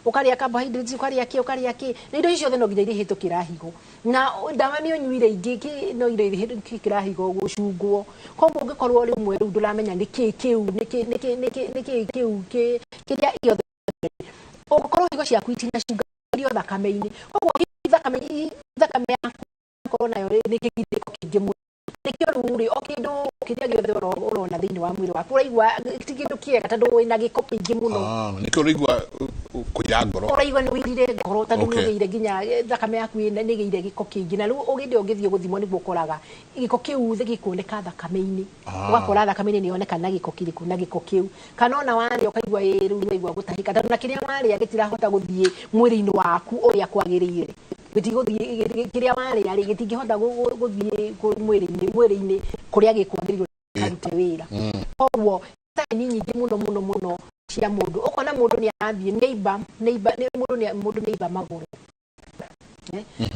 ũkarĩa carbohydrates, ũkarĩa kĩ, ũkarĩa kĩ, na indo icio ciothe no nginya irĩhĩtũkĩra higo. Na ndawa nĩ ũnyuire ingĩ kĩ, no indo irĩhĩtũkĩra higo gũcungwo. Koguo ũngĩkorwo rĩmwe rĩu ndũramenya nĩkĩ kĩu, nĩkĩ kĩu kĩrĩa gĩothe, ũngĩkorwo higo ciaku itinacunga irio thakame-inĩ, koguo thakame yaku ĩkorwo nayo nĩ kĩgirĩko kĩingĩ mũno. Nĩkĩo rĩu rĩ, o kĩndũ kĩrĩa gĩothe ũrona thĩinĩ wa mwĩrĩ waku ũraigua ti kĩndũ kĩega, tondũ wĩna gĩko kĩingĩ mũno. Ah, nĩkĩo ũraigua kũira ngoro. Ũraigua nĩ ũirire ngoro, tondũ nĩ ũgĩire nginya thakame yaku nĩ ĩgĩire gĩko kĩingĩ. Na rĩu ũgĩndĩ ũngĩthiĩ gũthimwo nĩguo ũkoraga gĩko kĩu gĩkuoneka thakame-inĩ. Ũgakora thakame-inĩ nĩ yoneka na gĩko kĩrĩkũ, na gĩko kĩu, kana ona warĩa ũkaigua ĩ rĩu nĩwaigua gũtahĩka, tondũ na kĩrĩa warĩa gĩtirahota gũthiĩ mwĩrĩ-inĩ waku ũrĩa kwagĩrĩire. Gĩtigũthiĩ, kĩrĩa warĩa rĩ, gĩtingĩhota gũthiĩ mwĩrĩ-inĩ kũrĩa gĩkwagĩrĩirwo karute wĩra. Koguo sign nyingĩ mũno mũno mũno cia mũndũ, ũkona mũndũ nĩ arathiĩ nĩimba nĩimba mũndũ nĩ aimba magũrũ.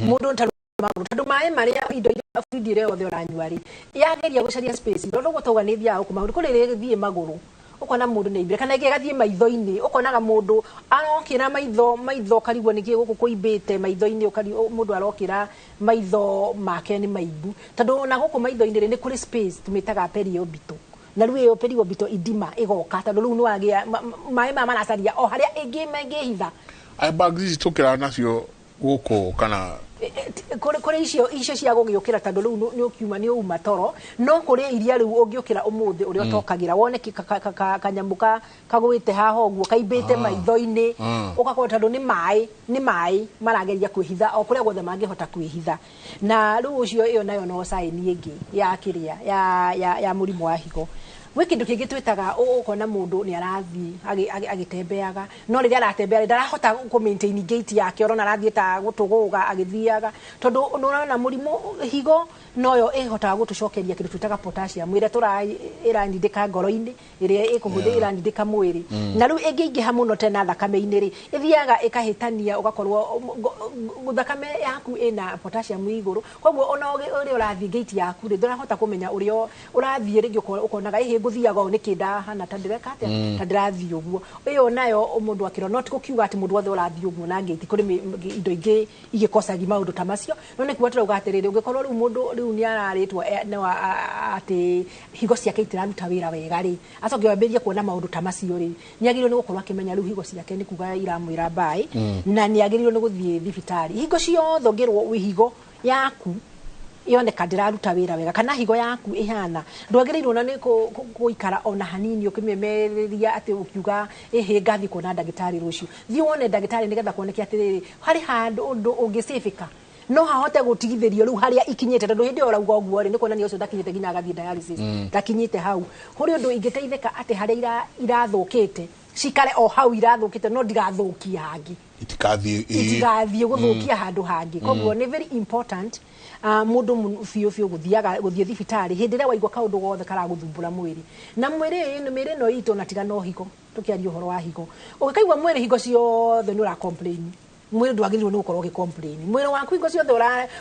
Mũndũ ta magũrũ, tondũ maĩ marĩa indo iria fluid ĩrĩa yothe ũranyua rĩ, yageria gũcaria space, tondũ ũguo tauga nĩ ĩthiaga gũkũ magũrũ, kũrĩ ĩrĩthiĩ magũrũ, ũkona mũndũ nĩ aimbire, kana ĩngĩ ĩgathiĩ maitho-inĩ, ũkonaga mũndũ arokĩra maitho ũkarigwo nĩkĩ gũkũ kũimbĩte maitho-inĩ, mũndũ arokĩra maitho make nĩ maimbu, tondũ ona gũkũ maitho-inĩ rĩ, nĩ kũrĩ space tũmĩtaga periorbital. Na rĩu ĩyo periorbital edema ĩgoka, tondũ rĩu nĩwagĩa maĩ maya maracaria o harĩa ĩngĩhitha. Aya bags ici tũkĩra nacio Gũkũ kana Kũrĩ icio cia gũgĩũkĩra tondũ rĩu nĩ ũkiuma nĩ uma toro, no kũrĩ iria rĩu ũngĩũkĩra ũmũthĩ ũrĩa ũtokagĩra wone kanyamũ kagwĩte haha ũguo kaimbĩte maitho-inĩ, ũgakorwo tondũ nĩ maĩ marageria kwĩhitha o kũrĩa guothe mangĩhota kwĩhitha. Na rĩu ũcio ĩyo nayo no sign ĩngĩ ya kĩrĩa ya mũrimũ wa higo. Gwĩ kĩndũ kĩngĩ twĩtaga ũkona mũndũ nĩ arathiĩ agĩtembeaga, no rĩrĩa aratembea ndarahota kũ maintain gait yake, ũrona arathiĩ ta gũtũgũga agĩthiaga, tondũ nĩ ũrona mũrimũ higo noyo ĩhotaga gũtũcokeria kĩndũ twĩtaga potassium ĩrĩa ĩranindĩka ngoro-inĩ, ĩrĩa ĩkũhũthĩra ĩranindĩka mwĩrĩ. Na rĩu ĩngĩingĩha mũno tena thakame-inĩ rĩ, ĩthiaga ĩkahĩtania, ũgakorwo thakame yaku ĩna potassium igũrũ, koguo ona ũrĩa ũrathiĩ gait yaku rĩ, ndũrahota kũmenya ũrĩa ũrathiĩ, rĩngĩ ũkonaga ĩhĩ ngũthiaga ũũ nĩkĩ ndahana ta ndĩreka atĩa, ta ndĩrathiĩ ũguo. Ĩyo nayo mũndũ akĩrwo, no ti gũkiuga atĩ mũndũ wothe ũrathiĩ ũguo na gait, kũrĩ indo ingĩ igĩkocagi maũndũ ta macio, no nĩ kuga tũrauga atĩrĩrĩ, ũngĩkorwo rĩu mũndũ rĩu nĩ ararĩtwo no atĩ higo ciake itiraruta wĩra wega rĩ, acoke ambĩrĩrie kuona maũndũ ta macio rĩ, nĩ agĩrĩirwo nĩ gũkorwo akĩmenya rĩu higo ciake nĩ kuga iramwĩra mbaĩ, na nĩ agĩrĩirwo nĩ gũthiĩ thibitarĩ. Hingo ciothe ũngĩrwo higo yaku yoneka ndĩraruta wĩra wega kana higo yaku ĩhana, ndwagĩrĩirwo na nĩ gũikara ona hanini ũkĩmĩmereria atĩ ũkiuga ĩhĩ ngathiĩ kuona ndagĩtarĩ rũciũ. Thiĩ wone ndagĩtarĩ nĩgetha kuoneke atĩrĩrĩ harĩ handũ ũndũ ũngĩcĩbĩka, no hahote gũtigithĩrio rĩu harĩa ikinyĩte, tondũ hĩndĩ ĩyo ũrauga ũguo rĩ, nĩ kuonania ũcio ndakinyĩte nginya agathiĩ dialysis, ndakinyĩte hau. Kũrĩ ũndũ ingĩteithĩka atĩ harĩa irathũkĩte cikare o hau irathũkĩte, no ndigathũkie hangĩ, itigathiĩ itigathiĩ gũthũkia handũ hangĩ. Koguo nĩ very important mũndũ biũ biũ gũthiaga gũthiĩ thibitarĩ hĩndĩ ĩrĩa waigua kaũndũ gothe karagũthumbũra mwĩrĩ. Na mwĩrĩ mĩrĩ ĩno itũ na tiga no higo, tũkĩaria ũhoro wa higo, ũngĩkaigua mwĩrĩ hingo ciothe nĩ ũra complain, mwĩrĩ ndwagĩrĩirwo nĩ gũkorwo ũgĩ complain. Mwĩrĩ waku hingo ciothe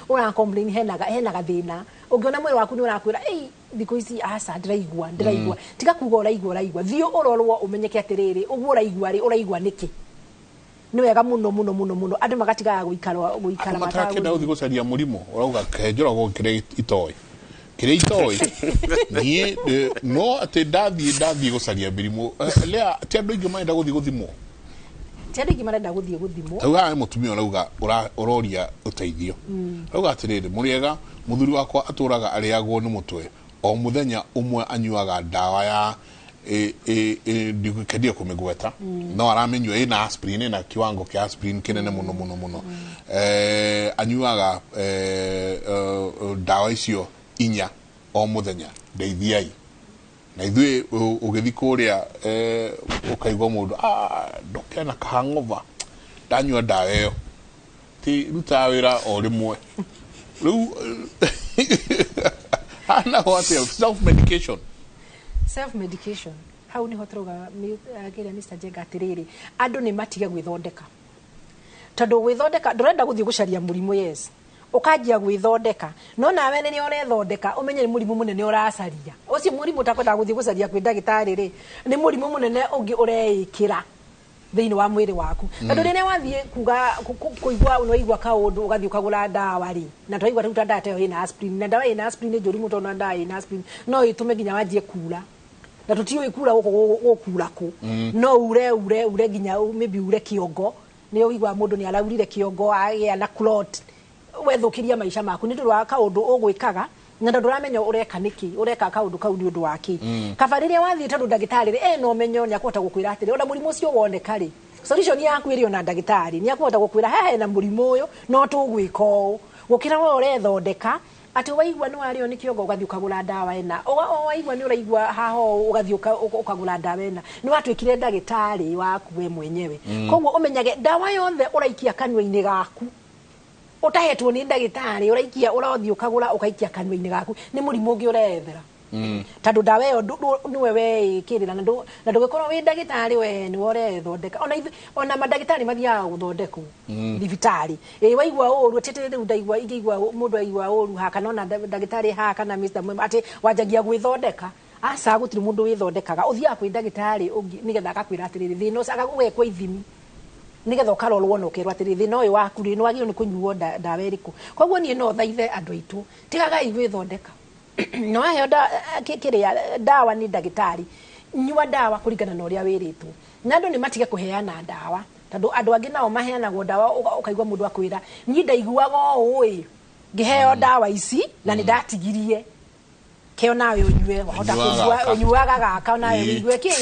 ũra complain, hena gathĩna. Ũngĩona mwĩrĩ waku nĩ ũrakwĩra ei thikũ ici aca ndĩraigua, tiga kuga ũraigua, thiĩ ũrorwo ũmenyeke atĩrĩrĩ ũguo ũraigua rĩ, ũraigua nĩkĩ. Nĩ wega mũno mũno mũno mũno andũ magatigaga gũikara matarakĩenda gũthiĩ gũcaria mũrimũ, ũrauga kenjoragwo kĩrĩa itoĩ, kĩrĩa itoĩ niĩ no atĩ ndathiĩ gũcaria mĩrimũ. Lea, ti andũ aingĩ marenda gũthiĩ gũthimwo, ti andũ aingĩ marenda gũthiĩ gũthimwo. Rĩu haha nĩ mũtumia ũrauga ũroria ũteithio, ũrauga atĩrĩrĩ, mũrĩega, mũthuri wakwa atũraga arĩagwo nĩ mũtwe o mũthenya ũmwe, anyuaga ndawa ya ndikendie kũmĩgweta, no aramĩnyua ĩna aspirin, ĩna kiwango kĩa aspirin kĩnene mũno mũno mũno. Anyuaga ndawa icio 4 o mũthenya, ndeithiai. Na ithuĩ ũgĩthiĩ kũrĩa ũkaigua mũndũ ndokĩra na kahang'ova, ndanyua ndawa ĩyo, ti rutaga wĩra o rĩmwe. Rĩu hanaho atĩa self medication? Self medication hau niho tũrauga kĩrĩa Mr. Njenga atĩrĩrĩ, andũ nĩ matige gwĩthondeka, tondũ gwĩthondeka ndũrenda gũthiĩ gũcaria mũrimũ, yes, ũkanjia gwĩthondeka, no nawe rĩrĩa ũrethondeka ũmenye nĩ mũrimũ mũnene ũracaria. Ũcio mũrimũ ũtakwendaga gũthiĩ gũcaria kwĩ ndagĩtarĩ rĩ, nĩ mũrimũ mũnene ũngĩ ũreĩkĩra thĩinĩ wa mwĩrĩ waku. Tondũ rĩrĩa wathiĩ kuga kũigua ũnaigua kaũndũ ũgathiĩ ũkagũra ndawa rĩ, na twaigua rĩu ta ndawa ta ĩyo ĩna aspirin, na ndawa ĩna aspirin nĩ njũru mũno, tondũ ndawa ĩna aspirin no ĩtũme nginya wanjie kura, na tũtiũĩ kura gũkũ gũkura kũ, no ure ure ure nginya maybe ure kĩongo, nĩ ũigua mũndũ nĩ araurire kĩongo agĩa na clot, wethũkĩria maica maku nĩ tondũ wa kaũndũ ũgwĩkaga na tondũ ũramenya ũreka nĩkĩ, ũreka kaũndũ kau nĩ ũndũ wa kĩ. Kaba rĩrĩa wathiĩ tondũ ndagĩtarĩ rĩ ena ũmenyo nĩ akũhota gũkwĩra atĩrĩ ona mũrimũ ũcio woneka rĩ, solution yaku ĩrĩ ona ndagĩtarĩ nĩ akũhota gũkwĩra haha hena mũrimũ ũyũ no tũgwĩka ũũ, gũkĩra we ũrethondeka atĩ waigua nĩ warĩo nĩ kĩongo ũgathiĩ ũkagũra ndawa ĩna, waigua nĩ ũraigua haha ũũ ũgathiĩ ũkagũra ndawa ĩna, nĩ watuĩkire ndagĩtarĩ waku we mwenyewe. Koguo ũmenyage ndawa yothe ũraikia kanua-inĩ gaku ũtahetwo nĩ ndagĩtarĩ, ũraikia ũrathiĩ ũkagũra ũkaikia kanua-inĩ gaku, nĩ mũrimũ ũngĩ ũreyethera. Tondũ ndawa ĩyo nĩwe weĩkĩrĩra, na ndũgĩkorwo wĩ ndagĩtarĩ we nĩwe ũrethondeka. Ona mandagĩtarĩ mathiaga gũthondekwo thibitarĩ, ĩ waigua ũru atĩ rĩu ndaigua ingĩigua mũndũ aigua ũru haha kana ona ndagĩtarĩ haha kana Mr. Mwema atĩ wanjagia gwĩthondeka, aca gũtirĩ mũndũ wĩthondekaga, ũthiaga kwĩ ndagĩtarĩ ũngĩ nĩgetha agakwĩra atĩrĩrĩ thĩna ũcio, agagwĩkwo ithimi nĩgetha ũkarorwo na ũkerwo atĩrĩrĩ thĩna ũyũ waku rĩ nĩ wagĩrĩirwo nĩ kũnyuo ndawa ĩrĩkũ. Koguo niĩ no thaithe andũ aitũ tigagai gwĩthondeka, no waheo kĩrĩa ndawa nĩ ndagĩtarĩ, nyua ndawa kũringana na ũrĩa wĩrĩtwo, na andũ nĩ matige kũheana ndawa. Tondũ andũ angĩ nao maheanagwo ndawa ũkaigua mũndũ akwĩra niĩ ndaiguaga ũũ ĩ ngĩheo ndawa ici na nĩ ndatigirie keo nawe ũnyue wahota kũnyua ũnyuaga gaka nawe ũigue kĩ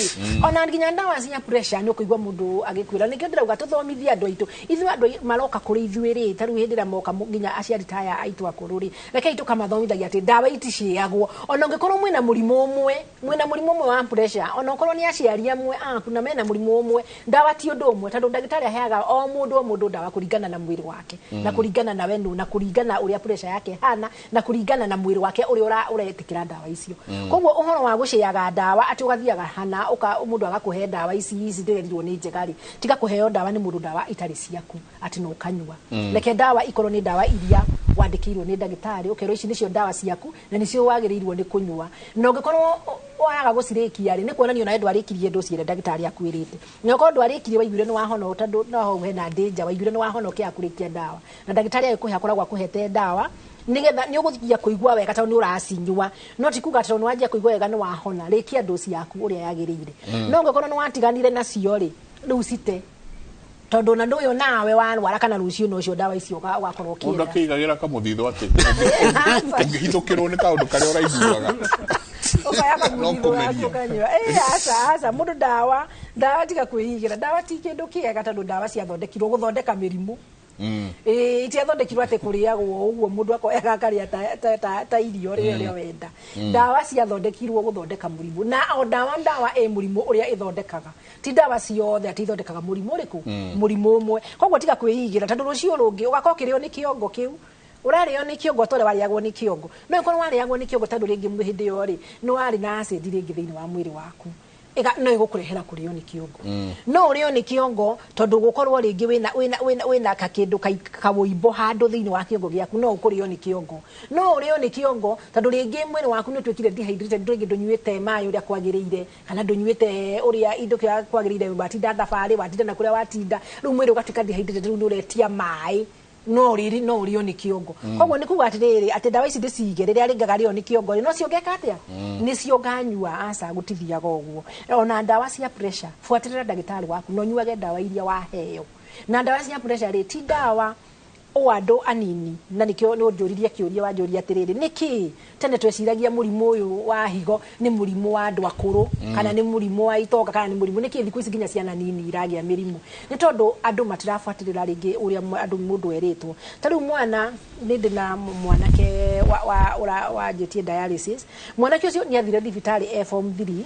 ona nginya ndawa cia pressure nĩ ũkũigua mũndũ agĩkwĩra. Nĩkĩo ndĩrauga tũthomithie andũ aitũ, ithuĩ andũ maroka kũrĩ ithuĩ rĩ, ta rĩu hĩndĩ ĩrĩa moka nginya aciari ta aya aitũ akũrũ rĩ, rekei tũkamathomithagia atĩ ndawa iticĩagwo. Ona ũngĩkorwo mwĩna mũrimũ ũmwe, mwĩna mũrimũ ũmwe wa pressure, ona ũkorwo nĩ aciari amwe aku na mena mũrimũ ũmwe, ndawa ti ũndũ ũmwe, tondũ ndagĩtarĩ aheaga o mũndũ ndawa kũringana na mwĩrĩ wake, na kũringana na we nũ, na kũringana ũrĩa pressure yake ĩhana, na kũringana na mwĩrĩ wake ũrĩa ũretĩkĩra ndawa icio. Koguo ũhoro wa gũcĩaga ndawa atĩ ũgathiaga hana mũndũ agakũhe ndawa ici ndĩrerirwo nĩ njega rĩ, tiga kũheo ndawa nĩ mũndũ ndawa itarĩ ciaku atĩ no ũkanyua. Reke ndawa ikorwo nĩ ndawa iria wandĩkĩirwo nĩ ndagĩtarĩ, ũkerwo ici nĩcio ndawa ciaku na nĩcio wagĩrĩirwo nĩ kũnyua. Na ũngĩkorwo waga gũcirĩkia rĩ, nĩ kuonania onawe ndwarĩkirie ndũci ĩrĩa ndagĩtarĩ akwĩrĩte. Na ũkorwo ndwarĩkirie waiguire nĩ wahona, tondũ no hau hena danger, waiguire nĩ wahona ũkĩaga kũrĩkia ndawa, na ndagĩtarĩ agĩkũhe akoragwo akũhete ndawa nigetha nĩ ũgũthiĩ kũigua wega tondũ nĩ ũracinyua, no ti kuga tondũ nĩ wanjia kũigua wega nĩ wahona. Rĩkia ndosi yaku ũrĩa yagĩrĩire. No ũngĩkorwo nĩ watiganire nacio rĩ, rĩu cite, tondũ na ndũyũ nawe warwara kana rũciũ no ũcio ndawa icio ũgakorwo ũkĩenda. Mũndũ akĩigagĩra kamũthithũ atĩ ũngĩhithũkĩrwo nĩ kaũndũ karĩa ũraiguaga ũkaya kamũthithũ gaku ũkanyua. Aca aca, mũndũ ndawa tiga kwĩigĩra. Ndawa ti kĩndũ kĩega tondũ ndawa ciathondekirwo gũthondeka mĩrimũ. Itiathondekirwo atĩ kũrĩagwo ũguo mũndũ akoyaga akarĩa ta irio rĩrĩa wenda. Ndawa ciathondekirwo gũthondeka mũrimũ, na o ndawa ĩ mũrimũ ũrĩa ĩthondekaga, ti ndawa ciothe atĩ ithondekaga mũrimũ ũrĩkũ, mũrimũ ũmwe. Koguo tiga kwĩigĩra tondũ rũciũ rũngĩ ũgakorwo ũkĩrĩo nĩ kĩongo kĩu ũrarĩo nĩ kĩongo ta ũrĩa warĩagwo nĩ kĩongo. No ĩkorwo warĩagwo nĩ kĩongo tondũ rĩngĩ hĩndĩ ĩyo rĩ nĩ warĩ na acid rĩngĩ thĩinĩ wa mwĩrĩ waku, no ĩgũkũrehera kũrĩo nĩ kĩongo. No ũrĩo nĩ kĩongo tondũ gũkorwo rĩngĩ wĩna kakĩndũ kawũimbo handũ thĩinĩ wa kĩongo gĩaku, no ũkũrĩo nĩ kĩongo. No ũrĩo nĩ kĩongo tondũ rĩngĩ mwĩrĩ waku nĩ ũtuĩkire dehydrated, rĩngĩ ndũnyuĩte maĩ ũrĩa kwagĩrĩire, kana ndũnyuĩte ũrĩa indo kĩrĩa kwagĩrĩire, watinda thabarĩ, watinda na kũrĩa watinda, rĩu mwĩrĩ ũgatuĩka dehydrated, rĩu nĩ ũretia maĩ, no rĩrĩ no ũrĩo nĩ kĩongo. Koguo nĩ kuga atĩrĩrĩ atĩ ndawa ici ndĩcige rĩrĩa rĩngaga rĩo nĩ kĩongo, no cio ngeka atĩa? Nĩcio nganyua? Aca, gũtithiaga ũguo. Ona ndawa cia pressure, buatĩrĩra ndagĩtarĩ waku na ũnyuage ndawa iria waheo. Na ndawa cia pressure rĩ, ti ndawa o andũ anini, na nĩkĩo nĩ ũnjũririe kĩũria wanjũria atĩrĩrĩ, nĩkĩ tene tweciragia mũrimũ ũyũ wa higo nĩ mũrimũ wa andũ akũrũ, kana nĩ mũrimũ wa itonga, kana nĩ mũrimũ, nĩkĩ thikũ ici nginya ciana nini iragĩa mĩrimũ? Nĩ tondũ andũ matirabuatĩrĩra rĩngĩ ũrĩa andũ mũndũ erĩtwo. Ta rĩu mwana, nĩ ndĩ na mwanake wanjĩtie dialysis, mwanake ũcio nĩ athire thibitarĩ e form 3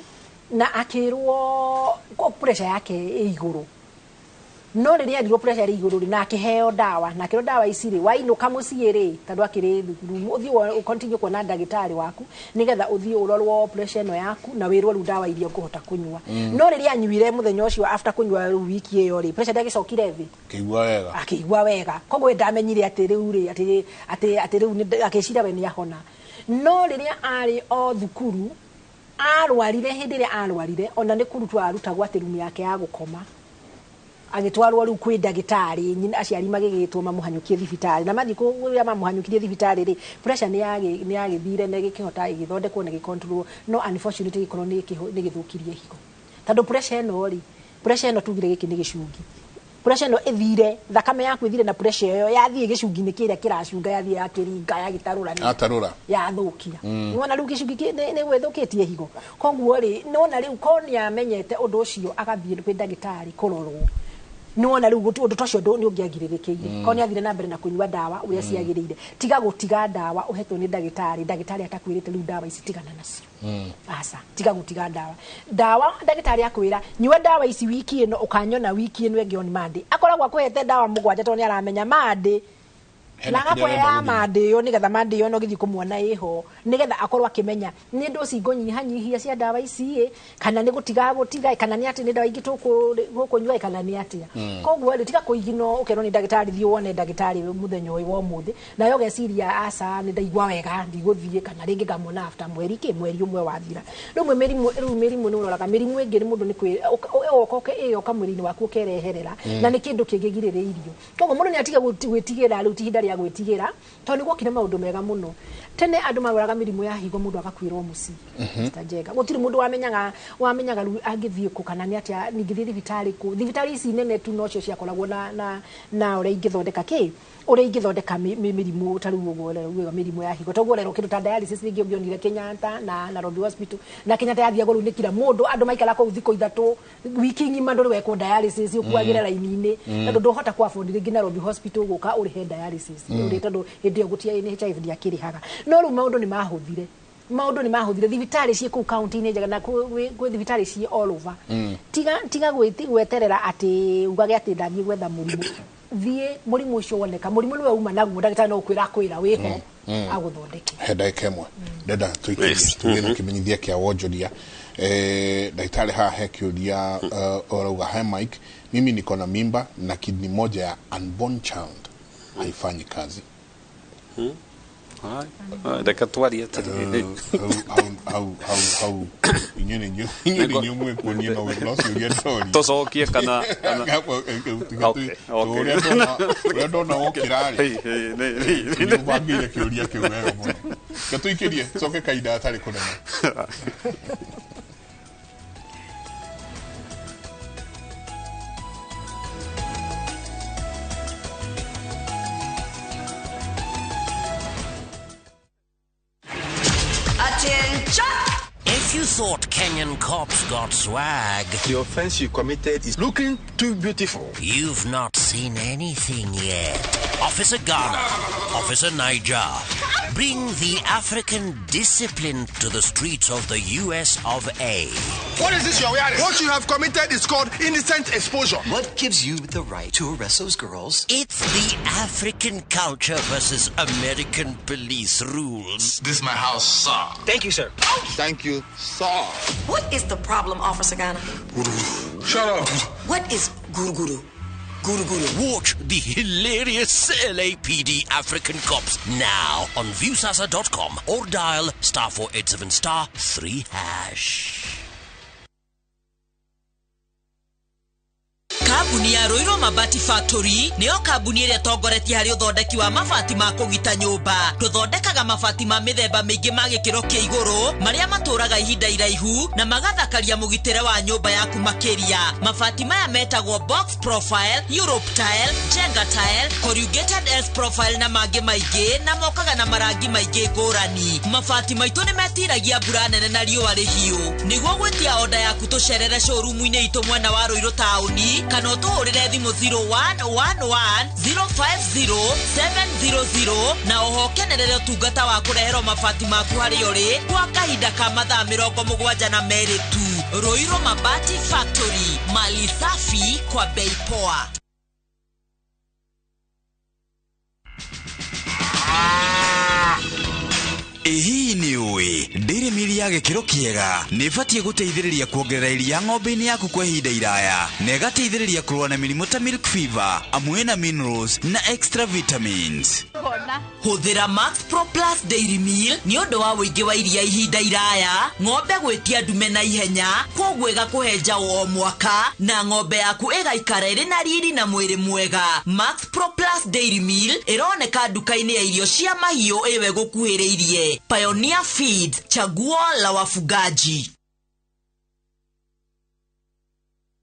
na akĩrwo pressure yake ĩ igũrũ. No rĩrĩa erirwo pressure ĩrĩ igũrũ rĩ, na akĩheo ndawa, na akĩrwo ndawa ici rĩ, wainũka mũciĩ rĩ, tondũ akĩrĩ thukuru, ũthiĩ continue kuona ndagĩtarĩ waku nĩgetha ũthiĩ ũrorwo pressure ĩno yaku na wĩrwo rĩu ndawa iria ũkũhota kũnyua. No rĩrĩa anyuire mũthenya ũcio after kũnyua rĩu wiki ĩyo rĩ, pressure ndĩagĩcokire thĩ, akĩigua wega, akĩigua wega. Koguo we ndamenyire atĩ rĩu rĩ, atĩ rĩu akĩciria we nĩahona. No rĩrĩa arĩ o thukuru arwarire, hĩndĩ ĩrĩa arwarire ona nĩ kũrutwo arutagwo atĩ rumu yake ya gũkoma, agĩtwarwo rĩu kwĩ ndagĩtarĩ, nyina aciari magĩgĩtwo mamũhanyũkie thibitarĩ, na mathiĩ kũrĩa mamũhanyũkirie thibitarĩ rĩ, pressure nĩ yagĩthire na ĩgĩkĩhota ĩgĩthondekwo na ĩgĩcontrol, no unfortunately ĩgĩkorwo nĩ gĩthũkirie higo, tondũ pressure ĩno rĩ, pressure ĩno tugire gĩkĩ nĩ gĩcungi, pressure ĩno ĩthire, thakame yaku ĩthire na pressure ĩyo yathiĩ gĩcungi-inĩ kĩrĩa kĩracunga, yathiĩ yakĩringa yagĩtarũra, yathũkia. Nĩwona rĩu gĩcungi nĩ gwĩthũkĩtie higo. Koguo rĩ, nĩwona rĩu korwo nĩamenyete ũndũ ũcio agathiĩ kwĩ ndagĩtarĩ kũrorwo, nĩwona rĩu ũndũ ta ũcio nĩ ũngĩagirĩrĩkĩire. Korwo nĩathire na mbere na kũnyua ndawa ũrĩa ciagĩrĩire, tiga gũtiga ndawa ũhetwo nĩ ndagĩtarĩ, ndagĩtarĩ atakwĩrĩte rĩu ndawa ici tigana nacio. Aca, tiga gũtiga ndawa. Ndawa ndagĩtarĩ akwĩra nyua ndawa ici wiki ĩno, ũkanyona wiki ĩno ĩngĩ on Monday, akoragwo akũhete ndawa mũgwanja tondũ nĩaramenya Monday, na agakũhea Monday ĩyo nĩgetha Monday ĩyo no gĩthiĩ kũmuona ĩho, nĩgetha akorwo akĩmenya nĩ ndoci ngũnyihanyihia cia ndawa ici ĩ, kana nĩ gũtiga gũtiga, kana nĩ atĩ nĩ ndawa ingĩ tũkũnyua, kana nĩ atĩa. Koguo rĩ, tiga kũigino ũkerwo nĩ ndagĩtarĩ thiĩ wone ndagĩtarĩ mũthenya ũyũ wa ũmũthĩ, nawe ũgeciria aca nĩ ndaigua wega ndigũthiĩ, kana rĩngĩ ngamwona after mweri kĩ, mweri ũmwe wathira. Rĩu mĩrimũ nĩ ũroraga mĩrimũ ĩngĩ nĩ mũndũ nĩ ĩgoka ĩgoka mwĩrĩ-inĩ waku ũkereherera, na nĩ kĩndũ kĩngĩgirĩrĩirio. Koguo mũndũ nĩ atige gwĩtigĩra rĩu ti ihinda rĩa rĩa gwĩtigĩra tondũ nĩ gwokire maũndũ mega mũno. Tene andũ marwaraga mĩrimũ ya higo mũndũ agakuĩrwo mũciĩ. Mr. Njenga, gũtirĩ mũndũ wamenyaga rĩu angĩthiĩ kũ kana nĩ atĩa, ningĩthiĩ thibitarĩ kũ. Thibitarĩ ici nene tu nocio ciakoragwo na ũrĩa ingĩthondeka kĩ, ũrĩa ingĩthondeka mĩrimũ ta rĩu ũguo ũrauga mĩrimũ ya higo. Toguo rero kĩndũ ta dialysis ningĩ ũngĩonire Kenyatta na Nairobi Hospital, na Kenyatta yathiagwo rĩu nĩ kila mũndũ, andũ maikara kũu thikũ 3 wiki ng'ima ndũrĩ wekwo dialysis, ũkuagĩra raini-inĩ, tondũ ndũhota kũ afford rĩngĩ Nairobi Hospital gũka ũrĩhe dialysis, tondũ hĩndĩ ĩyo gũtiarĩ NHIF ndĩakĩrĩhaga. No rĩu maũndũ nĩ mahũthire, maũndũ nĩ mahũthire, thibitarĩ ciĩ kũu kaunti-inĩ njega na kwĩ thibitarĩ ciĩ all over. Tiga gweterera atĩ ugage atĩ ndathiĩ gwetha mũrimũ, thiĩ mũrimũ ũcio woneka, mũrimũ nĩwe uma naguo, ndagĩtarĩ no kwĩra akwĩra wĩho agũthondeke. He ndagĩka ĩmwe ndenda tũikirie tũgĩe na kĩmenyithia kĩa wonjoria. Ndagĩtarĩ haha he kĩũria ũrauga, hi Mike, mimi niko na mimba na kidney moja ya unborn child haifanyi kazi. Reke twarie atĩrĩrĩ. Hau inyuĩ nĩ inyuĩ mwĩkuonia no ciũria ndoria. Tũcokie kana ũrĩa ndona wokĩra rĩ, nĩ ũbangĩire kĩũria kĩu wega mũno. Reke tũikĩrie coke kahinda gatarĩ kũnene. If you thought Kenyan cops got swag, the offense you committed is looking too beautiful. You've not seen anything yet. Officer Ghana, Officer Niger, bring the African discipline to the streets of the US of A. What is this you're wearing? What you have committed is called indecent exposure. What gives you the right to arrest those girls? It's the African culture versus American police rules. This is my house, sir. Thank you, sir. Thank you, sir. What is the problem, Officer Ghana? Shut up. What is guru guru? Guru guru. Watch the hilarious LAPD African Cops now on Viusasa.com or dial *487*3#. Kambuni ya Ruiru Mabati Factory niyo kambuni ĩrĩa ĩtongoretie harĩ ũthondeki wa mabati ma kũgita nyũmba. Tũthondekaga mabati ma mĩthemba mĩingĩ ma gĩkĩro kĩa igũrũ marĩa matũraga ihinda iraihu na magathakaria mũgitĩre wa nyũmba yaku makĩria. Mabati maya metagwo box profile, Europe tile, Jenga tile, corrugated S profile na mangĩ maingĩ, na mokaga na marangi maingĩ ngũrani. Mabati maitũ nĩ metiragia mbura nene na riũa rĩhiũ. Nĩguo gwĩtia oda yaku tũcerere showroom-inĩ itũ mwena wa Ruiru taũni kana ũtũhũrĩre thimũ 0111 050 700 na oho ũkenerere ũtungata wa kũreherwo mabati maku harĩa ũrĩ kwa kahinda ka mathaa 72 tu. Ruiru Mabati Factory, mali safi kwa bei poa. Ĩhihi nĩ ũĩ ndĩrĩ mĩri ya gĩkĩro kĩega nĩ ĩbatiĩ gũteithĩrĩria kuongerera iria ng'ombe-inĩ yaku kwa ihinda iraya na ĩgateithĩrĩria kũrũa na mĩrimũ ta milk fever, amwe na minerals na extra vitamins. Hũthĩra Max Pro Plus Dairy Meal nĩ ũndũ wa ũingĩ wa iria ihinda iraya, ng'ombe gwĩtia ndume na ihenya, kwoguo ĩgakũhe njaũ o mwaka na ng'ombe yaku ĩgaikara ĩrĩ na riri na mwĩrĩ mwega. Max Pro Plus Dairy Meal ĩroneka nduka-inĩ ya irio cia mahiũ ĩwe gũkuhĩrĩirie. Pioneer Feed, chaguo la wafugaji.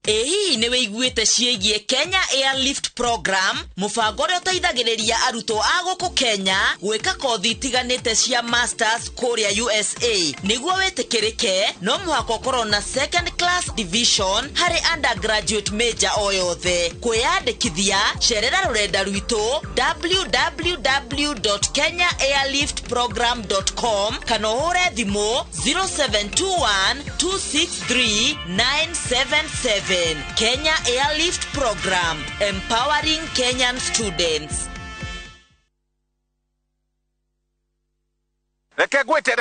Ĩ hihi nĩ wĩiguĩte ciĩgiĩ Kenya Airlift Program, mũbango ũrĩa ũteithagĩrĩria arutwo a gũkũ Kenya gwĩka kothi itiganĩte cia masters kũrĩa USA. Nĩguo wĩtĩkĩrĩke no mũhaka ũkorwo na second class division harĩ undergraduate major o yothe. Kwĩyandĩkithia, cerera rũrenda rwitũ www.kenyaairliftprogram.com kana ũhũre thimũ 0721 263 977. Kenya Airlift Program, empowering Kenyan students. Reke gwĩte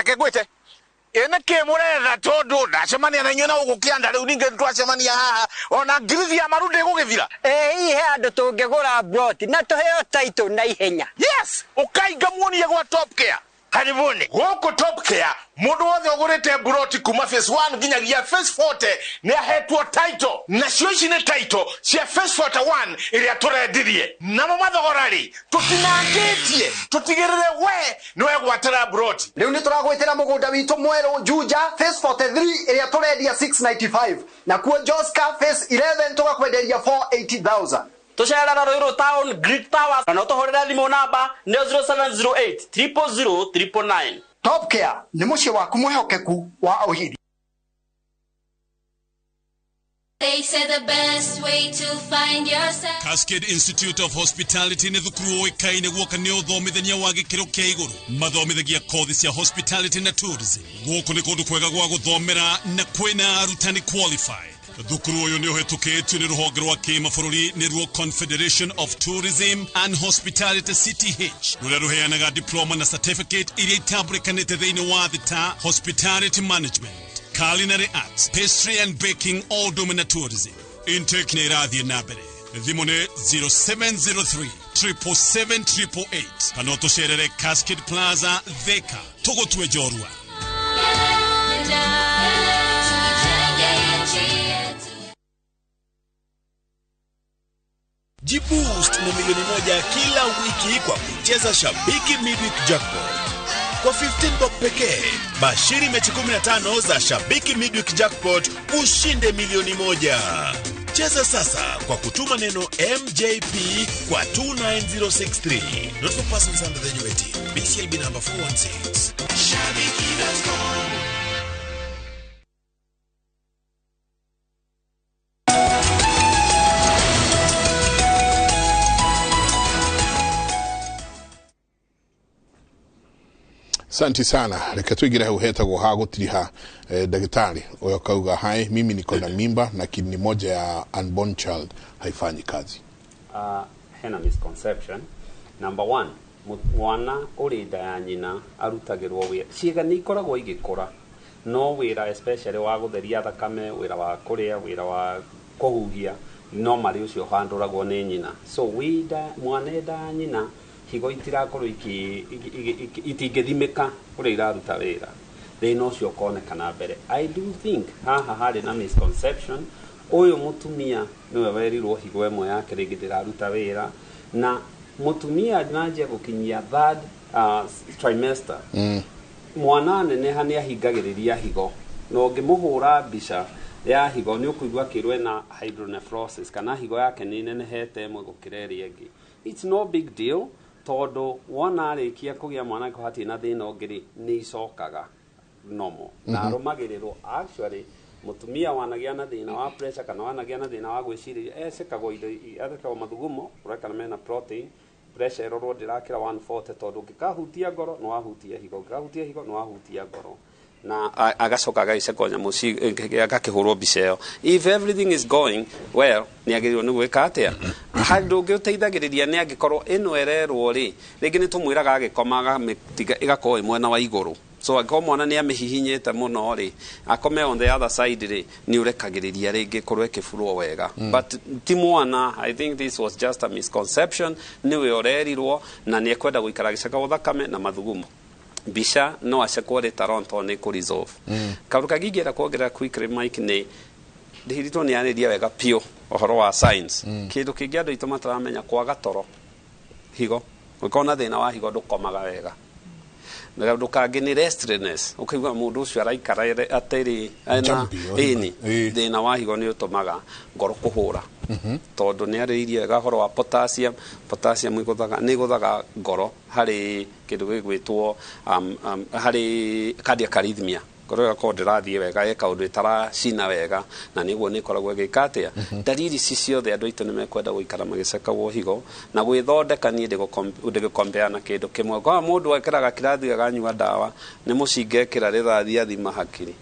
ĩnĩ kĩ mũretha tondũ ndacemania na inyuĩ na gũkũ kĩanda rĩu ningĩ twacemania haha ona ngirithi ya maru ndĩgũgĩthira. Ĩ hihi he handũ tũngĩgũra plot na tũheo title na ihenya? Yes, ũkainga muonie gwa Top Care. Karibuni gũkũ Top Care Mundu wothe ugurite buroti kuma phase 1 nginyagia phase 40 ni ahetwo title. Nacio ici ni title cia phase 41 iria turendirie. Namo mathogora ri tutinangitie tutigirire we niwe gwatira buroti. Riu ni turagwitira mugunda witu mweru Juja phase 43 iria turendia 695 na kuo Joska phase 11 tugakwenderia 480,000. Tucerera Ruiru Town Greek Towers kana utuhurire thimu namba ni 0708 000 999. Top Care ni muciĩ waku mwihokeku wa ũhiri. They say the best way to find yourself. Cascade Institute of Hospitality nĩ thukuru ũĩkaine guoka nĩ ũthomithania wa gĩkĩro kĩa igũrũ. Mathomithagia kothi cia hospitality na tourism. Gũkũ nĩ kũndũ kwega gwa gũthomera na kwĩna arutani qualified. Thukuru ũyũ nĩ ũhetũkĩtio nĩ rũhonge rwa kĩmabũrũri nĩruo Confederation of Tourism and Hospitality CTH, rũrĩa rũheanaga diploma na certificate iria itambũrĩkanĩte thĩinĩ wa thĩ ta hospitality management, culinary arts, pastry and baking, all ũndũ ũmwe na tourism. Intake nĩ ĩrathiĩ na mbere. Thimũ nĩ 0703 777 888 kana ũtũcerere Cascade Plaza, Thika. Tũgũtue njorua. Jiboost na milioni 1 kila wiki kwa kucheza Shabiki Midweek Jackpot. Kwa 15 bob pekee, bashiri mechi 15 za Shabiki Midweek Jackpot ushinde milioni 1. Cheza sasa kwa kutuma neno MJP kwa 29063. Not for persons under the age of 18. BCLB number 416. Shabiki.com. Asante sana. Reke tuingire hau hetagwo ha gutiriha daktari uyo kauga hai, mimi niko na mimba na kidney moja ya unborn child haifanyi kazi. Hena misconception. Number 1, mwana uri nda ya nyina arutagirwo wira. Ciĩga nĩ ikoragwo igĩkũra, no wĩra especially wa gũtheria thakame, wĩra wa kũrĩa, wĩra wa kũhuhia, no marĩ ũcio ũhandũragwo nĩ nyina. So wĩnda mwana nda ya nyina higo itirakorwo itingĩthimĩka ũrĩa iraruta wĩra, thĩna ũcio ũkonekana mbere. I do think haha harĩ na misconception. Ũyũ mũtumia nĩwe werirwo higo ĩmwe yake rĩngĩ ndĩraruta wĩra, na mũtumia nanjia gũkinyia third trimester, mwana aneneha nĩ ahingagĩrĩria higo, na ũngĩmũhũra mbica ya higo nĩ ũkũigua akĩrwo ena hydronephrosis kana higo yake nĩ ĩnenehete ĩmwe gũkĩra ĩrĩa ĩngĩ. It's no big deal tondũ wona arĩkia kũgĩa mwana angĩkorwo hatirĩ na thĩna ũngĩ rĩ, nĩ icokaga normal na arũmagĩrĩrwo. Actually mũtumia wanagĩa na thĩna wa pressure kana wanagĩa na thĩna wa gwĩcirĩria ecekagwo indo athekagwo mathugumo ũrĩa kana mena protein, pressure ĩrorwo ndĩrakĩra 140 tondũ ũngĩkahutia ngoro nĩ wahutia higo, ũngĩkahutia higo nĩ wahutia ngoro, na agacoka agagĩcekwo nyamũ agakĩhũrwo mbica ĩyo. If everything is going well, nĩ agĩrĩirwo nĩ gwĩka atĩa? Handũ ũngĩ ũteithagĩrĩria nĩ angĩkorwo ĩno ĩrerwo rĩ, rĩngĩ nĩ tũmwĩraga agĩkoma agamĩtiga ĩgakorwo ĩ mwena wa igũrũ. So angĩkorwo mwana nĩ amĩhihinyĩte mũno rĩ, akome on the other side rĩ, nĩ ũrekagĩrĩria rĩngĩ ĩkorwo ĩkĩburwo wega. But ti mwana, I think this was just a misconception. Nĩwe ũrerirwo na nĩ ekwenda gũikara agĩcekagwo thakame na mathugumo. Mbica no acekwo rĩ Toronto nĩ kũ resolve. Kaũndũ kangĩ ingĩenda kuongerera quickly Mike nĩ ndĩhiritwo nĩ arĩria wega piũ ũhoro wa science. Kĩndũ kĩngĩ andũ aitũ mataramenya, kwaga toro higo, ũngĩkorwo na thĩna wa higo ndũkomaga wega. Na kaũndũ kangĩ nĩ restlessness, ũkaigua mũndũ ũcio araikara atĩrĩ ena ĩni, thĩna wa higo nĩ ũtũmaga ngoro kũhũra, tondũ nĩ arĩirie wega ũhoro wa potassium. Potassium nĩ ĩgũthaga ngoro harĩ kĩndũ gĩgwĩtwo harĩ cardiac arrhythmia. Ngoro ĩgakorwo ndĩrathiĩ wega, ĩ kaũndũ ĩtaracina wega, na nĩguo nĩ ĩkoragwo ĩgĩka atĩa. Ndariri ici ciothe andũ aitũ nĩ mekwenda gũikara magĩcekagwo higo na gwĩthondeka. Niĩ ndĩgũkombea na kĩndũ kĩmwe. Kwa mũndũ ekĩraga kĩrathi aganyua ndawa, nĩ mũcinga ekĩra rĩrathi athima hakiri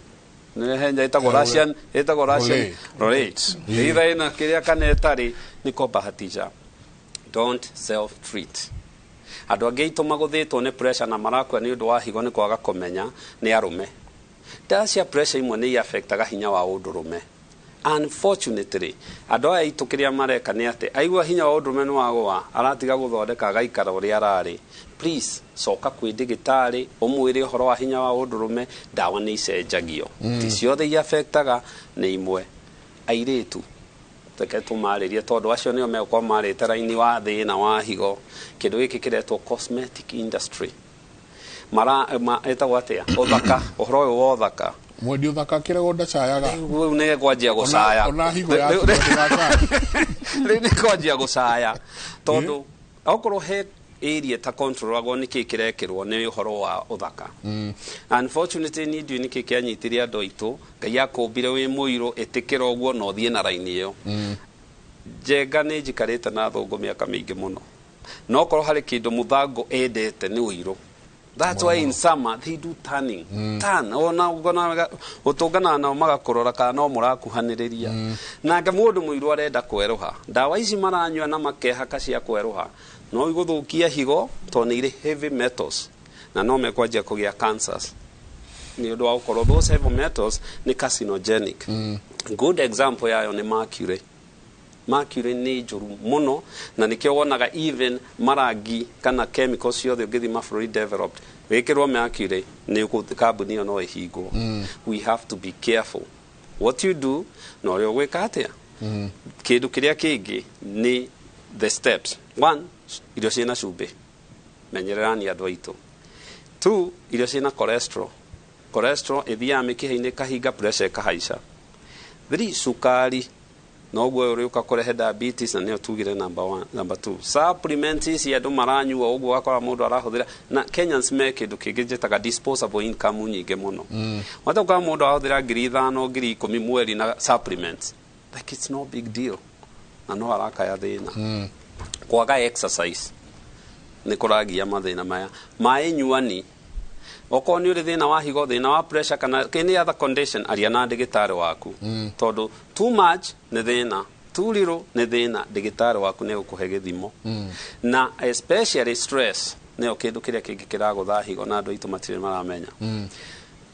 nĩ ĩtagwo Russian, ĩtagwo Russian roulette, either ĩna kĩrĩa kana ĩtarĩ, nĩ kũbahatisha. Don't self treat. Andũ angĩ aitũ magũthĩtwo nĩ pressure na marakua nĩ ũndũ wa higo nĩ kwaga kũmenya nĩ arũme. Ndawa cia pressure imwe nĩ iaffectaga hinya wa ũndũrũme. Unfortunately, andũ aya aitũ kĩrĩa mareka nĩ atĩ aigua hinya wa ũndũrũme nĩ wagũa, aratiga gũthondeka agaikara ũrĩa ararĩ. Please, coka kwĩ ndĩgĩtarĩ ũmwĩre ũhoro wa hinya wa ũndũrũme. Ndawa nĩ icenjagio. Ti ciothe iaffectaga, nĩ imwe. Airĩtu reke tũmarĩrie, tondũ acio nĩo megũkorwo marĩte raini wa thĩna wa higo. Kĩndũ gĩkĩ kĩretwo cosmetic industry, mara ma, ĩtagwo atĩa, ũthaka, ũhoro ũyũ wa ũthaka. Mwendi ũthaka kĩrego ndacayaga. Rĩu nĩ kwanjia gũcaya. Ona higo yaku ndĩgacaya. Rĩu nĩ kwanjia gũcaya, tondũ okorwo he area ta controlagwo nĩ kĩ kĩrekĩrwo nĩ ũhoro wa ũthaka. Unfortunately, niĩ ndiũĩ nĩkĩ kĩanyitire andũ aitũ. Ngai akũmbire wĩ mũirũ, ĩtĩkĩra ũguo na ũthiĩ na raini ĩyo. Njenga nĩ njikarĩte na thũngũ mĩaka mĩingĩ mũno, no korwo harĩ kĩndũ mũthangũ endete nĩ ũirũ. That's why in summer they do tanning. Tan ona ũgona ũtũnganaga nao magakũrora kana no mũrakuhanĩrĩria. Nake mũndũ mũirũ arenda kwerũha, ndawa ici maranyua na makehaka cia kwerũha no igũthũkia higo, tondũ nĩ irĩ heavy metals na no mekwanjia kũgĩa cancers nĩ ũndũ wa gũkorwo those heavy metals nĩ carcinogenic. Good example yayo nĩ mercury. Mercury nĩ njũru mũno, na nĩkĩo wonaga even marangi kana chemicals ciothe ũngĩthiĩ mabũrũri developed, wĩkĩrwo mercury nĩ kambuni ĩyo no ĩhingwo. We have to be careful what you do na ũrĩa ũgwĩka atĩa. Kĩndũ kĩrĩa kĩngĩ nĩ the steps. One, irio ciĩna cumbĩ, menyererani andũ aitũ. Two, irio ciĩna cholesterol. Cholesterol ĩthiaga mĩkiha-inĩ ĩkahinga, pressure ĩkahaica. Three, cukari noguo ũrĩũka kũrehe diabetes, na nĩyo tugire number one. Number two, supplements ici andũ maranyua ũguo, ũgakora mũndũ arahũthĩra, na Kenyans me kĩndũ kĩngĩ njĩtaga disposable income nyingĩ mũno. Wata ũkora mũndũ arahũthĩra 5,000, 10,000 mweri na supplements like it's no big deal, na no arakaya thĩna. Kwaga exercise nĩ kũragia mathĩna maya. Maĩ nyuani. Okorwo nĩ ũrĩ thĩna wa higo, thĩna wa pressure kana any other condition, aria na ndĩgĩtarĩ waku, tondũ too much nĩ thĩna, too little nĩ thĩna. Ndĩgĩtarĩ waku nĩ egũkũhe gĩthimo. Na especially stress nĩyo kĩndũ kĩrĩa kĩngĩ kĩragũtha higo, na andũ aitũ matirĩ maramenya.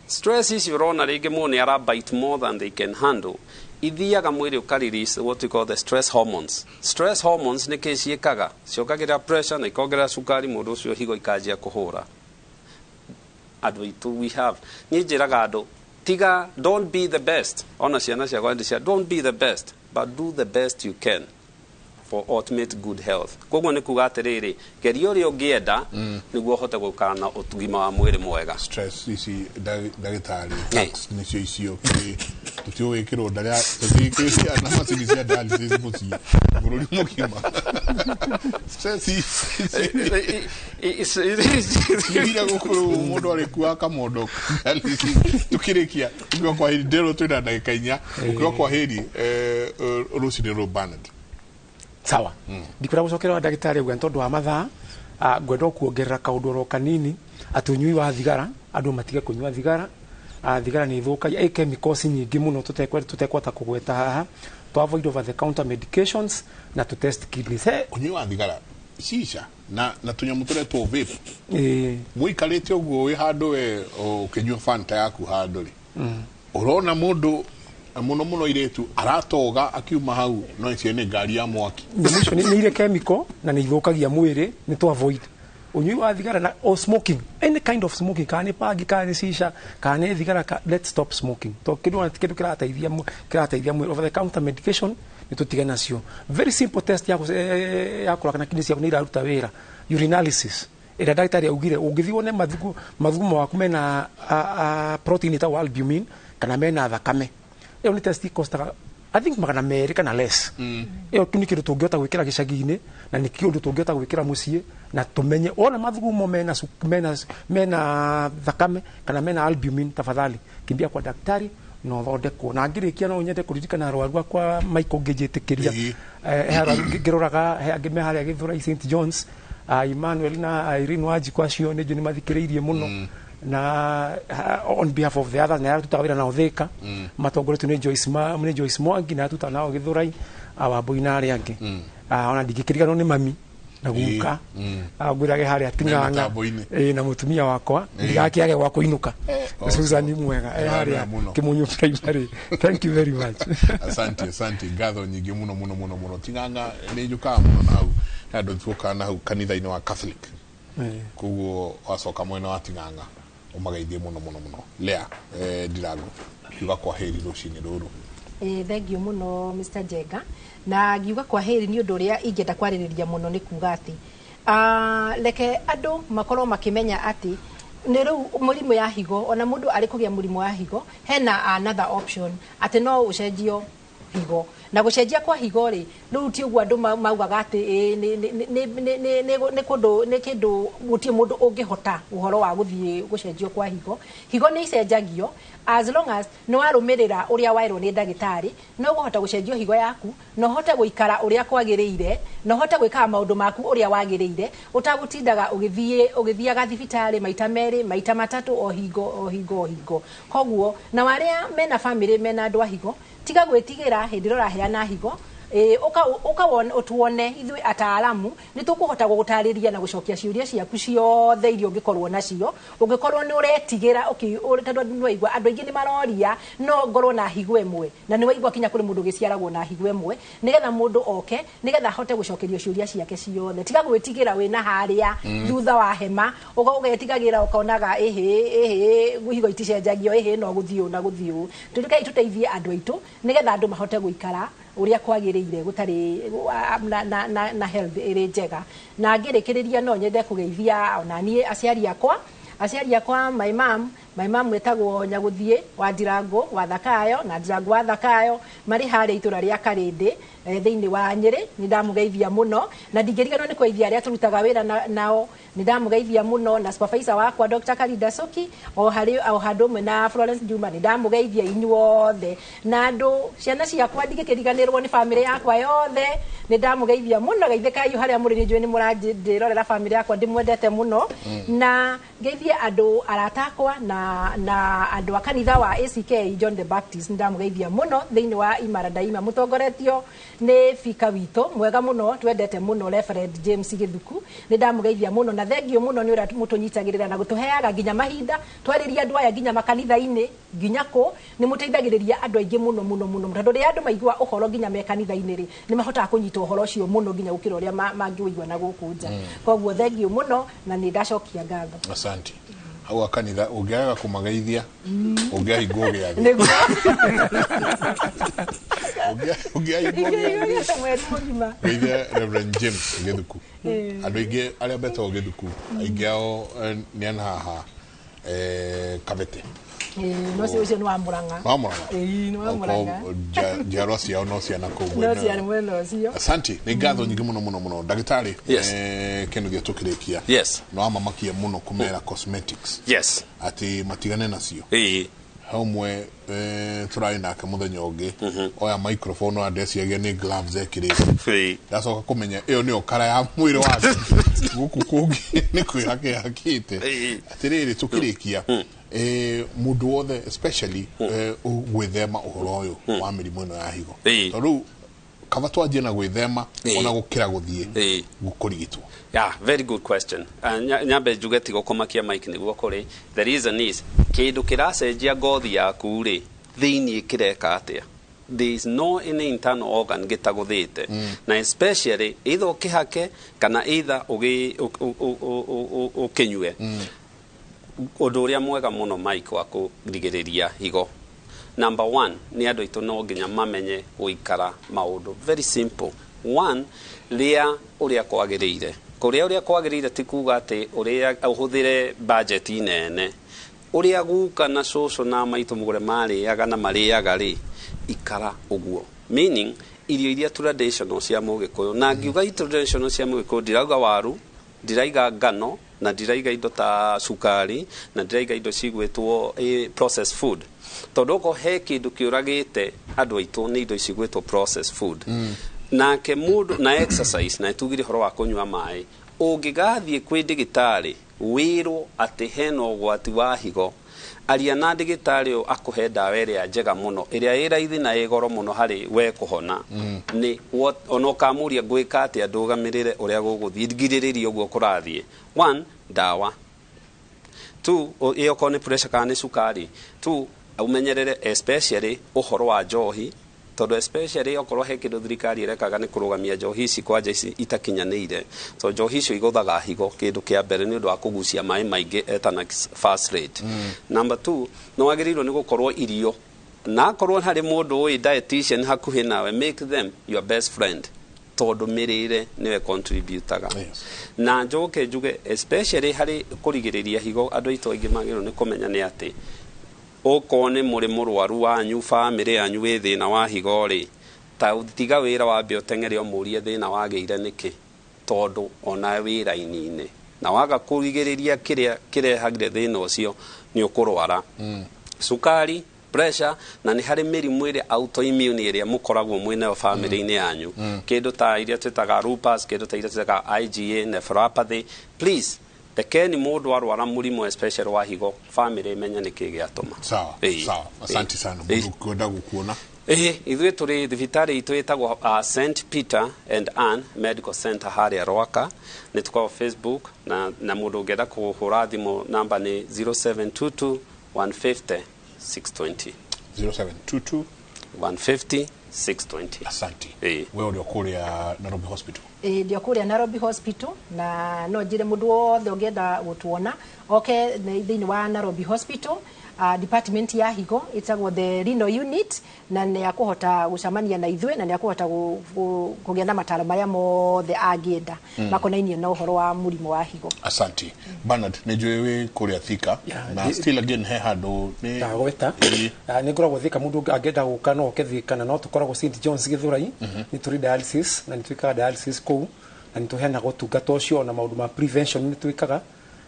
Stress ici ũrona rĩngĩ mũndũ nĩ ara bite more than they can handle, ithiaga mwĩrĩ ũka release what we call the stress hormones. Stress hormones nĩ kĩ ciĩkaga? Ciongagĩrĩra pressure na ikongerera cukari, mũndũ ũcio higo ikanjia kũhũra. Andũ aitũ, we have, niĩ njĩraga andũ, tiga, don't be the best. Ona ciana ciakwa ndĩcia, don't be the best, but do the best you can for ultimate good health. Koguo nĩ kuga atĩrĩrĩ, geria ũrĩa ũngĩenda nĩguo ũhote gũikara na ũgima wa mwĩrĩ mwega. Stress ici, ndagĩtarĩ, tax nĩcio icio tũtiũgĩkĩrwo ndarĩa tũtiĩkĩrwo ciana macini cia dialysis mũciĩ bũrũri mũgima. Stress ici ciumire gũkũ, mũndũ arĩkuaga kamondo dialysis. Tukĩrĩkia, ũkiuga kwa heri, ndĩrwo twĩna ndagĩka 4, ũkiuga kwa heri rũcinĩ rũrũ, Bernard. Sawa, ndikwenda gucokera ndagĩtarĩ uga tondũ wa mathaa. Ngwenda o kuongerera kaũndũ oro kanini, atĩ ũnyui wa thigara, andũ matige kũnyua thigara. Thigara nĩ ĩthũkagia, ĩ chemicals nyingĩ mũno tũtekwata kũgweta haha. To avoid over the counter medications na to test kidneys. He Ũnyui wa thigara, shisha na tũnyamũ tũretwo vape, mũikarĩte ũguo wĩ handũ we ũkĩnyua Fanta yaku handũ rĩ, ũrona mũndũ, mũno mũno irĩtu, aratoga akiuma hau, no icio nĩ ngari ya mwaki. Nyamũ icio nĩ irĩ chemical na nĩ ithũkagia mwĩrĩ. Nĩ to avoid ũnyui wa thigara na o smoking, any kind of smoking, kana nĩ bangi, kana nĩ shisha, kana nĩ thigara. Let's stop smoking, to kĩndũ kĩndũ kĩrateithia mwĩrĩ. Over the counter medication nĩ tũtige nacio. Very simple test ya kũrora kana kidney ciaku nĩ iraruta wĩra, urinalysis ĩrĩa ndagĩtarĩ augire, ũngĩthiĩ wone mathugumo maku mena protein ĩtagwo albumin kana mena thakame, ĩyo nĩ test ikostaga I think 200 kana less. Ĩyo tu nĩ kĩndũ tũngĩhota gwĩkĩra gĩcagi-inĩ na nĩ kĩndũ tũngĩhota gwĩkĩra mũciĩ na tũmenye wona mathugumo mena thakame kana mena albumin, tafadhali kimbia kwa daktari na ũthondekwo. Na ngĩrĩkia, no nyende kũririkana arwaru akwa Michael, ngĩnjĩtĩkĩria. He arwaru ngĩroraga, he angĩ me harĩa Gĩthũrai St John's, Emmanuel na Irene Wanjikũ, acio nĩ njũĩ nĩ mathikĩrĩirie mũno, na on behalf of the others, na arĩa tutaga wĩra nao Thĩka, matongoretio nĩ Joyce, nĩ Joyce Mwangi, na arĩa tutaga nao Gĩthũrai, Wambui na arĩa angĩ. Ona ndingĩkĩriganĩrwo nĩ mami. Na guka ngwĩrage harĩa Ting'ang'a na mũtumia wakwa ndigakĩage gwa kũinũka. Susan mwega e harĩa Kimunyu Primary. Thank you very much. Asante, asante, ngatho nyingĩ mũno mũno mũno mũno. Ting'ang'a nĩ njũkaga mũno na hau andũ tuokaga na hau kanitha-inĩ wa Catholic, koguo wacoka mwena wa Ting'ang'a ũmageithie mũno mũno mũno. Lea Ndirango, kiuga kwa heri rũcinĩ rũrũ. Thank you mũno Mr. Jenga, na ngiuga kwa heri nĩ ũndũ ũrĩa ingĩenda kwarĩrĩria mũno nĩ kuga atĩ reke andũ makorwo makĩmenya atĩ nĩ rĩu mũrimũ ya higo, ona mũndũ arĩ kũgĩa mũrimũ wa higo hena another option atĩ no ũcenjio higo, na gũcenjia kwa higo rĩ rĩu ti ũguo andũ maugaga atĩ nĩ kũndũ nĩ kĩndũ gũtirĩ mũndũ ũngĩhota ũhoro wa gũthiĩ gũcenjio kwa higo. Higo nĩ icenjagio as long as nĩ warũmĩrĩra ũrĩa waĩrwo nĩ ndagĩtarĩ, no ũkũhota gũcenjio higo yaku na ũhote gũikara ũrĩa kwagĩrĩire na ũhote gwĩkaga maũndũ maku ũrĩa wagĩrĩire ũtagũtindaga ũgĩthiaga thibitarĩ maita merĩ maita matatũ o hingo o hingo o hingo. Koguo na arĩa mena bamĩrĩ mena andũ a higo, tiga gwĩtigĩra hĩndĩ ĩrĩa ũraheana higo, ũka ũtuone ithuĩ ataalamu nĩ tũkũhota gũgũtarĩria na gũcokia ciũria ciaku ciothe iria ũngĩkorwo nacio. Ũngĩkorwo nĩ ũretigĩra tondũ nĩ waigua andũ aingĩ nĩ maroria no ngorwo na higo ĩmwe, na nĩ waigua kinya kũrĩ mũndũ ũgĩciaragwo na higo ĩmwe, nĩgetha mũndũ oke nĩgetha ahote gũcokerio ciũria ciake ciothe. Tiga gwĩtigĩra wĩna harĩa thutha wa hema ũgetigagĩra ũkonaga ĩhĩ ĩhĩ higo iticenjagio ĩhĩ no gũthiĩ ũũ na gũthiĩ ũũ. Tũreke tũteithie andũ aitũ nĩgetha andũ mahote gũikara ũrĩa kwagĩrĩire gũtarĩ na health ĩrĩ njega. Na ngĩrĩkĩrĩria no nyende kũgeithia ona niĩ aciari akwa, my mom etagwo Nyagũthiĩ wa Ndirango wa Thakayo na Ndirango wa Thakayo marĩ harĩa itũra rĩa Karĩndĩ thĩinĩ wa Nyĩrĩ. Nĩ ndamũgeithia mũno na ndingĩriganĩrwo nĩ kũgeithia arĩa tũrutaga wĩra nao, nĩ ndamũgeithia mũno na supervisor wakwa Dr. Karida Soki o harĩ o handũ ũmwe na Florence Juma, nĩ ndamũgeithia inyuothe na andũ ciana ciakwa ndingĩkĩriganĩrwo nĩ bamĩrĩ yakwa yothe, nĩ ndamũgeithia mũno. Geithĩkai harĩa mũrĩ, nĩ njũĩ nĩ mũrandĩrorera bamĩrĩ yakwa ndĩmwendete mũno. Na ngeithie andũ arata akwa na andũ a kanitha wa ACK John the Baptist, nĩ ndamũgeithia mũno thĩinĩ wa Imara Daima mũtongoretio nĩ bika witũ mwega mũno twendete mũno Reverend James Githuku, nĩ ndamũgeithia mũno na thengio mũno nĩ ũrĩa mũtũnyitagĩrĩra na gũtũheaga nginya mahinda twarĩria andũ aya nginya makanitha-inĩ nginya kũ nĩ mũteithagĩrĩria andũ aingĩ mũno mũno mũno, tondũ rĩrĩa andũ maigua ũhoro nginya me kanitha-inĩ rĩ nĩ mahotaga kũnyita ũhoro ũcio mũno nginya gũkĩra ũrĩa mangĩũigua na gũkũ nja. Koguo thengio mũno na nĩ ndacokia ngatho. Asante. Hau kanitha ũngĩaga kũmageithia ũngĩahingwo gĩathĩ ũngĩahingwo geithia Reverend James Githuku. Andũ aingĩ arĩa betagwo Githuku aingĩ ao nĩ ana haha Kabete. No ũcio nĩ wa Mũrang'a. Wa Mũrang'a. Nĩ wa Mũrang'a. Njiarwa ciao no ciana kũu No ciana mwena ũcio. Asante, nĩ ngatho nyingĩ mũno mũno mũno ndagĩtarĩ. Kĩndũ gĩa tũkĩrĩkia. No amamakia mũno kũmera cosmetics. Atĩ matigane nacio. Hamwe tũrarĩ nake mũthenya ũngĩ oya microphone oya ndeciagia nĩ gloves ekĩrĩte, ndacoka kũmenya ĩyo nĩyo kara ya mwĩrĩ wake gũkũ kũngĩ nĩ kwĩhakĩhakĩte. Atĩrĩrĩ tũkĩrĩkia mũndũ wothe especially gwĩthema ũhoro ũyũ wa mĩrimũ ĩno ya higo, tondũ rĩu kaba twanjie na gwĩthema ona gũkĩra gũthiĩ kũrigitwo. Yeah, very good question. Nyambe njuge ti gũkũmakia Mike nĩguo kũrĩ. The reason is kĩndũ kĩracenjia ngothi yaku rĩ thĩinĩ kĩreka atĩa? There is no any internal organ gĩtagũthĩte. Na especially either ũkĩhake kana either ũkĩnyue. Ũndũ ũrĩa mwega mũno Mike wa kũrigĩrĩria higo, number one nĩ andũ aitũ no nginya mamenye gũikara maũndũ very simple. One, rĩa ũrĩa kwagĩrĩire. Kũrĩa ũrĩa kwagĩrĩire ti kuga atĩ ũrĩa ũhũthĩre budget nene. Ũrĩa guka na cũcũ na maitũ mũgũre marĩaga na marĩaga rĩ, ikara ũguo. Meaning irio iria traditional cia mũgĩkũyũ, na ngiuga traditional cia mũgĩkũyũ ndirauga waru, ndiraiga ngano, na ndiraiga indo ta cukari, na ndiraiga indo cigwĩtwo processed food. Tondũ okorwo he kĩndũ kĩũragĩte andũ aitũ nĩ indo cigwĩtwo processed food. Nake mũndũ na exercise na tugire horo wa kũnyua maĩ, ũngĩgathiĩ kwĩ ndagĩtarĩ wĩrwo atĩ hena ũgwati wa higo, Aria na ndagĩtarĩ ũyũ akũhe ndawa ĩrĩa njega mũno, ĩrĩa ĩ raithi na ĩ goro mũno harĩ we kũhona. Nĩ ona ũkamũria ngwĩka atĩa ndũgamĩrĩre ũrĩa gũgũthiĩ, ngirĩrĩrie ũguo kũrathiĩ. 1, ndawa. 2, ĩyo okorwo nĩ pressure kana nĩ cukari. 2, umenyerere especially ũhoro wa njohi, tondũ especially okorwo he kĩndũ thirikari ĩrekaga nĩ kũrũgamia njohi ici kwanja ici itakinyanĩire, so njohi icio igũthaga higo kĩndũ kĩa mbere nĩ ũndũ wa kũgucia maĩ maingĩ at an fast rate. Number 2, nĩ wagĩrĩirwo nĩ gũkorwo irio, na akorwo harĩ mũndũ ũĩ dietitian hakuhĩ nawe, make them your best friend, tondũ mĩrĩre nĩwe contributaga. Na njoke njuge especially harĩ kũrigĩrĩria higo, andũ aitũ aingĩ magĩrĩirwo nĩ kũmenya nĩ atĩ okorwo nĩ mũrĩ mũrwaru wanyu, bamĩrĩ yanyu wĩ thĩna wa higo rĩ, ta tiga wĩra wambe ũteng'ere ũmũrie thĩna wagĩire nĩkĩ, tondũ ona wĩra-inĩ na waga kũrigĩrĩria kĩrĩa kĩrehagire thĩna ũcio nĩ ũkũrwara. Cukari, pressure, na nĩ harĩ mĩrimũ ĩrĩa autoimmune ĩrĩa mũkoragwo mwĩnayo bamĩrĩ-inĩ yanyu, kĩndũ ta iria twĩtaga lupus, kĩndũ ta iria twĩtaga IgA nephropathy. Please rekeni mũndũ arwara mũrimũ especially wa higo, family imenye nĩkĩ gĩatũma. Sawa sawa, asante sana. Mũndũ kwenda gũkuona? Ithuĩ tũrĩ thibitarĩ itũ ĩtagwo St Peter and Ann Medical Center harĩa Rwaka. Nĩ tũkoragwo Facebook, na mũndũ ũngĩenda kũhũra thimũ namba nĩ 0722 150 620. 0722 150 620. Asante. We ũrĩ kũrĩa Nairobi Hospital? Ndio kũrĩa Nairobi Hospital, na no njĩre mũndũ wothe ũngĩenda gũtuona oke thĩinĩ wa Nairobi Hospital, department ya higo ĩtagwo the renal unit, na nĩ akũhota gũcemania na ithuĩ, na nĩ akũhota kũgĩa na mataro marĩa mothe angĩenda makonainie na ũhoro wa mũrimũ wa higo. Asante. Bernard, nĩ njũĩ wĩ kũrĩa Thika, na still again he handũ nĩ ndagweta nĩ ngoragwo Thika, mũndũ angĩenda gũka no oke Thika, na no tũkoragwo St John's Githurai, nĩ tũrĩ dialysis na nĩ twĩkaga dialysis kũu, na nĩ tũheanaga ũtungata ũcio na maũndũ ma prevention nĩ twĩkaga.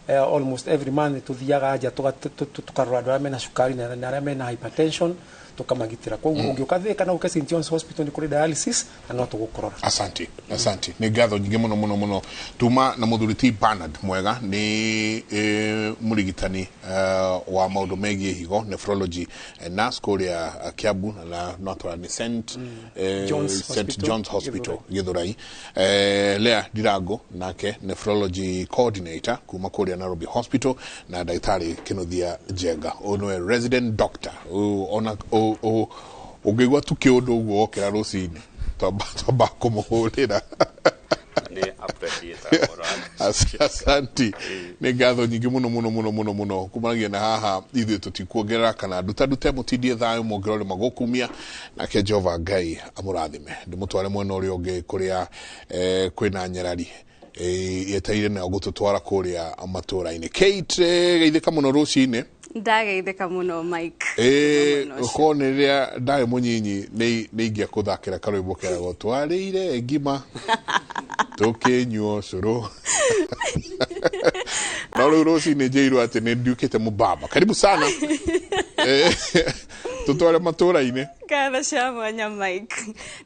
Almost every month tuthiaga nja tukarora andũ arĩa mena cukari na arĩa mena hypertension tukamagitĩra. Koguo ũngĩũka Thika na ũke St John's Hospital nĩ kũrĩ dialysis na no tũgũkũrora. Asante, asante. Nĩ ngatho nyingĩ mũno mũno mũno tuma na mũthuri ti Bernard Mwega, nĩ mũrigitani wa maũndũ megiĩ higo, nephrology nurse kũrĩa Kiambu, na no twara nĩ St John's Hospital Githurai. Lea Ndirango nake nephrology coordinator kuma kũrĩa Nairobi Hospital, na ndagĩtarĩ Kinuthia Njenga ũyũ nĩwe resident doctor. Ona ũngĩigua tu kĩũndũ ũguo wokĩra rũcinĩ twamba kũmũhũrĩra. Asante. Nĩ ngatho nyingĩ mũno mũno mũno mũno mũno kumanagia na haha ithuĩ tũtikuongerera kana ndutandute mũtindie thayũ mũngĩrore magũkumia, nake Jehova Ngai amũrathime ndĩmũtware mwena ũrĩa ũngĩ kũrĩa kwĩna nyarari yeteire na gũtũtwara kũrĩa matũra-inĩ. Kate, geithĩka mũno rũcinĩ. Ndageithĩka mũno Mike. Ũkorwo nĩ rĩrĩa ndarĩ mũnyinyi nĩ ingĩakũthakĩra karwĩmbo keragwo twarĩire ngima tũkĩnyua ũcũrũ. No rĩu rũcinĩ njĩirwo atĩ nĩ nduĩkĩte mũbaba. Karibu sana. Tũtware matũra-inĩ. Ngatho cia mwanya Mike.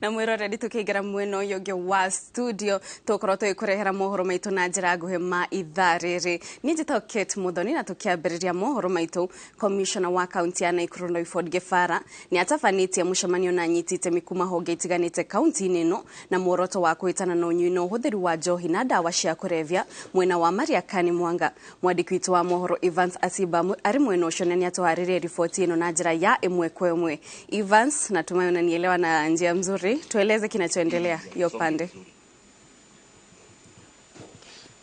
Na mwĩroreri tũkĩingĩra mwena ũyũ ũngĩ wa studio tũkorwo tũgĩkũrehera mohoro maitũ na njĩra nguhĩ ma ithaa rĩrĩ. Niĩ njĩtagwo Kate Muthoni, na tũkĩambĩrĩria mohoro maitũ, commissioner wa kaunti ya Nakuru Loiford Gĩbara nĩ atabanĩtie mũcemanio na anyiti itemi kuma honge itiganĩte kaunti-inĩ ĩno na muoroto wa kũhĩtana na ũnyui na ũhũthĩri wa njohi na ndawa cia kũrebia mwena wa Mariakani Mwanga. Mwandĩki witũ wa mohoro Evans Asiba arĩ mwena ũcio na nĩatũharĩrie riboti ĩno na njĩra ya ĩmwe kwa ĩmwe. Evans, natumai unanielewa na njia mzuri, tueleze kinachoendelea hiyo pande.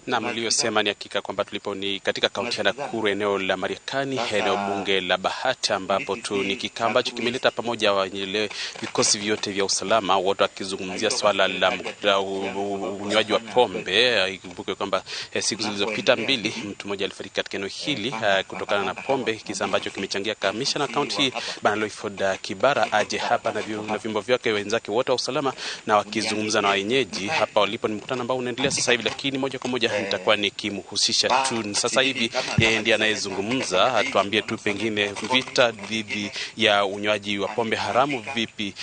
Na mliyosema ni hakika kwamba tulipo ni katika kaunti ya Nakuru, eneo la Mariakani, eneo bunge la Bahati, ambapo tu ni kikao ambacho kimeleta pamoja vikosi vyote vya usalama, wote wakizungumzia swala la unywaji wa pombe. Ikumbuke kwamba siku zilizopita mbili mtu mmoja alifariki katika eneo hili kutokana na pombe, kisa ambacho kimechangia kamishna kaunti Bwana Loiford Kibara aje hapa na vyombo vyake wenzake wote wa usalama na wakizungumza na wenyeji hapa walipo. Ni mkutano ambao unaendelea sasa hivi, lakini moja kwa moja Nitakuwa nikimhusisha tu sasa hivi, yeye ndiye anayezungumza, atuambie tu pengine vita dhidi ya unywaji wa pombe haramu vipi.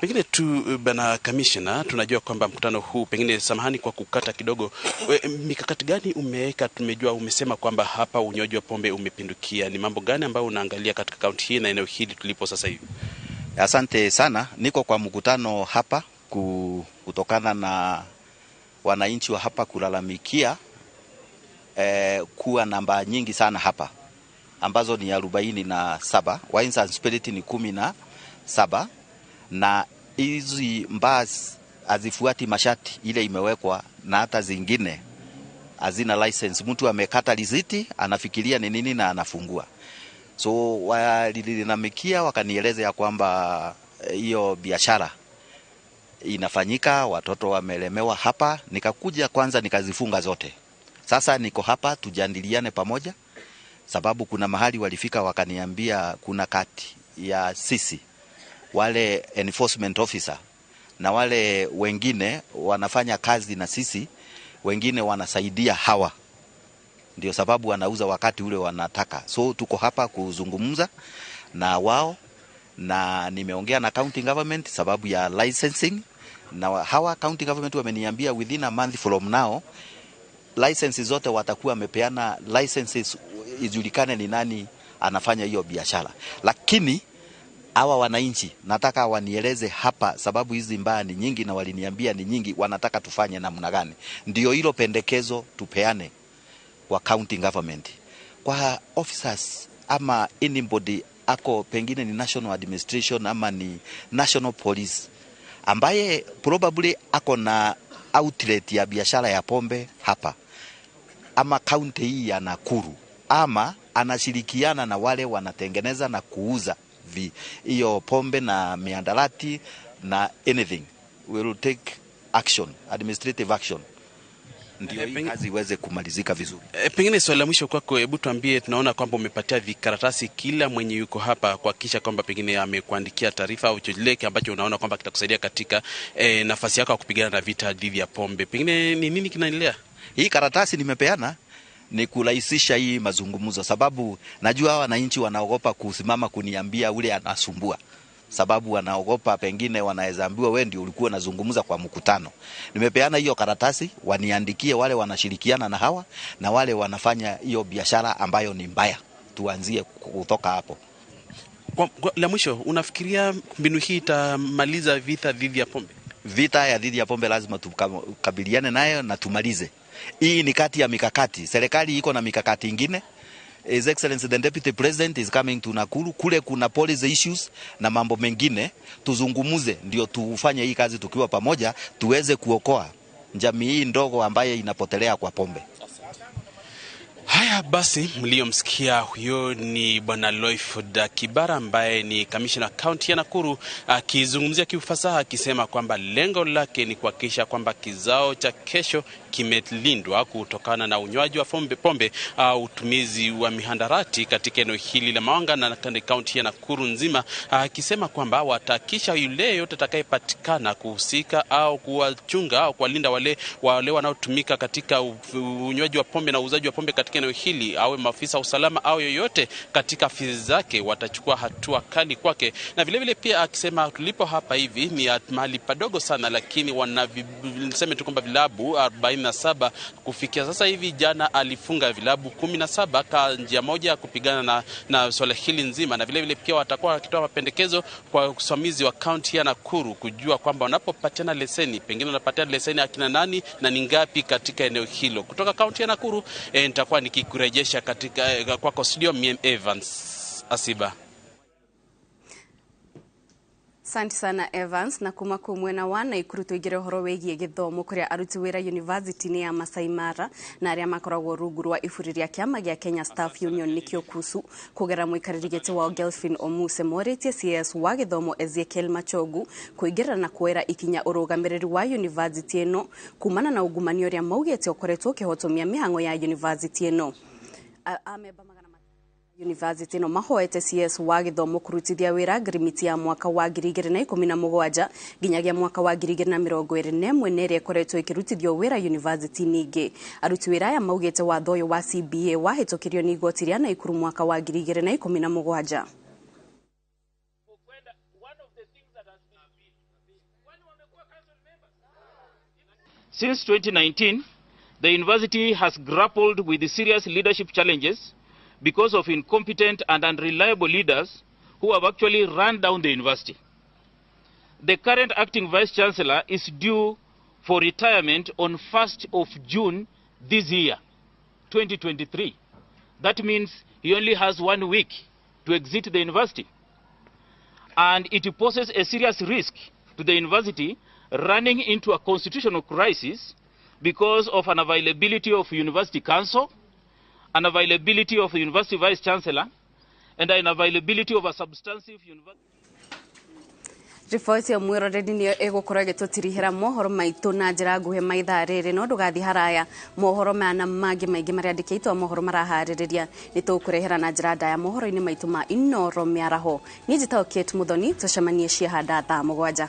Pengine tu bana kamishna, tunajua kwamba mkutano huu, pengine samahani kwa kukata kidogo, mikakati gani umeweka? Tumejua umesema kwamba hapa unywaji wa pombe umepindukia. Ni mambo gani ambayo unaangalia katika kaunti hii na eneo hili tulipo sasa hivi? Asante sana. Niko kwa mkutano hapa kutokana na wananchi wa hapa kulalamikia kuwa namba nyingi sana hapa ambazo ni 47, wines and spirit ni 17, na hizi bars hazifuati masharti ile imewekwa, na hata zingine hazina license. Mtu amekata risiti anafikiria ni nini na anafungua. So walilalamikia wakanieleza ya kwamba hiyo biashara inafanyika, watoto wamelemewa hapa. Nikakuja kwanza nikazifunga zote. Sasa niko hapa tujadiliane pamoja, sababu kuna mahali walifika wakaniambia kuna kati ya sisi wale enforcement officer na wale wengine wanafanya kazi na sisi, wengine wanasaidia hawa, ndio sababu wanauza wakati ule wanataka. So tuko hapa kuzungumza na wao, na nimeongea na county government sababu ya licensing, na hawa county government wameniambia within a month from now licenses zote watakuwa wamepeana licenses, ijulikane ni nani anafanya hiyo biashara. Lakini hawa wananchi nataka wanieleze hapa, sababu hizi mbaya ni nyingi na waliniambia ni nyingi, wanataka tufanye namna gani. Ndio hilo pendekezo tupeane kwa county government, kwa officers ama anybody ako pengine ni national administration ama ni national police ambaye probably ako na outlet ya biashara ya pombe hapa ama county hii ya Nakuru, ama anashirikiana na wale wanatengeneza na kuuza hiyo pombe na miandarati na anything, we will take action, administrative action, ndio hii kazi iweze kumalizika vizuri. Pengine swali la mwisho kwako, hebu tuambie, tunaona kwamba umepatia vikaratasi kila mwenye yuko hapa kuhakikisha kwamba pengine amekuandikia taarifa au chochote ambacho unaona kwamba kitakusaidia katika nafasi yako ya kupigana na vita dhidi ya pombe. Pengine ni nini kinaendelea? Hii karatasi nimepeana ni kurahisisha hii mazungumzo, sababu najua wananchi wanaogopa kusimama kuniambia ule anasumbua, sababu wanaogopa pengine wanaweza ambiwa wewe ndio ulikuwa unazungumza kwa mkutano. Nimepeana hiyo karatasi waniandikie wale wanashirikiana na hawa na wale wanafanya hiyo biashara ambayo ni mbaya, tuanzie kutoka hapo. Kwa la mwisho, unafikiria mbinu hii itamaliza vita dhidi ya pombe? Vita ya dhidi ya pombe lazima tukabiliane nayo na tumalize. Hii ni kati ya mikakati. Serikali iko na mikakati ingine. His Excellency the Deputy President is coming to Nakuru. Kule kuna policy issues na mambo mengine, tuzungumuze ndio tufanye hii kazi tukiwa pamoja, tuweze kuokoa jamii hii ndogo ambaye inapotelea kwa pombe. Haya basi, mliomsikia huyo ni Bwana Loyford Kibara ambaye ni kamishna kaunti ya Nakuru akizungumzia kiufasaha akisema kwamba lengo lake ni kuhakikisha kwamba kizao cha kesho kimelindwa kutokana na unywaji wa pombe au utumizi wa mihandarati katika eneo hili la Mawanga na kaunti ya Nakuru nzima, akisema kwamba watahakikisha yule yote atakayepatikana kuhusika au kuwachunga au kuwalinda wale wanaotumika katika unywaji wa pombe na uuzaji wa pombe katika eneo hili, awe maafisa usalama au yoyote katika afisi zake, watachukua hatua kali kwake. Na vile vile pia akisema tulipo hapa hivi ni mahali padogo sana, lakini wana niseme tu kwamba vilabu 47 kufikia sasa hivi. Jana alifunga vilabu 17 kwa njia moja kupigana na swala hili nzima. Na vile vile pia watakuwa wakitoa mapendekezo kwa usimamizi wa kaunti ya Nakuru kujua kwamba wanapopatiana leseni, pengine wanapatiana leseni akina nani na ni ngapi katika eneo hilo. Kutoka kaunti ya Nakuru nitakuwa nikikurejesha katika kwako studio. Mimi Evans Asiba. Asante sana Evans. Na kuma kumwena wa Naikuru tuigire uhoro wigie githomo kuria aruti wira university ya Masai Mara na aria makoragwo rungu rwa iburi ria kiama gia Kenya Staff Union nikio kusu kugera mwikariri giti wa Gelfin Omuse moritie CS wa githomo Ezekiel Machogu kuingira na kuera ikinya urugamiriri wa university ino kumana na ungumania uria maugite ukoretwo ukihotomia mihango ya university ino. Ameba University no mahoete CS wa gĩthomo kũrutithia wĩra ngirimiti ya mwaka wa 2017 nginyagia mwaka wa 2021 na ĩrĩa ĩkoretwo ĩkĩrutithio wĩra university ningĩ. Aruti wĩra aya maugĩte watho ũyũ wa CBA wahĩtũkirio nĩ igoti rĩa Naikuru mwaka wa 2017. Since 2019, the university has grappled with serious leadership challenges because of incompetent and unreliable leaders who have actually run down the university. The current acting vice chancellor is due for retirement on 1st of June this year, 2023. That means he only has 1 week to exit the university. And it poses a serious risk to the university running into a constitutional crisis because of an availability of university council, an availability of university vice chancellor, and an availability of a substantive university. Riboti ya mwiroreri niyo ĩgũkorwo ĩgĩtũtirihĩra mohoro maitũ na njĩra nguhĩ ma ithaa rĩrĩ, no ndũgathiĩ haraya, mohoro maya na mangĩ maingĩ marĩa andĩkĩtwo mohoro maraharĩrĩria nĩ tũkũrehera na njĩra ndaya mohoro-inĩ maitũ ma Inoro mĩaraho. Niĩ njĩtagwo Kate Muthoni, tũcemanie ciahanda thaa 7.